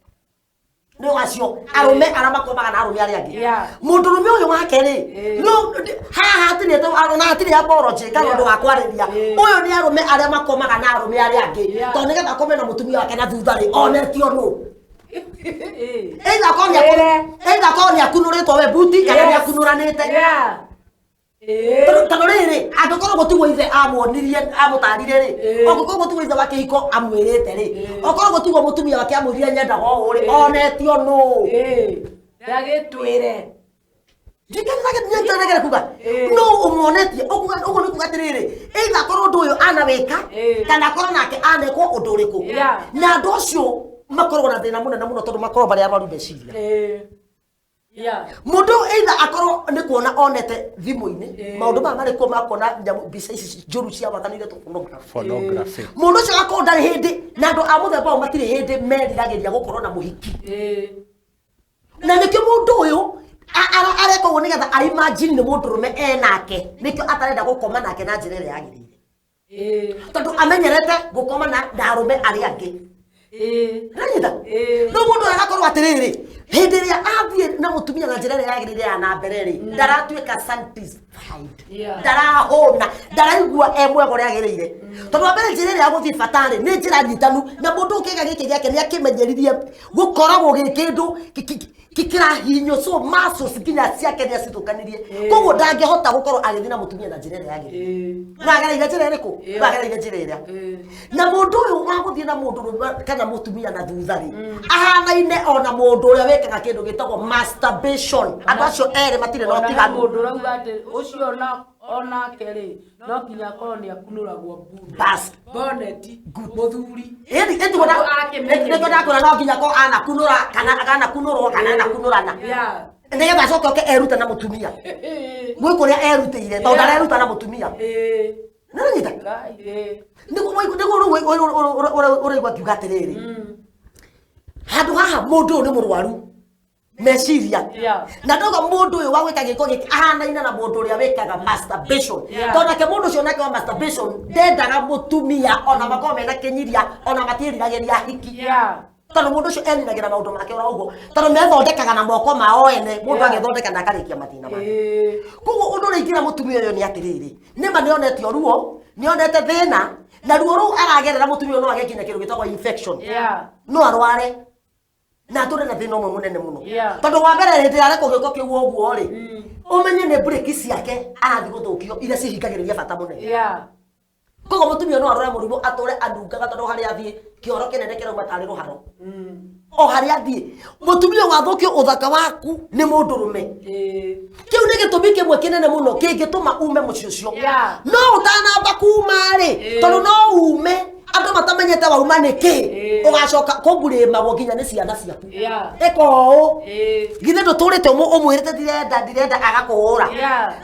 nĩ acio arũme arĩa makomaga na arũme arĩa angĩ. Mũndũrũme ũyũ wake rĩ, no haha hatirĩ ona hatirĩ apology kana ũndũ wa kwarĩria. Ũyũ nĩ arũme arĩa makomaga na arũme arĩa angĩ, tondũ nĩgetha akome na mũtumia wake na thutha rĩ, onetio nũ, either akorwo nĩ akunũrĩtwo we mbuti kana nĩ akunũranĩte. Tondũ rĩrĩ, angĩkorwo gũtigwo ithe amuonirie amũtarire rĩ, angĩkorwo gũtigwo ithe wa kĩhiko amwĩrĩte rĩ, okorwo gũtigwo mũtumia wake amwĩrire nyendaga ũũ rĩ, onetio nũ? Ndagĩtwĩre. Ndikanageria kuga no ũmuonetie ũguo nĩ kuga atĩrĩrĩ, either akorwo ũndũ ũyũ anawĩka kana akorwo nake anekwo ũndũ ũrĩkũ. Na andũ acio makoragwo na thĩna mũnene mũno, tondũ makoragwo marĩ arwaru meciria. Mũndũ either akorwo nĩ kuona onete thimũ-inĩ maũndũ maya marĩ kuo ma kuona nyamũ mbica ici njũru cia waganu iria pornography. Pornography. Mũndũ ũcio akorwo ndarĩ hĩndĩ, na andũ a mũthemba ũyũ matirĩ hĩndĩ meriragĩria gũkorwo na mũhiki, na nĩkĩo mũndũ ũyũ areka ũguo nĩgetha a imagine nĩ mũndũrũme enake, nĩkĩo atarenda gũkoma nake na njĩra ĩrĩa yagĩrĩire, tondũ amenyerete gũkoma na arũme arĩa angĩ. Nanyita? Rĩu mũndũ ũyũ agakorwo atĩrĩrĩ, hĩndĩ ĩrĩa athiĩ na mũtumia na njĩra ĩrĩa yagĩrĩire ya na mbere rĩ, ndaratuĩka satisfied, ndarahũna, ndaraigua e mwega ũrĩa agĩrĩire, tondũ wa mbere njĩra ĩrĩa ya gũthiĩ batarĩ nĩ njĩra nyitanu, na mũndũ ũkĩga gĩkĩ gĩake nĩ akĩmenyeririe gũkoragwo gĩ kĩndũ kĩrahinywo, so muscles nginya ciake nĩ acithũkanirie, koguo ndangĩhota gũkorwo agĩthiĩ na mũtumia na njĩra ĩrĩa yagĩrĩire. No agereire njĩra ĩrĩkũ? No agereire njĩra ĩrĩa na mũndũ ũyũ wa gũthiĩ na mũndũ kana mũtumia na thutha rĩ, ahanaine ona mũndũ ũrĩa wĩkaga kĩndũ gĩtagwo masturbation. Andũ acio erĩ matirĩ na Ona he ũtiganu. Mũndũ ũrauga atĩ ũcio onake rĩ, no nginya akorwo nĩ akunũragwo mbunde. Bas. Boneti mũthuri. Ĩni nĩguo ndakwĩra no nginya ko anakunũra kana anakunũrwo kana anakunũrana, nĩgetha acoke oke erute na mũtumia gwĩ kũrĩa erutĩire, tondũ ndareruta na mũtumia. Nĩũranyita? Nĩguo rĩu ũraigua ngiuga atĩrĩrĩ, handũ haha mũndũ ũyũ nĩ mũrwaru meciria, na ndauga mũndũ ũyũ wa gwĩka gĩko gĩkĩ ahanaine na mũndũ ũrĩa wĩkaga masturbation, tondũ nake mũndũ ũcio nake wa masturbation ndendaga mũtumia ona makorwo mena kĩnyiria, ona matiĩriragĩria hiki, tondũ mũndũ ũcio eninagĩra maũndũ make oro ũguo, tondũ methondekaga na moko mao ene, mũndũ agethondeka na akarĩkia mathĩna make. Koguo ũndũ ũrĩa ingĩra mũtumia ũyũ nĩ atĩrĩrĩ, nĩma nĩonete ruo, nĩonete thĩna, na ruo rũu aragerera mũtumia ũyũ no agĩe nginya kĩndũ gĩtagwo infection, no arware na atũre na thĩna ũmwe mũnene mũno, tondũ wa mbere hĩndĩ ĩrĩa arekwo gĩko kĩu ũguo rĩ, ũmenye nĩ breki ciake arathiĩ gũthũkio iria cihingagĩrĩria bata mũnene. Koguo mũtumia no arware mũrimũ atũre anungaga, tondũ harĩa athiĩ kĩoro kĩnene kĩrauma tarĩ rũharo. O harĩa athiĩ mũtumia wathũkio ũthaka waku nĩ mũndũrũme. Kĩu nĩ gĩtũmi kĩmwe kĩnene mũno kĩngĩtũma ume mũciĩ ũcio. No ũtanamba kuma rĩ, tondũ no ume andũ matamenyete wauma nĩkĩ, ũgacoka kũmburĩmagwo nginya nĩ ciana ciaku. Ĩka ũũ, githĩ ndũtũrĩte ũmwĩrĩte ndirenda ndirenda agakũhũra.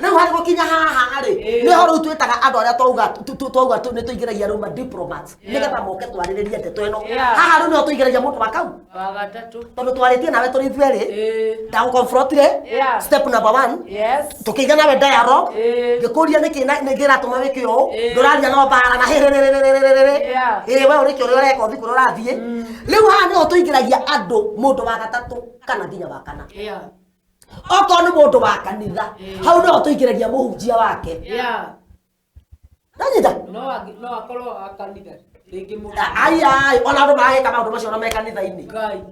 Rĩu harĩ gũkinya haha rĩ, nĩho rĩu twĩtaga andũ arĩa twauga twauga nĩ tũingĩragia rĩu ma diplomats nĩgetha moke twarĩrĩrie ndeto ĩno. Haha rĩu nĩho tũingĩragia mũndũ wa kau wa gatatũ, tondũ twarĩtie nawe tũrĩ ithuerĩ, ndagũconfrontire step number 1. Tukĩiga nawe dialogue, ngĩkũria nĩkĩ nĩkĩ ĩratũma wĩke ũũ, ndũraria no mbara na hĩrĩrĩrĩrĩrĩrĩ. Ĩ we ũrĩke ũrĩa ũreka ũthiĩ kũrĩa ũrathiĩ. Rĩu haha nĩho tũingĩragia andũ mũndũ wa gatatũ kana nginya wa kana. Okorwo nĩ mũndũ wa kanitha, hau nĩho tũingĩragia mũhunjia wake. Nanyita no akorwo wa kanitha rĩngĩ mũndũ. Ai ai, ona andũ maragĩka maũndũ macio ona me kanitha-inĩ. Ngai.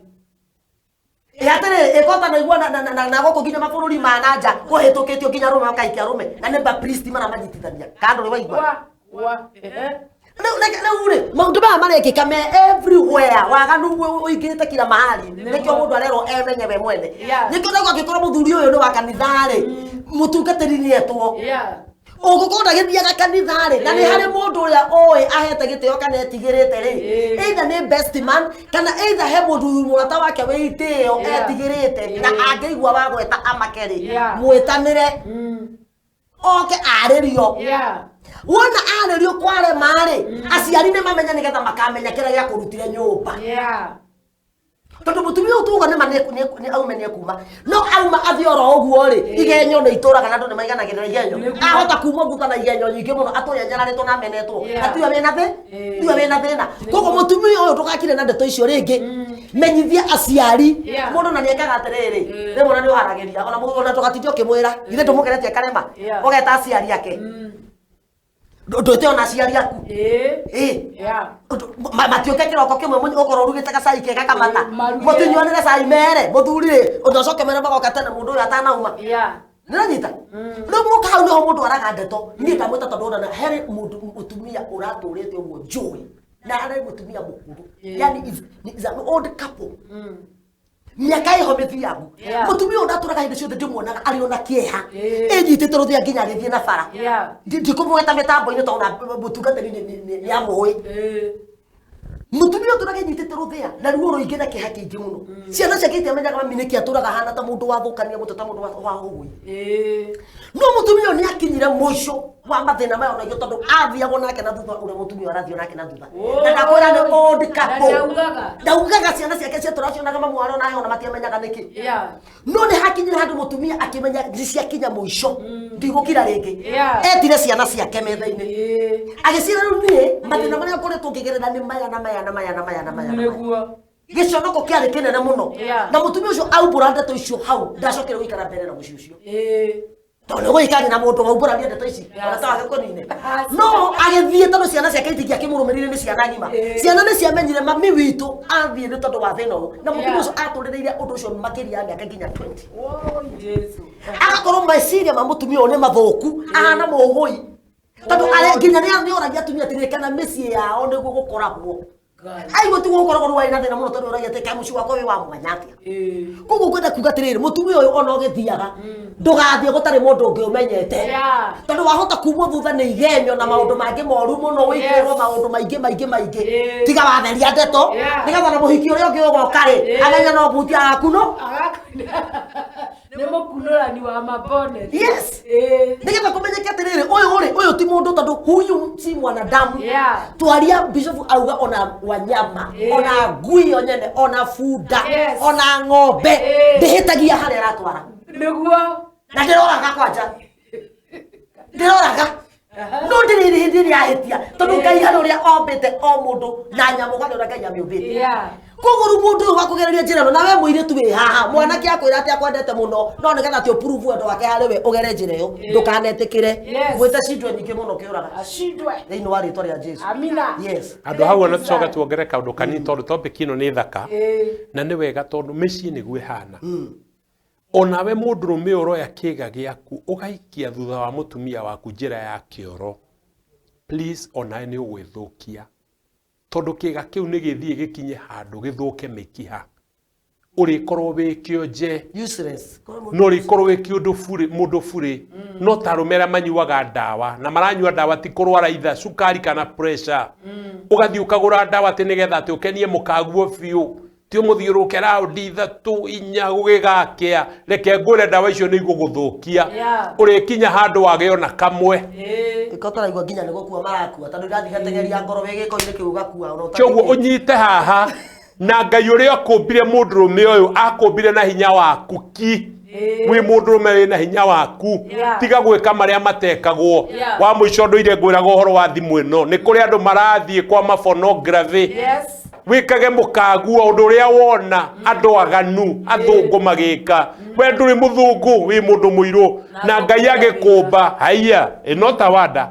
Ĩ atĩrĩrĩ, ĩkota naigua na gũkũ nginya mabũrũri ma na nja kũhĩtũkĩtio nginya arũme makaikia arũme na nĩ bapristi maramanyitithania kana ndũrĩ waigua. Wa ehe. Rĩu rĩ, maũndũ maya marekĩka me everywhere, waganu ũingĩrĩte kila mahali, nĩkĩo mũndũ arerwo emenye we mwene. Nĩkĩo ndauga angĩkorwo mũthuri ũyũ nĩ wa kanitha rĩ, mũtungatĩri nĩetwo. Ũngĩkorwo ndagĩthiaga kanitha rĩ, na nĩ harĩ mũndũ ũrĩa ũĩ ahete gĩtĩo kana etigĩrĩte rĩ, either nĩ best man kana either he mũndũ mũrata wake wĩ itĩo etigĩrĩte na angĩigua wagweta amake rĩ, mwĩtanĩre oke arĩrio. Wona arĩrio kwarema rĩ, aciari nĩ mamenya nĩgetha makamenya kĩrĩa gĩakũrutire nyũmba. Tondũ mũtumia ũyũ tuga nĩma nĩ aume nĩ ekuma, no auma athiĩ oro ũguo rĩ, igenyo nĩ itũraga na andũ nĩ maiganagĩrĩra igenyo. Ahota kuma thutha na igenyo nyingĩ mũno, atũre anyararĩtwo na amenetwo, na tiwe wĩna thĩ, tiwe wĩna thĩna. Koguo mũtumia ũyũ ndũgakire na ndeto icio rĩngĩ, menyithia aciari. Mũndũ na nĩekaga atĩrĩrĩ, rĩmwe ona nĩũharagĩria ona ona ndũgatinde ũkĩmwĩra, githĩ ndũmũgeretie akarema, ũgeta aciari ake. Ndwĩte ona aciari aku. Matiũke kĩroko kĩmwe ũkorwo ũrugĩte gacai kega kamata, mũtinyuanĩre cai mere mũthuri rĩ, ũndũ ũcoke mere magoka tene mũndũ ũyũ atanauma. Nĩranyita rĩu mũka hau nĩho mũndũ araga ndeto. Niĩ ndamwĩta tondũ ona harĩ mũndũ mũtumia ũratũrĩte ũguo njũĩ, na harĩ mũtumia mũkũrũ, yani is an old couple, mĩaka ĩho mĩthiangu. Mũtumia ũyũ ndatũraga hĩndĩ ciothe ndĩmuonaga arĩ ona kĩeha, ĩnyitĩte rũthĩa nginya agĩthiĩ na bara. Ndikũmweta mĩtambo-inĩ tondũ ona mũtungatĩri nĩ amũĩ. Mũtumia ũtũraga ĩnyitĩte rũthĩa na ruo rũingĩ na kĩeha kĩingĩ mũno. Ciana ciake itiamenyaga mami nĩkĩ atũraga ahana ta mũndũ wathũkania mũtwe, ta mũndũ wa hũgũi. No mũtumia ũyũ nĩakinyire mũico wa mathĩna maya onaguo, tondũ athiagwo nake na thutha ũrĩa mũtumia ũyũ arathio nake na thutha. Na ndakwĩra nĩ old couple. Ndaugaga. Ndaugaga ciana ciake ciatũra cionaga mamu wao na heho na matiamenyaga nĩkĩ. No nĩ hakinyire handũ mũtumia akĩmenya nĩ ciakinya mũico, ndigũkira rĩngĩ. Etire ciana ciake metha-inĩ, agĩciĩra rĩu niĩ mathĩna marĩa ngoretwo ngĩgerera nĩ maya na maya na maya na maya na maya na maya. Gĩconoko kĩarĩ kĩnene mũno. Na mũtumia ũcio aumbũra ndeto icio hau, ndacokire gũikara mbere na mũciĩ ũcio. Tondũ nĩ gũikari na mũndũ waumbũrania ndeto ici, ona ta wake kũnine. No agĩthiĩ tondũ ciana ciake itingĩakĩmũrũmĩrĩire nĩ ciana ng'ima. Ciana nĩ ciamenyire mami witũ athiĩ nĩ tondũ wa thĩna ũyũ. Na mũtumia ũcio atũrĩrĩire ũndũ ũcio makĩria ya mĩaka nginya 20. Agakorwo meciria ma mũtumia ũyũ nĩ mathũku, ahana mũhũi. Tondũ nginya nĩ oragia atumia atĩrĩrĩ, kana mĩciĩ yao nĩguo gũkoragwo. Aigua tiguo gũkoragwo rĩu arĩ na thĩna mũno, tondũ oragia atĩ kaĩ mũciĩ wakwa wĩ wa mwanya atĩa. Koguo ngwenda kuga atĩrĩrĩ, mũtumia ũyũ ona ũgĩthiaga, ndũgathiĩ gũtarĩ mũndũ ũngĩ ũmenyete. Tondũ wahota kumwo thutha nĩ igenyo na maũndũ mangĩ moru mũno, wĩkĩrwo maũndũ maingĩ maingĩ maingĩ. Tiga watheria ndeto, nĩgetha na mũhiki ũrĩa ũngĩ ũgoka rĩ, amenye no buti agakunũ. Nĩ mũkunũrani wa mabonet. Yes. Nĩgetha kũmenyeke atĩrĩrĩ, ũyũ rĩ, ũyũ ti mũndũ, tondũ huyu si mwanadamu. Twaria bishop auga ona wanyama, ona ngui yo nyene, ona bunda, ona ng'ombe, ndĩhĩtagia harĩa aratwara. Nĩguo. Na ndĩroraga kwanja. Ndĩroraga. No ndĩrĩ hĩndĩ ĩrĩa ahĩtia, tondũ Ngai harĩ ũrĩa ombĩte o mũndũ na nyamũ harĩ ũrĩa Ngai amĩũmbĩte. Koguo rĩu mũndũ ũyũ wa kũgereria njĩra ĩno, na we mũirĩtu wĩ haha, mwanake akwĩra atĩ akwendete mũno, no nĩgetha atĩ ũprove wendo wake harĩ we ũgere njĩra ĩyo, ndũkanetĩkĩre. Mwĩte cindwe nyingĩ mũno kĩũraga. Acindwe. Thĩinĩ wa rĩtwa rĩa Jesu. Amina. Yes. Andũ hau ona tũcoke tuongerere kaũndũ kanini tondũ topic ĩno nĩ thaka na nĩ wega tondũ mĩciĩ nĩguo ĩhana. Onawe mũndũrũme ũroya kĩga gĩaku ũgaikia thutha wa mũtumia waku njĩra ya kĩoro, please onawe nĩ ũgwĩthũkia. Tondũ kĩga kĩu nĩ gĩthiĩ gĩkinye handũ gĩthũke mĩkiha. Ũrĩkorwo wĩ kĩonje. Useless. No ũrĩkorwo wĩ kĩũndũ burĩ, mũndũ burĩ. No ta arũme arĩa manyuaga ndawa na maranyua ndawa ti kũrwara itha cukari kana pressure. Ũgathiĩ ũkagũra ndawa atĩ nĩgetha atĩ ũkenie mũkaguo biũ, ti ũmũthiũrũrũke raundi ithatũ inya gũgĩgakĩa. Reke ngwĩre, ndawa icio nĩ igũgũthũkia. Ũrĩkinya handũ wage ona kamwe. Ĩko tũraigua nginya nĩ gũkua marakua, tondũ irathiĩ gatengeria ngoro wĩ gĩko-inĩ kĩu, ũgakua ona Kĩoguo ũnyite haha na Ngai ũrĩa akũmbire mũndũrũme ũyũ, akũmbire na hinya waku ki. Wĩ mũndũrũme wĩna hinya waku. Tiga gwĩka marĩa matekagwo. Wa mũico, ndũire ngwĩraga ũhoro wa thimũ ĩno, nĩ kũrĩ andũ marathiĩ kwa mapornography. Wĩkage mũkaguo ũndũ ũrĩa wona andũ aganu athũngũ magĩka. We ndũrĩ mũthũngũ, wĩ mũndũ mũirũ na Ngai agĩkũmba haiya ĩno ta wanda.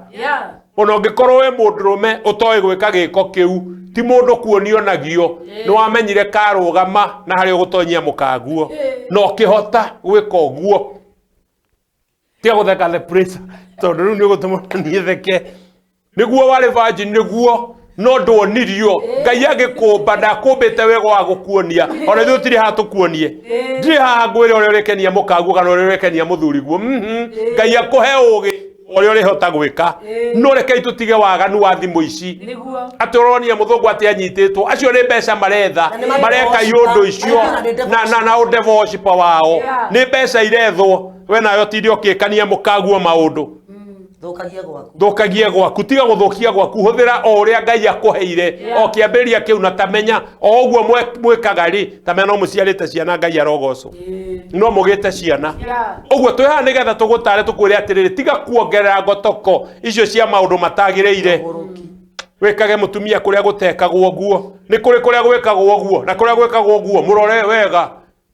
Ona ũngĩkorwo wĩ mũndũrũme ũtoĩ gwĩka gĩko kĩu, ti mũndũ kuonio nagio, nĩ wamenyire karũgama na harĩa ũgũtonyia mũkaguo na ũkĩhota gwĩka ũguo. Tiga gũtheka the pressure, tondũ rĩu nĩ ũgũtũma niĩ theke. Nĩguo warĩ virgin, nĩguo, no nduonirio. Ngai agĩkũmba ndakũmbĩte wega wa gũkuonia. Ona ithuĩ tũtirĩ haha tũkuonie, ndirĩ haha ngwĩre ũrĩa ũrĩkenia mũkaguo kana ũrĩa ũrĩkenia mũthuriguo. Ngai akũhe ũgĩ ũrĩa ũrĩhota gwĩka, no rekei tũtige waganu wa thimũ ici. Atĩ ũronia mũthũngũ atĩ anyitĩtwo, acio nĩ mbeca maretha. Na nĩ marĩ Mareka worshipper. iũndũ icio Marĩ na na ũdevil worshiper wao. Nĩ mbeca irethwo. We nayo tinde ũkĩkania mũkaguo maũndũ. Thũkagia gwaku. Thũkagie gwaku, tiga gũthũkia gwaku. Hũthĩra o ũrĩa Ngai akũheire o kĩambĩrĩria kĩu, na tamenya o ũguo mwĩkaga rĩ, tamenya no mũciarĩte ciana. Ngai arogocwo, no mũgĩte ciana. Ũguo twĩ haha nĩgetha tũgũtare, tũkwĩre atĩrĩrĩ, tiga kuongerera ngotoko icio cia maũndũ matagĩrĩire. Wĩkage mũtumia kũrĩa gũtekagwo ũguo. Nĩ kũrĩ kũrĩa gwĩkagwo ũguo na kũrĩa gwĩkagwo ũguo, mũrore wega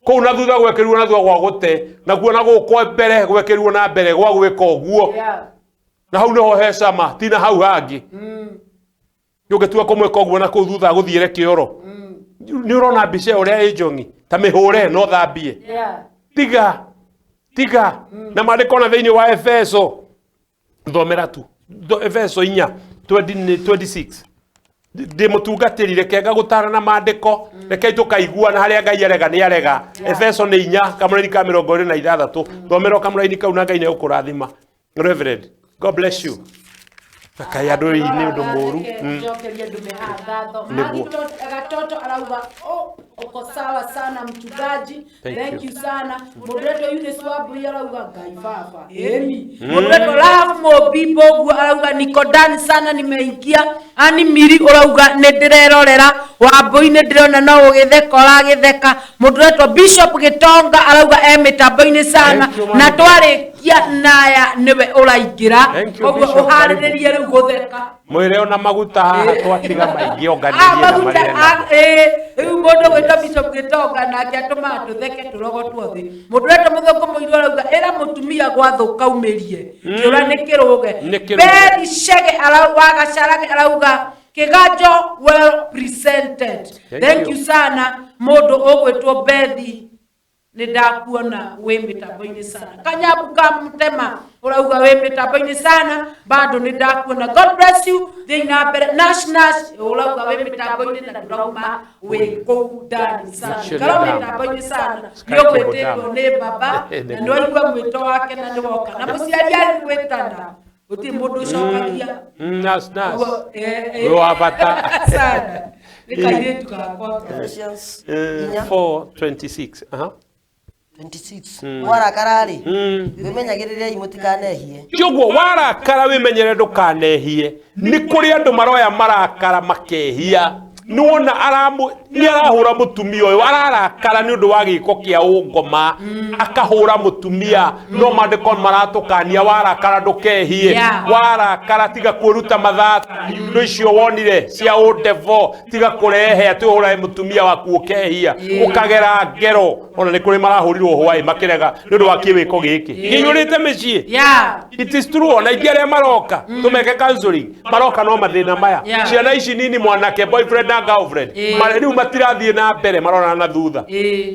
kũu na thutha gwekĩrirwo na thutha gwa gũte, naguo na gũkũ mbere gwekĩrirwo na mbere gwa gwĩka ũguo. Na hau nĩho he cama, ti na hau hangĩ. Ũngĩtua kũmwĩka ũguo na kũu thutha gũthiĩre kĩoro, nĩ ũrona mbica ĩyo ũrĩa ĩ njongi ta mĩhũre no thambie. Tiga, tiga na maandĩko na thĩinĩ wa Efeso, thomera tu Efeso 4 20 26. Ndĩ mũtungatĩri, reke ngagũtara na maandĩko, rekei tũkaiguana harĩa Ngai arega nĩ arega. Efeso nĩ 4 kamũraini ka 26, thomera o kamũraini kau na Ngai nĩ egũkũrathima. Reverend, God bless you. Kaĩ andũ ĩĩ nĩ ũndũ mũru. Njokerie ndume haha ngatho. Nĩguo. Gatoto arauga, "Oh, uko sawa sana mchungaji." Thank Thank you. you sana. Mũndũ wetwo Eunice Wambui arauga, "Ngai baba ĩni." Mũndũ wetwo Love Mobi Boguo arauga, "Niko ndani sana, nimeingia." Ani Miri ũrauga, "Nĩ ndĩrerorera." Wambui, nĩ ndĩrona no gũgĩtheka ũragĩtheka. Mũndũ wetwo Bishop Gĩtonga arauga e mĩtambo-inĩ sana. Thank you, Na man. twarĩkia naya nĩwe ũraingĩra. Thank you, Ũguo Bishop. ũharĩrĩrie rĩu gũtheka. Mwĩre ona maguta haha twatiga maingĩ, Ah, onganĩrie na maguta marĩa. ah, rĩu mũndũ gwĩtwo Bishop Gĩtonga nake atũmaga tũtheke tũrogotwo thĩ. Mũndũ wetwo mũthũngũ mũirũ arauga, "Ĩra mũtumia gwathũka umĩrie kĩũra nĩ kĩrũge." Nĩ kĩrũge. Beri Chege wa Gacarage arauga, "Kĩganjo well presented." Thank Thank you. you sana mũndũ ũgwĩtwo Bethi, nĩ ndakuona wĩ mĩtambo-inĩ sana. Kanyambu ka Mũtema ũrauga wĩ mĩtambo-inĩ sana, bado nĩ ndakuona. God bless you, thiĩ na mbere. Nash Nash ũrauga wĩ mĩtambo-inĩ na ndũrauma wĩ kũu ndani sana. National Karwo Dam. mĩtambo-inĩ sana, Sky nĩ Cable ũgwĩtĩtwo Dam. nĩ baba na nĩ waigua mwĩto wake na nĩ woka, na mũciari arĩ gwĩtana gũtirĩ mũndũ ũcokagia. Nas nas. Ũguo, Wĩ wa bata. Sana, nĩ kairĩtu gakwa. Ephesians 4. 4:26. Aha. 26. Mwarakara-rĩ, wĩmenyagĩrĩrei mũtikanehie. Kĩoguo warakara wĩmenyere ndũkanehie. Nĩ kũrĩ andũ maroya marakara makehia. Nĩwona nĩ arahũra mũtumia ũyũ, ararakara nĩ ũndũ wa gĩko kĩa ũngoma, akahũra mũtumia. No maandĩko maratũkania, warakara ndũkehie. Warakara tiga kwĩruta mathata, indo icio wonire cia ũndevo, tiga kũrehe atĩ ũhũrae mũtumia waku ũkehia, ũkagera ngero. Ona nĩ kũrĩ marahũrirwo hwaĩ makĩrega nĩ ũndũ wa kĩwĩko gĩkĩ kĩiyũrĩte mĩciĩ. It is true, ona ingĩ arĩa maroka tũmeke counseling maroka no mathĩna maya. Ciana ici nini, mwanake boyfriend na girlfriend, rĩu matirathiĩ na mbere, marorana na thutha,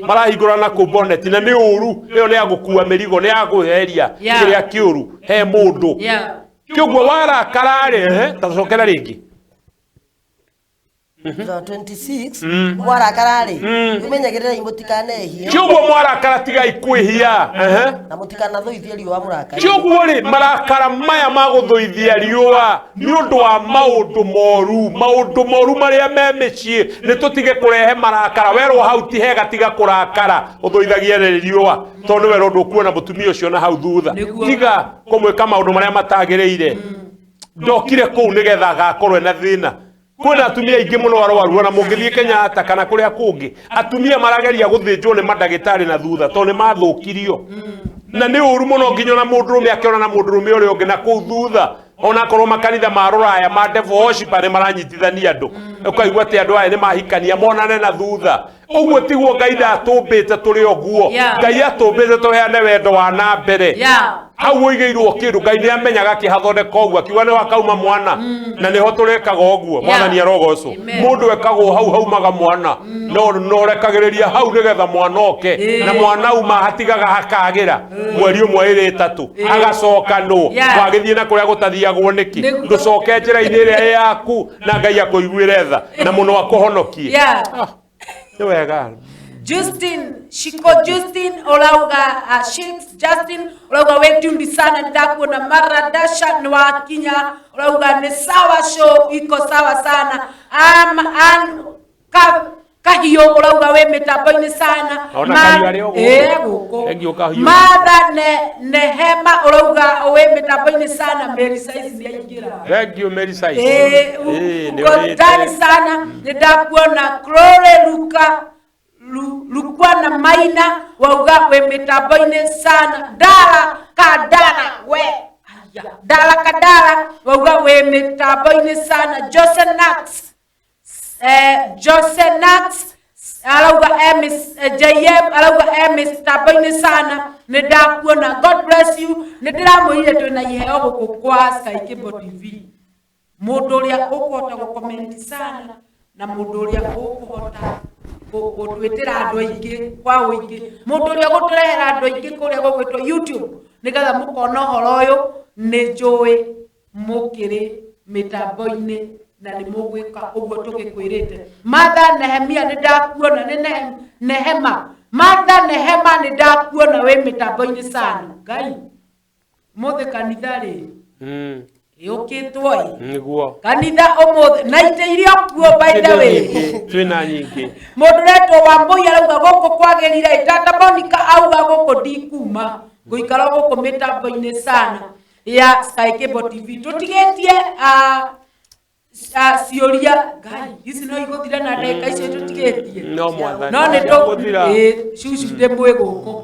marahingũrana kũ bonnet, na nĩ ũru. Ĩyo nĩ ya gũkua mĩrigo, nĩ ya kũheria kĩrĩa kĩũru he mũndũ. Kĩũguo warakara-rĩ, ta cokera rĩngĩ. 26 mwarakara rĩ imenyagĩrĩrai mũtikanehie Kiugo mwarakara tigai kwĩhia. Na mũtikanathũithie riũa mũrakara. Kiugo rĩ marakara maya ma gũthũithia riũa nĩ ũndũ wa maũndũ moru, maũndũ moru marĩa me mĩciĩ. Nĩ tũtige kũrehe marakara. Werwo hau ti hega tiga kũrakara, ũthũithagie riũa tondũ nĩwe ũndũ ũkuona mũtumia ũcio na hau thutha. Tiga kũmwĩka maũndũ marĩa matagĩrĩire. Ndokire kũu nĩgetha agakorwo na thĩna. Kwĩna atumia aingĩ mũno arwaru ona mũngĩthiĩ Kenyatta kana kũrĩa kũngĩ, atumia marageria gũthĩnjwo nĩ mandagĩtarĩ na thutha tondũ nĩ mathũkirio. Na nĩ ũru mũno nginya ona mũndũrũme akĩona na mũndũrũme ũrĩa ũngĩ na kũu thutha. Onakorwo makanitha ma rũraya ma devil worshiper nĩ maranyitithania andũ, ũkaigua atĩ andũ aya nĩ mahikania monane na thutha. Ũguo tiguo Ngai ndatũmbĩte tũrĩ ũguo. Ngai atũmbĩte tũheane wendo wa na mbere. Hau ũigĩirwo kĩndũ Ngai nĩ amenyaga akĩhathondeka ũguo, akiuga nĩ wakauma mwana na nĩho tũrekaga ũguo. Mwathani arogocwo. Mũndũ ekagwo hau haumaga mwana, no ũrekagĩrĩria hau nĩgetha mwana oke, na mwana auma hatigaga hakagĩra mweri ũmwe ĩrĩ ĩtatũ agacoka nũ wagĩthiĩ na kũrĩa gũtathiagwo nĩkĩ. Ndũcoke njĩra-inĩ ĩrĩa ĩ yaku na Ngai akũiguĩre tha na mũno akũhonokie. Nĩ wega. Justin Shiko Justin urauga Ships Justin urauga we tuned sana ndakuona maradasha ni wakinya urauga ni sawa show iko sawa sana an kahiyo urauga we mitambo-inĩ sana. Ona kahiyo arĩ o gũkũ. Martha Nehema urauga we mitambo-inĩ sana. Mary Size nĩ aingĩra. Thank you Mary Size. Uko ndani sana nĩndakuona. Glory Luka Lukwana Maina wauga we mitambo-inĩ sana. Dala Kadala we Dala Kadala wauga we mitambo-inĩ sana. Jose Nax arauga JM arauga mitambo-inĩ sana nĩndakuona. God bless you. Nĩndĩramwĩrire twĩna iheo gũkũ kwa Sky Cable TV. Mũndũ ũrĩa ũkũhota gũcomment sana na mũndũ ũrĩa ũkũhota gũtwĩtĩra andũ aingĩ kwa ũingĩ, mũndũ ũrĩa ũgũtũrehera andũ aingĩ kũrĩa gũgwĩtwo YouTube nĩgetha mũkona ũhoro ũyũ. Nĩ njũĩ mũkĩrĩ mĩtambo-inĩ na nĩ mũgwĩka ũguo tũgĩkwĩrĩte. Martha Nehemia nĩ ndakuona, nĩ Nehema Martha Nehema nĩ ndakuona wĩ mĩtambo-inĩ sana. Ngai mũthĩ kanitha rĩ yũkĩtwo ĩ nĩguo kanitha ũmũthĩ na itĩ iria kuo by the way twĩna nyingĩ. Mũndũ ũretwo Wambũi arauga gũkũ kwagĩrire. Tata Monica auga gũkũ ndikuma ngũikara gũkũ mĩtambo-inĩ sana ya Sky Cable TV. Tũtigĩtie ciũria Ngai ici no igũthira na ndagĩka icio tũtigĩtie. No mwathani no nĩ cucu ndĩ mwĩ gũkũ.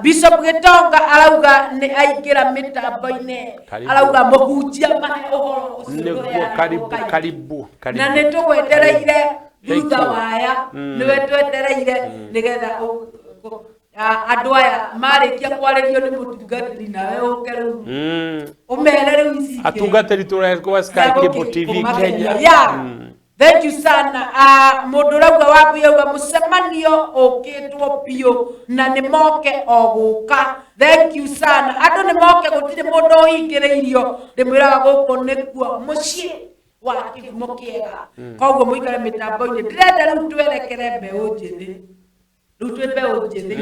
Bishop Gitonga arauga nĩ aingĩra mĩtambo-inĩ, arauga mũhunjia mahe ũhoro ũcio. Karibu karibu karibu. Na nĩ tũgwetereire thutha waya, nĩwe twetereire nĩgetha andũ aya marĩkia kwarĩrio nĩ mũtungatĩri nawe ũke rĩu ũmere rĩu ici atungatĩri tũrehe kwa Sky Cable TV Kenya. Thank you sana. Mũndũ ũrauga Wambui auga mũcemanio ũkĩtwo biũ na nĩ moke o gũka. Thank you sana. Andũ nĩ moke, gũtirĩ mũndũ ũhingĩrĩirio. Ndĩmwĩraga gũkũ nĩkuo mũciĩ wa kĩhumo kĩega. Koguo mũikare mĩtambo-inĩ. Ndĩrenda rĩu twerekere mbeũ njĩthĩ. Rĩu twĩ mbeũ njĩthĩ.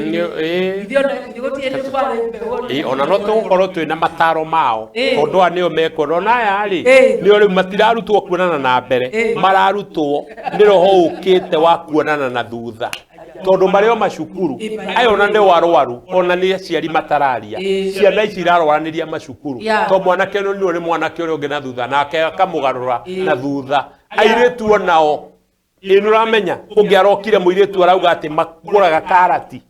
Ithuĩ ona gũtirĩ hĩndĩ kwarĩ mbeũ. Ona no tũgũkorwo twĩna mataro mao tondũ aya nĩo mekuona. Ona aya rĩ nĩo rĩu matirarutwo kuonana na mbere, mararutwo nĩ roho ũkĩte wa kuonana na thutha tondũ marĩ o macukuru. Aya ona nĩ arwaru, ona nĩ aciari matararia. Ciana ici irarwaranĩria macukuru to mwanake ũyũ nĩ mwanake ũrĩa ũngĩ na thutha nake akamũgarũra na thutha. Airĩtu onao ĩ nĩũramenya ũngĩ arokire mũirĩtu arauga atĩ magũraga karati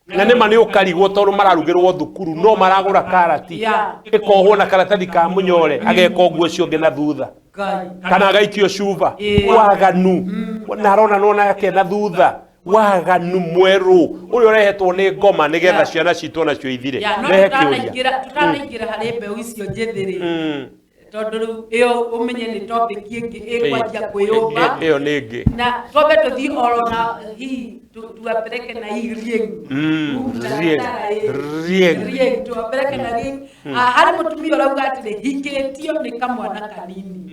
na nĩma nĩ ũkarigwo tondũ mararugĩrwo thukuru no maragũra karati ĩkohwo na karatathi ka mũnyore ageka ũguo ũcio ũngĩ na thutha kana agaikio cuba. Waganu na arona nona yake na thutha. Waganu mwerũ ũrĩa ũrehetwo nĩ ngoma nĩgetha ciana citũ onacio ithire. Rehe kĩũria. Tũtanaingĩra harĩ mbeũ icio njĩthĩ rĩ, tondũ rĩu ĩyo ũmenye nĩ topic ĩngĩ ĩkwanjia kwĩyũmba. Ĩyo nĩ ĩngĩ. Na twambe tũthiĩ oro na hihi tuwapeleke na hii rieng. Rieng. Tuwapeleke na rieng. Harĩ mũtumia ũrauga atĩrĩ hikĩtio nĩ kamwana kanini.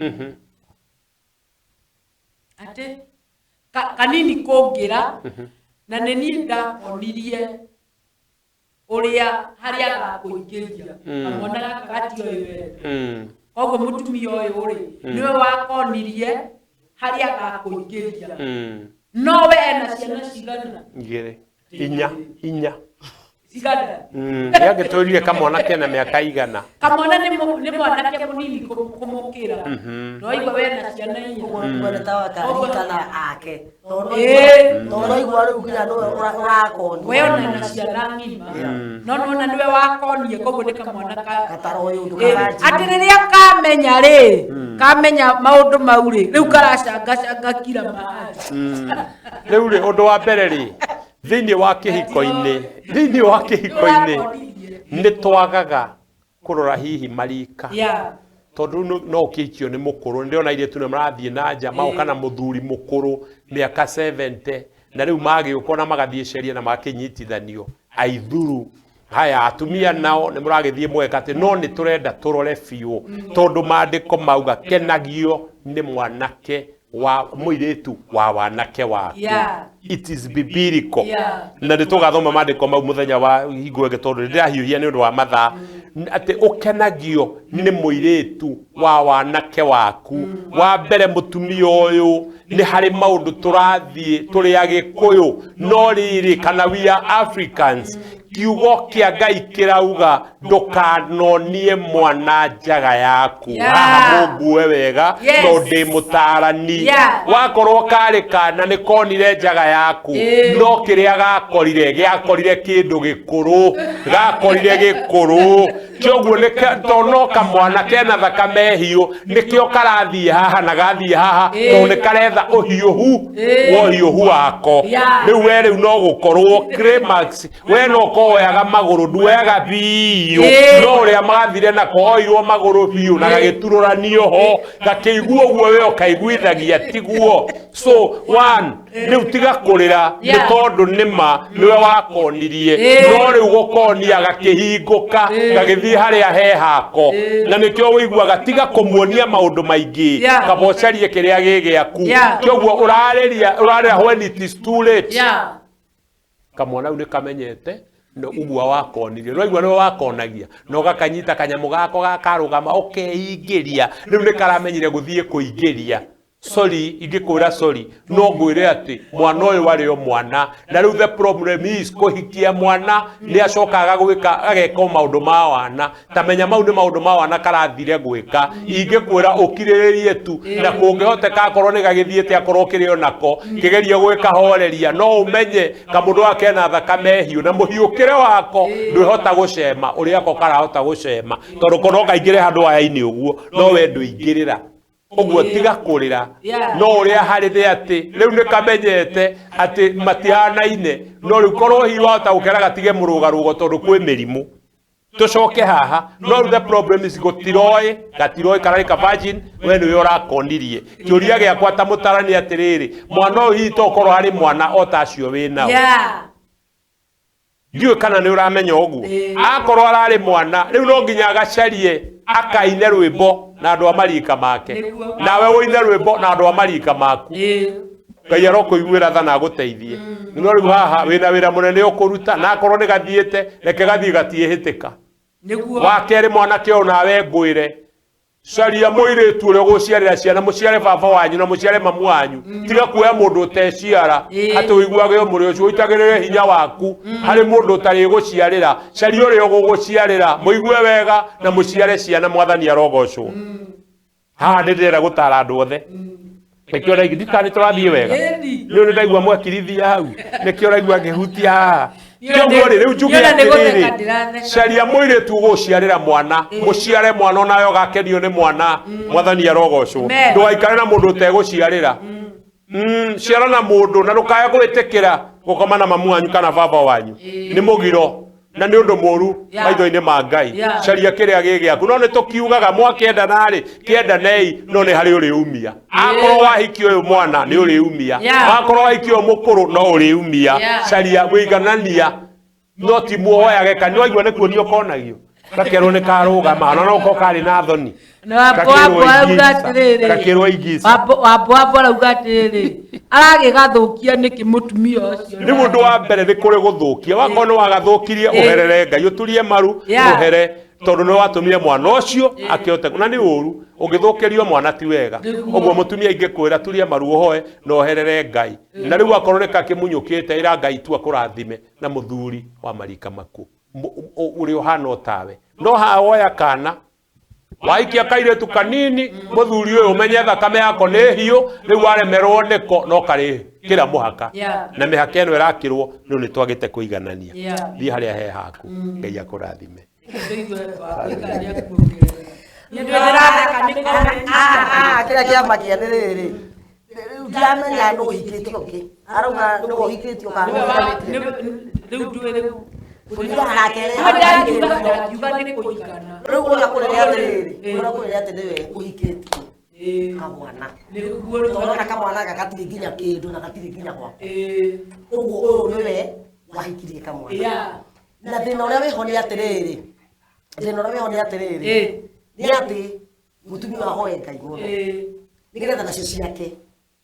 Atĩ kanini kũngĩra na nĩ niĩ ndakonirie ũrĩa harĩa gakũingĩria. Kamwana gaka gatioĩ wendo. Koguo mũtumia ũyũ rĩ, nĩwe wakonirie harĩa gakũingĩria. No we ena ciana cigana? Igĩrĩ, inya, inya. Cigana? Nĩangĩtũrire kamwana kena mĩaka igana. Kamwana nĩ mwanake mũnini kũmũkĩra. No igua we na ciana inya. Ũguo nĩ ta wakarikana ake. Ĩĩ. Tondũ noigua rĩu nginya nĩwe ũrakonia. We ona na ciana ng'ima. No nĩwona nĩwe wakonie, koguo nĩ kamwana ka Gataroĩ ũndũ Ĩĩ, karanjia. atĩ rĩrĩa kamenya rĩ, kamenya maũndũ mau rĩ, rĩu karacangacanga kila mahali. Rĩu rĩ, ũndũ wa mbere rĩ, thĩinĩ wa kĩhiko-inĩ, thĩinĩ wa kĩhiko-inĩ nĩ twagaga kũrora hihi marika. Tondũ no ũkĩhikio nĩ mũkũrũ. Nĩ ndĩrona airĩtu nĩ marathiĩ na nja, magoka na mũthuri mũkũrũ mĩaka 70, na rĩu magĩũka na magathiĩ ceria na makĩnyitithanio aithuru. Haya, atumia nao nĩ mũragĩthiĩ mweka atĩ, no nĩ tũrenda tũrore biũ, tondũ maandĩko mauga kenagio nĩ mwanake wa mũirĩtu wa wanake waku. It is biblical. Na nĩ tũgathoma maandĩko mau mũthenya wa hingo ĩngĩ, tondũ nĩ ndĩrahiũhia nĩ ũndũ wa mathaa. Atĩ ũkenagio nĩ mũirĩtu wa wanake waku. Wa mbere, mũtumia ũyũ nĩ harĩ maũndũ tũrathiĩ tũrĩ Agĩkũyũ, no rĩrĩ kana we are Africans, kiugo kĩa Ngai kĩrauga ndũkanonie mwana njaga yaku. Haha mũngue wega, no ndĩ mũtarani. Wakorwo karĩ kana nĩ konire njaga yaku, no kĩrĩa gakorire gĩakorire kĩndũ gĩkũrũ, gakorire gĩkũrũ. Kĩoguo nĩ to no kamwana kena thakame hiũ, nĩkĩo karathiĩ haha na gathiĩ haha, tondũ nĩ karetha ũhiũhu wa ũhiũhu wako. Rĩu we rĩu no gũkorwo climax, we no koyaga magũrũ, nduoyaga biũ, no ũrĩa mathire nako oirwo magũrũ biũ na gagĩturũranio ho, gakĩigua ũguo we ũkaiguithagia tiguo. So one, rĩu tiga kũrĩra nĩ tondũ nĩma nĩwe wakonirie, no rĩu gũkonia gakĩhingũka gagĩthiĩ harĩa he hako, na nĩkĩo ũiguaga tiga kũmuonia maũndũ maingĩ, kaba ũcarie kĩrĩa gĩ gĩaku. Kĩoguo ũrarĩria ũrarĩra when it is too late. Kamwana rĩu nĩ kamenyete no ũguo wakonirie, no igua nĩwe wakonagia, no gakanyita kanyamũ gako gakarũgama ũkeingĩria. Rĩu nĩ karamenyire gũthiĩ kũingĩria. Sorry, ingĩkwĩra sorry, no ngwĩre atĩ mwana ũyũ arĩ o mwana, na rĩu the problem is kũhikia mwana nĩ acokaga gwĩka ageka o maũndũ ma wana. Ta menya mau nĩ maũndũ ma wana karathire gwĩka. Ingĩkwĩra ũkirĩrĩrie tu, na kũngĩhoteka akorwo nĩ gagĩthiĩte, akorwo kĩrĩ onako kĩgerie gwĩka horeria, no ũmenye kamũndũ gaka kena thakame hiũ na mũhiũkĩre wako ndwĩhota gũcema ũrĩa ko karahota gũcema, tondũ ko no kaingĩre handũ waya-inĩ ũguo, no we ndũingĩrĩra ũguo. Tiga kũrĩra. No ũrĩa harĩ nĩ atĩ rĩu nĩ kamenyete atĩ matihanaine, no rĩu korwo hihi wahota gũkera gatige mũrũgarũgo, tondũ kwĩ mĩrimũ. Tũcoke haha, no rĩu the problem is gũtiroĩ, gatiroĩ kararĩ ka virgin, we nĩwe ũrakonirie. Kĩũria gĩakwa ta mũtarani atĩrĩrĩ, mwana ũyũ hihi tokorwo harĩ mwana o ta acio wĩ nao? Ndiũĩ kana nĩ ũramenya ũguo. Akorwo ararĩ mwana, rĩu no nginya agacarie akaine rwĩmbo na andũ a marika make, nawe ũine rwĩmbo na andũ a marika maku. Ngai arokũiguĩra tha na agũteithie. No rĩu haha wĩna wĩra mũnene ũkũruta, na akorwo nĩ gathiĩte, reke gathiĩ, gatiĩhĩtĩka. Wa kerĩ, mwanake ũyũ, nawe ngwĩre, caria mũirĩtu ũrĩa ũgũciarĩra ciana, mũciare baba wanyu na mũciare mamu wanyu. Tiga kuoya mũndũ ũteciara, atĩ ũiguage o mũrĩ ũcio ũitagĩrĩre hinya waku harĩ mũndũ ũtarĩ gũciarĩra. Caria ũrĩa ũgũgũciarĩra, mũigue wega na mũciare ciana. Mwathani arogocwo. Haha nĩ ndĩrenda gũtara andũ othe, nĩkĩo ndaigua ndikana nĩ tũrathiĩ wega. Rĩu nĩ ndaigua mwakirithia hau, nĩkĩo ndaigua ngĩhutia haha. Kĩoguo rĩ, rĩu njuge Niona nĩ gũtheka atĩrĩrĩ, ndĩratheka. Caria mũirĩtu ũgũciarĩra mwana, mũciare mwana, onawe ũgakenio nĩ mwana. Mwathani arogocwo. Amen. Ndũgaikare na mũndũ ũtegũciarĩra. Ciara na mũndũ, na ndũkae gwĩtĩkĩra gũkoma na mamu wanyu kana baba wanyu. Nĩ mũgiro na nĩ ũndũ mũru maitho-inĩ ma Ngai. Caria kĩrĩa gĩ gĩaku. No nĩ tũkiugaga mwakĩendana-rĩ, kĩendanei, no nĩ harĩ ũrĩumia. Akorwo wahiki ũyũ mwana, nĩ ũrĩumia. Wakorwo wahiki ũyũ mũkũrũ, no ũrĩumia. Caria wĩiganania, no ti muoyage kanua. Waigua nĩ kuonio konagio. Gakerwo nĩ karũgama ona no ko karĩ na thoni. Na wambo arauga atĩrĩrĩ. Gakĩrwo igica. Wambo arauga atĩrĩrĩ, aragĩgathũkia nĩkĩ mũtumia ũcio? Rĩu ũndũ wa mbere nĩ kũrĩ gũthũkia. Wakorwo nĩ wagathũkirie ũherere Ngai ũturie maru ũhere tondũ nĩ watũmire mwana ũcio akĩhote. Na nĩ ũru ũngĩthũkĩrio mwana ti wega. Ũguo mũtumia ingĩkwĩra turia maru ũhoe na ũherere Ngai. Na rĩu akorwo nĩ kakĩmunyũkĩte ĩra Ngai tu akũrathime na mũthuri wa marika maku ũrĩa ũhana o tawe. No haha woya kana waikia kairĩtu kanini mũthuri ũyũ ũmenye thakame yako nĩ hiũ rĩu waremerwo nĩko no karĩ kĩra mũhaka. Na mĩhaka ĩno ĩrakĩrwo rĩu nĩ twagĩte kũiganania. Thiĩ harĩa he haku Ngai akũrathime. Kĩrĩa kĩamakia nĩ rĩrĩ rĩu ndiramenya nũ ũhikĩtio ũngĩ arauga nũ ũhikĩtio kana nũ ũhikanĩtie. Kũringana nake rĩu ũrĩa kũrĩ atĩrĩrĩ ũrĩa kũrĩ atĩ nĩwe ũhikĩtie kamwana tondũ kamwana gaka gatirĩ nginya kĩndũ na gatirĩ nginya gwako ũguo ũyũ nĩwe wahikirie kamwana na thĩna ũrĩa wĩho nĩ atĩrĩrĩ thĩna ũrĩa wĩho nĩ atĩrĩrĩ nĩ atĩ mũtumia ahoe Ngai mũno nĩgetha nacio ciake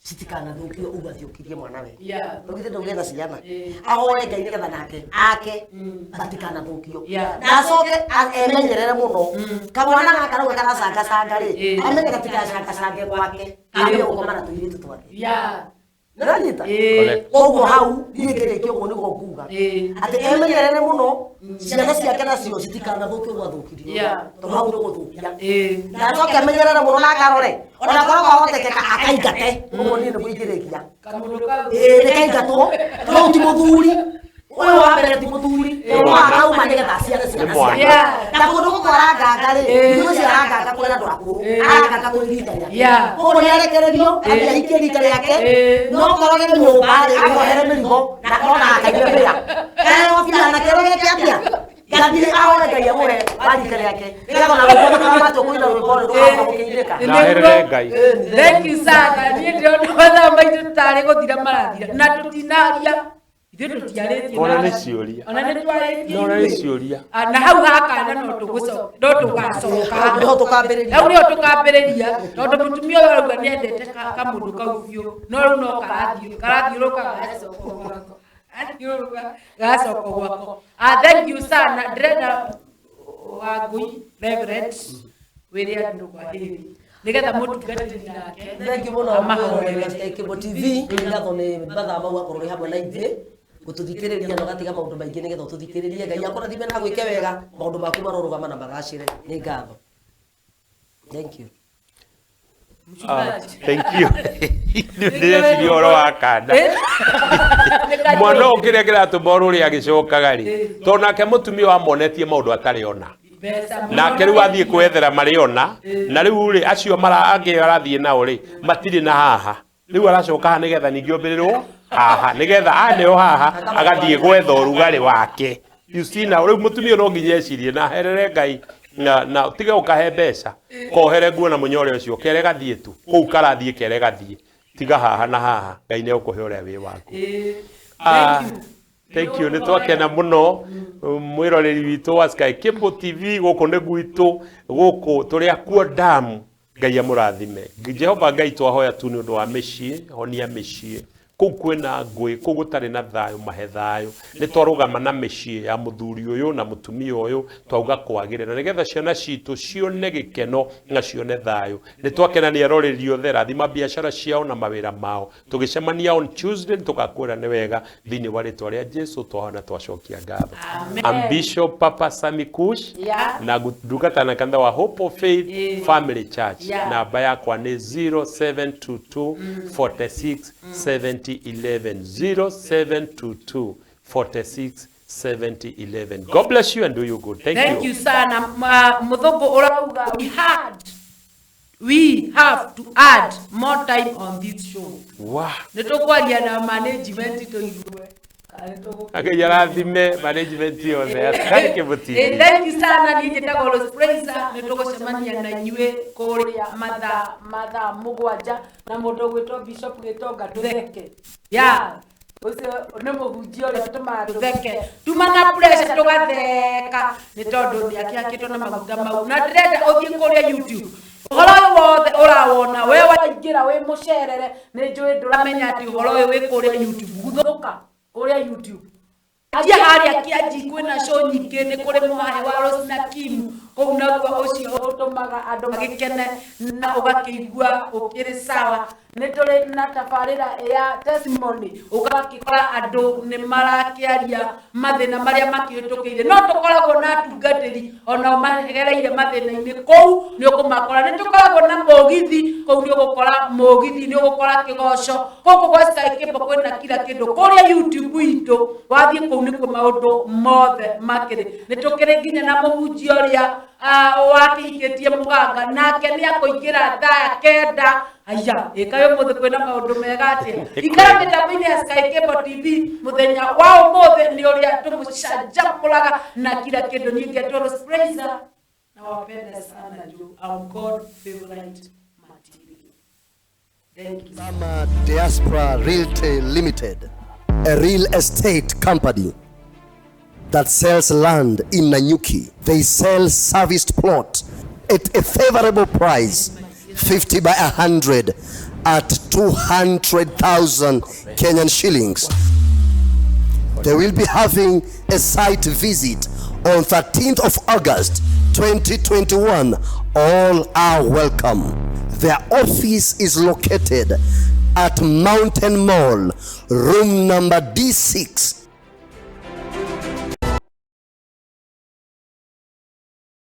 citikanathũkio ũguo athiũkirie mwana we ndũgithĩ ndũgĩetha ciana ahoe Ngai nĩgetha nake ake matikanathũkio na acoke emenyerere mũno kamwana gaka rauga karacangacanga rĩ amenye gatikacangacanga gwake ambie gũkoma na tũirĩtu twake nĩranyita koguo hau niĩ ngĩrĩkia ũguo nĩguo nguga atĩ emenyerere mũno ciana ciake nacio citikanathũkio ũguo athũkirio tondũ hau nĩ gũthũkia na acoke amenyerere mũno na akarore ona korwo kwahotekeka akaingate ũguo niĩ nĩguo ingĩrĩkia nĩ kaingatwo tondũ ti mũthuri ũyũ wa mbere ti mũthuri tondũ akauma nĩgetha aciare ciana ciake na kũndũ gũkũ aranganga rĩ thikũ ici aranganga kũrĩ andũ akũrũ aranganga kũrĩ rika rĩake koguo nĩ arekererio athiĩ ahikie rika rĩake no korwo nĩ nyũmba rĩ akohere mĩrigo na ona akaigue wĩra kaheo bia na kĩoro gĩake atĩa gathiĩ ahoe Ngai amũhe wa rika rĩake nĩgetha ona rwĩmbo rũkamatwo kũina rwĩmbo rĩ rũkahota gũkĩinĩka. Na aherere Ngai. Thank you sana. Niĩ ndĩrona mathaa maitũ tarĩ gũthira marathira na tũtinaria ithuĩ tũtiarĩtie Ona nĩ ciũria. Ona nĩ twarĩtie Ona nĩ ciũria. Na hau hakana no tũgũcoka no tũgacoka Nĩho tũkambĩrĩria. Hau nĩho tũkambĩrĩria tondũ mũtumia ũyũ arauga nĩendete kamũndũ kau biũ no rĩu no karathiũrũka gagacoka gwako athiũrũka gagacoka gwako. Thank you sana. Ndĩrenda Wangũi Reverend wĩre andũ kwa heri nĩgetha mũtungatĩri nake Thank you mũno mwĩroreri Sky Cable TV ngatho nĩ mathaa mau akorwo ũrĩ hamwe na ithuĩ gũtũthikĩrĩria na ũgatiga maũndũ maingĩ nĩgetha ũtũthikĩrĩrie Ngai akũrathime na agwĩke wega maũndũ maku marorũgama na magacĩre nĩ ngatho. Thank you. Thank you. Ndĩreciria ũhoro wa kanda mwana ũyũ kĩrĩa kĩratũma ũrĩa agĩcokaga rĩ tondũ nake mũtumia wamonetie maũndũ atarĩ ona nake rĩu athiĩ kwethera marĩ ona na rĩu rĩ acio angĩ arathiĩ nao rĩ matirĩ na haha rĩu aracoka haha nĩgetha ningĩ ombĩrĩrwo haha nĩgetha aneo haha agathiĩ gwetha ũrugarĩ wake. You see now rĩu mũtumia no nginya ecirie na aherere Ngai na tiga ũkahe mbeca kohere nguo na mũnyore ũcio kere gathiĩ tu kũu karathiĩ kere gathiĩ tiga haha na haha Ngai nĩ egũkũhe ũrĩa wĩ waku. Thank you. Nĩ twakena mũno mwĩroreri witũ wa Sky Cable TV gũkũ nĩ gwitũ gũkũ tũrĩ akuo damu Ngai amũrathime. Jehova Ngai twahoya tu nĩ ũndũ wa mĩciĩ honia mĩciĩ kũu kwĩna ngũĩ kũu gũtarĩ na thayũ mahe thayũ nĩ twarũgama na mĩciĩ ya mũthuri ũyũ na mũtumia ũyũ twauga kwagĩrĩra nĩgetha ciana citũ cione gĩkeno na cione thayũ nĩ twakena nĩ eroreri othe rathima biacara ciao na mawĩra mao tũgĩcemania on Tuesday tũgakwĩra nĩ wega thĩinĩ wa rĩtwa rĩa Jesu twahona twacokia ngatho. I'm Bishop Papa Sami Kush na ndungata na kanitha wa Hope of Faith Family Church namba yakwa nĩ 0722 46 70 11 0722 46 70 11. God bless you and do you good. Thank you sana. Muthoko urauga we have to add more time on this show. Wow. Nĩtũkwaria na management tũigue. Ngai arathime management yothe. Thank you TV. Thank you sana. Niĩ njĩtagwo Rose Fraser. Nĩtũgũcemania na inyuĩ kũrĩa mathaa 7 na mũndũ ũgwĩtwo Bishop Gĩtonga tũtheke. Yeah. Ũcio nĩ mũhunjia ũrĩa ũtũmaga tũtheke tuma na pressure tũgatheka nĩ tondũ nĩ akĩhakĩtwo na maguta mau. Na ndĩrenda ũthiĩ kũrĩa YouTube, ũhoro ũyũ wothe ũrawona we waingĩra wĩ mũcerere, nĩ njũĩ ndũramenya atĩ ũhoro ũyũ wĩ kũrĩa YouTube. Guthũka kũrĩa YouTube, anjia harĩa kĩanji, kwĩna show nyingĩ, nĩ kũrĩ mũhahe wa Rose na Kim kũu, naguo ũcio ũtũmaga andũ magĩkene na ũgakĩigua ũkĩrĩ sawa. Nĩ tũrĩ na tabarĩra ya testimony, ũgakĩkora andũ nĩ marakĩaria mathĩna marĩa makĩhĩtũkĩire. No tũkoragwo na atungatĩri onao magereire mathĩna-inĩ, kũu nĩ ũkũmakora. Nĩ tũkoragwo na mũgithi, kũu nĩ ũgũkora mũgithi, nĩ ũgũkora kĩgoco. Gũkũ gwa Sky Cable kwĩna kila kĩndũ. Kũrĩa YouTube itũ wathiĩ kũu nĩkuo maũndũ mothe makĩrĩ. Nĩ tũkĩrĩ nginya na mũhunjia ũrĩa wakĩhikĩtie mũganga, nake nĩ akũingĩra thaa 9. Aya, ĩkaĩ ũmũthĩ kwĩna maũndũ mega atĩa. Ikara mĩtambo-inĩ ya Sky Cable TV. Mũthenya wa ũmũthĩ nĩ ũrĩa tũmũcanjamũraga na kila kĩndũ. Niĩ ngetwo Rose Praiser, nawapenda sana juu I'm God favorite material. Thank you. Sama Diaspora Realty Limited, a real estate company that sells land in Nanyuki. They sell serviced plot at a favorable price, 50 by 100 at 200,000 Kenyan shillings. They will be having a site visit on 13th of August 2021. All are welcome. Their office is located at Mountain Mall, room number D6.